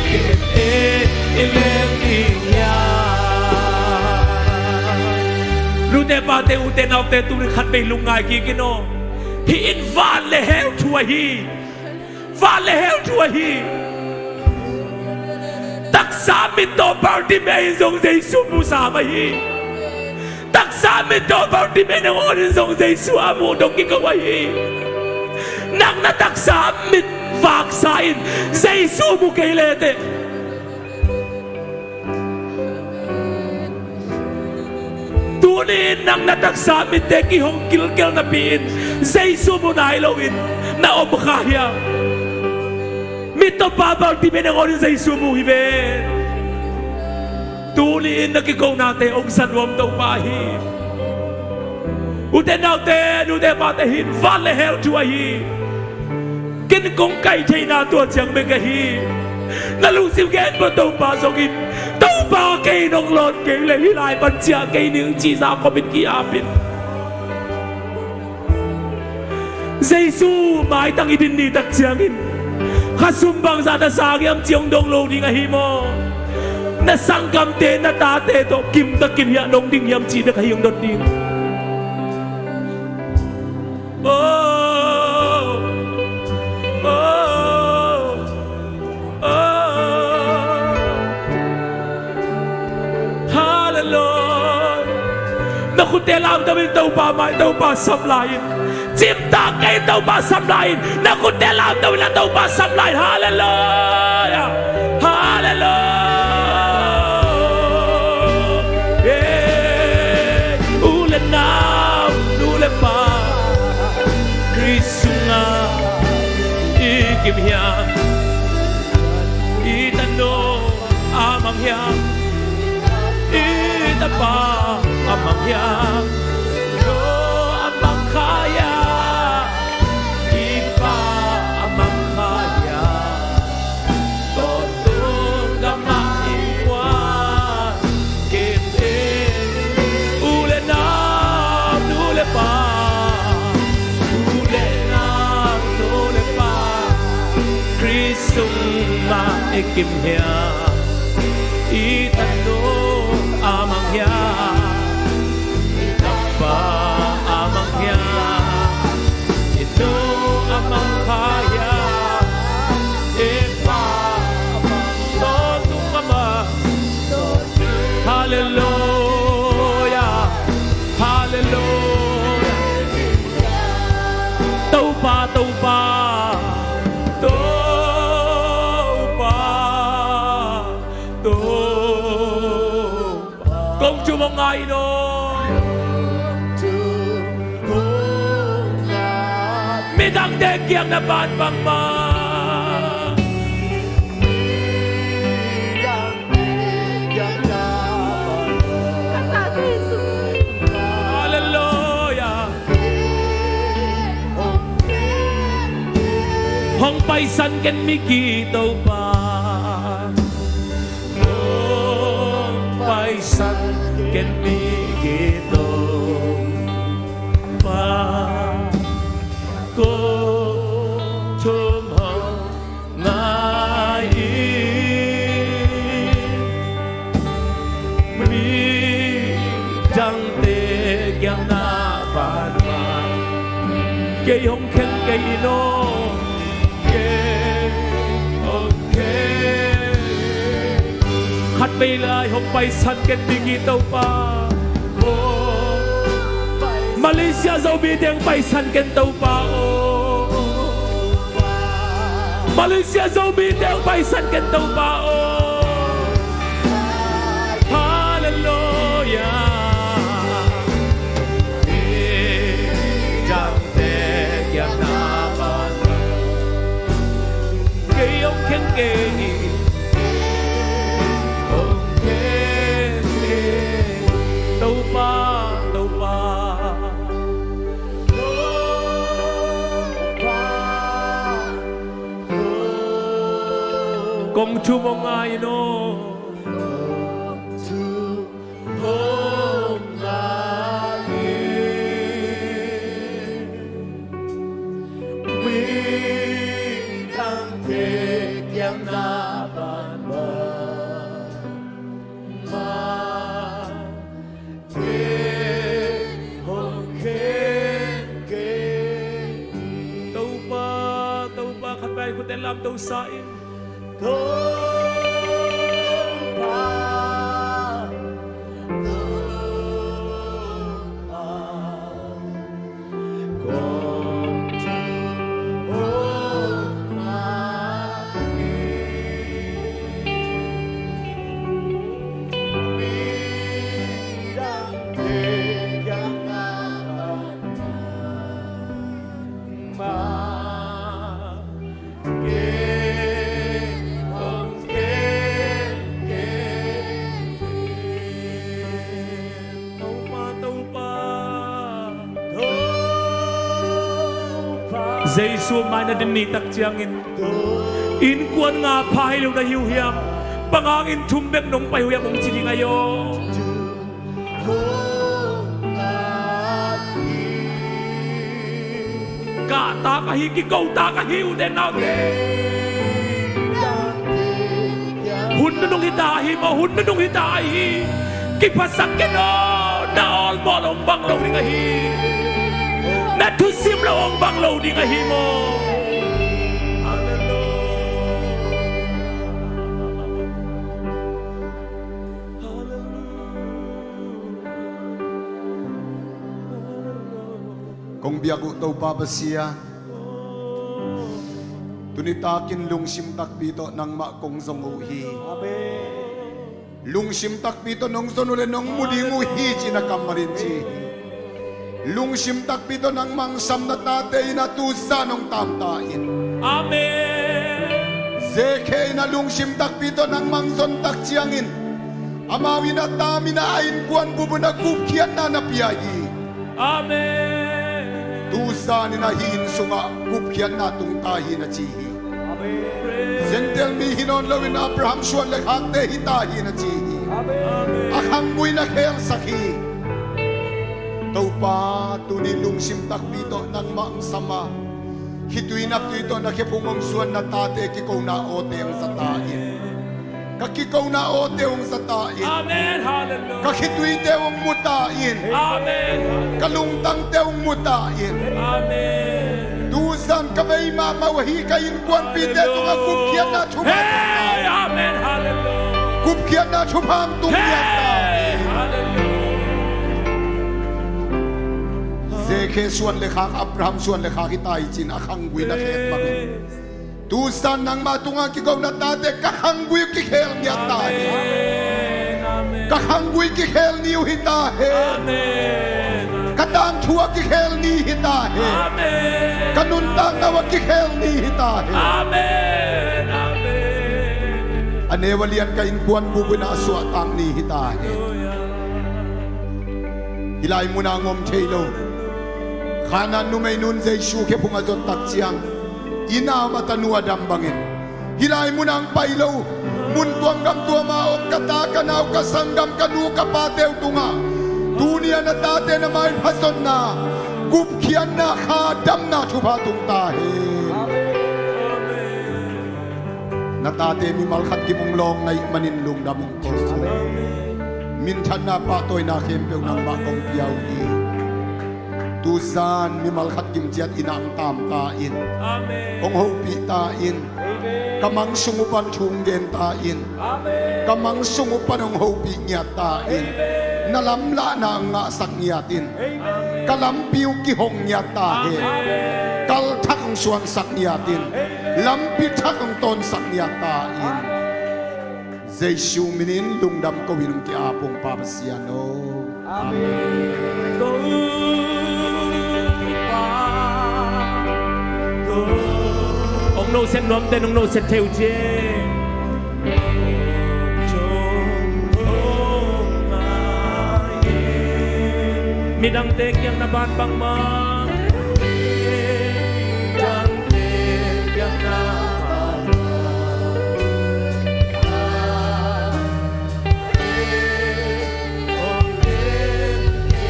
kim in i leng ding hiam? Nute pate, ute naute, tuni khatvei lungngai kik in aw. Hih in van le hell thu ahi. Van le hell thu ahi. Taksa mit tawh Bartimei in zong Jesu mu sam ahi. Taksa mit tawh Bartimei nangawn in zong Jesu a muh dong kiko ahi. Nang na taksa mit vaksa in Jesu mu kei leteh, tuni in nang na taksa mitte kihong kilkel napi-in Jesu mu nai loin na om kha hiam? Mittawpa Bartimei nangawn in Jesu mu hi ve. Tuni in na kikonate hong sa nuam Topa hi. Ute naute, nute pate, hih in van le hell thu ahi. Ken kong kai theihna tua ciang bek ahi. Na lungsim khempeuh Topa zong in, Topa, kei nong lawn kei leh hih lai pan ciah kei ning ci-in Jakob in ki-ap in. Jesu maitang i din ni tak ciangin, khasum bangzah na sang hiam cih hong dong lo ding ahi maw? Na sanggamte, na tate tawh kimtakin hiah nong ding hiam cih bek ahi hong dot ding. Oh, oh, oh. Halleluia. Na khutte lamto in Topa mai, Topa samla in. Cimtak kei in, Topa samla in. Na khutte lamto in la, Topa samla in. Halleluia. Halleluia. Yeah. U le nau, nu le pa, Khrist sungah i kim hiam? I tanu a mang hiam? I tapa a mang hiam? Nu a mang kha hiam? I pa a mang kha hiam? Tawntung gam ah innkuan kim in, u le nau, nu le pa, u le nau, nu le pa, Khrist sungah i kim hiam? I tanu a mang hiam? I tapa a mang hiam? I nu a mang kha hiam? I pa a mang, tawntung gam ah. Halleluia. Halleluia. Topa, Topa, Topa, Topa. Kong thum hong ngai in aw. Midangte kiang na pan bangmah. Halleluia. Hong paisan ken miki Topa. Ken mi ki Topa kong thum hong ngai in, midangte kiang na pan mah kei hong khen kei in aw, kei hong khen. Khatvei lai hong paisan ken mi ki Topa. Malaysia Zomite hong paisan ken Topa aw. Malaysia Zomite hong paisan ken Topa aw. Halleluia. Midangte kiang na pan kei hong khen kei, hong khen kei. Topa, Topa, Topa, kong thum hong ngai in aw. Hong ngai in, midangte kiang na pan mah kei hong khen kei. Topa, Topa, khatvei khut lamto sa in. Topa, Topa, kong thum hong ngai in, midangte kiang na pan mah kei hong khen kei. Topa, Topa, Topa, Jesu mai na din ni tak ciangin, Topa, innkuan nga pha hi lo na hi uh hiam? Bang hangin thum bek nong pai uh hiam hong ci ding ahi aw. Kahta ka hi, kikota ka hi, ute naute. Hun nunung hita ahi maw, hun nunung hita ahi. Kiphasak ken aw, na awlmawh lo hong bang lo ding ahi. Na thusim lo hong bang lo ding ahi maw. Halleluia. Kong biak uh Topa Pasian, tuni takin lungsim takpi tawh nangmah kong zong uh hi. Amen. Lungsim takpi tawh nong zon uh leh nong mu ding uh hi ci na kammal in ci hi. Lungsim takpi tawh nangmah hong sam na tate in a tu zan hong taam ta in. Amen. Zekhe in a lungsim takpi tawh nangmah hong zon tak ciangin amau in a taam in a, a innkuan bup un a gupkhiatna na pia hi. Amen. Tu zan in a hih inn sungah gupkhiatna tung ta hi na ci hi. Amen. Gentail mi hi nawn loin Abraham suan le khakte hi ta hi na ci hi. Amen. A khanggui na khelsak hi. Topa, tuni lungsim takpi tawh nangmah hong sam a, khitui naptui tawh na khephung hong suan na tate kikona awte hong za ta in. Ka kikona awte hong za ta in. Amen. Hallelujah. Ka khituite hong mu ta in. Amen. Ka lungtangte hong mu ta in. Amen. Tu zan ka vei mahmah uh ahi ka innkuanpite tungah gupkhiatna thupha. Hey, amen. Hallelujah. Gupkhiatna thupha hong tung lian ta. Hey, hallelujah. Zekhe suan le khak, Abraham suan le khak hi ta hi ci-in a khanggui na khet bangin, tu zan nangmah tungah kikona tate ka khanggui uh kikhel ngiat ta hi. Amen, amen. Ka khanggui kikhel ni uh hi ta hen. Amen. Ka tangthu a kikhel ni hi ta hen. Amen. Ka nuntakna uh a kikhel ni hi ta hen. Amen, amen. A neu a lian ka innkuan bup un a suahtak ni hi ta hen. Hallelujah. Hih lai munah hong om thei lo Khanaan numeinun Jesu khephung a zon tak ciang, inn a om a tanu a dam bangin, hih lai munah hong pai lo mun tuam gam tuam a om ka ta, ka nau, ka sanggam, ka nu, ka pate uh tungah tuni-a na tate na mai phazotna, gupkhiatna, kha damna thupha tung ta hen. Na tate mimal khat kim hong lawng na hih manin lungdam hong ko. Minthanna, pahtawina khempeuh nangmah kong pia uh hi. Tuzan mimal khat kim ciat inn ah hong taam ta in. Amen. Hong hopih ta in. Amen. Ka mang sung uh pan thu hong gen ta in. Amen. Ka mang sung uh pan hong hopih ngiat ta in. Amen. Na lamlahna hong ngahsak ngiat in. Amen. Ka lampi uh kihong ngiat ta hen. Amen. Kal thak hong suansak ngiat in. Amen. Lampi thak hong tawnsak ngiat ta in. Amen. Jesu minin lungdam ko-in hong ki-ap ung, Pa Pasian aw. Amen. Hong noset nuamten hong noset thei uh ci. Midangte kiang na ban bangmah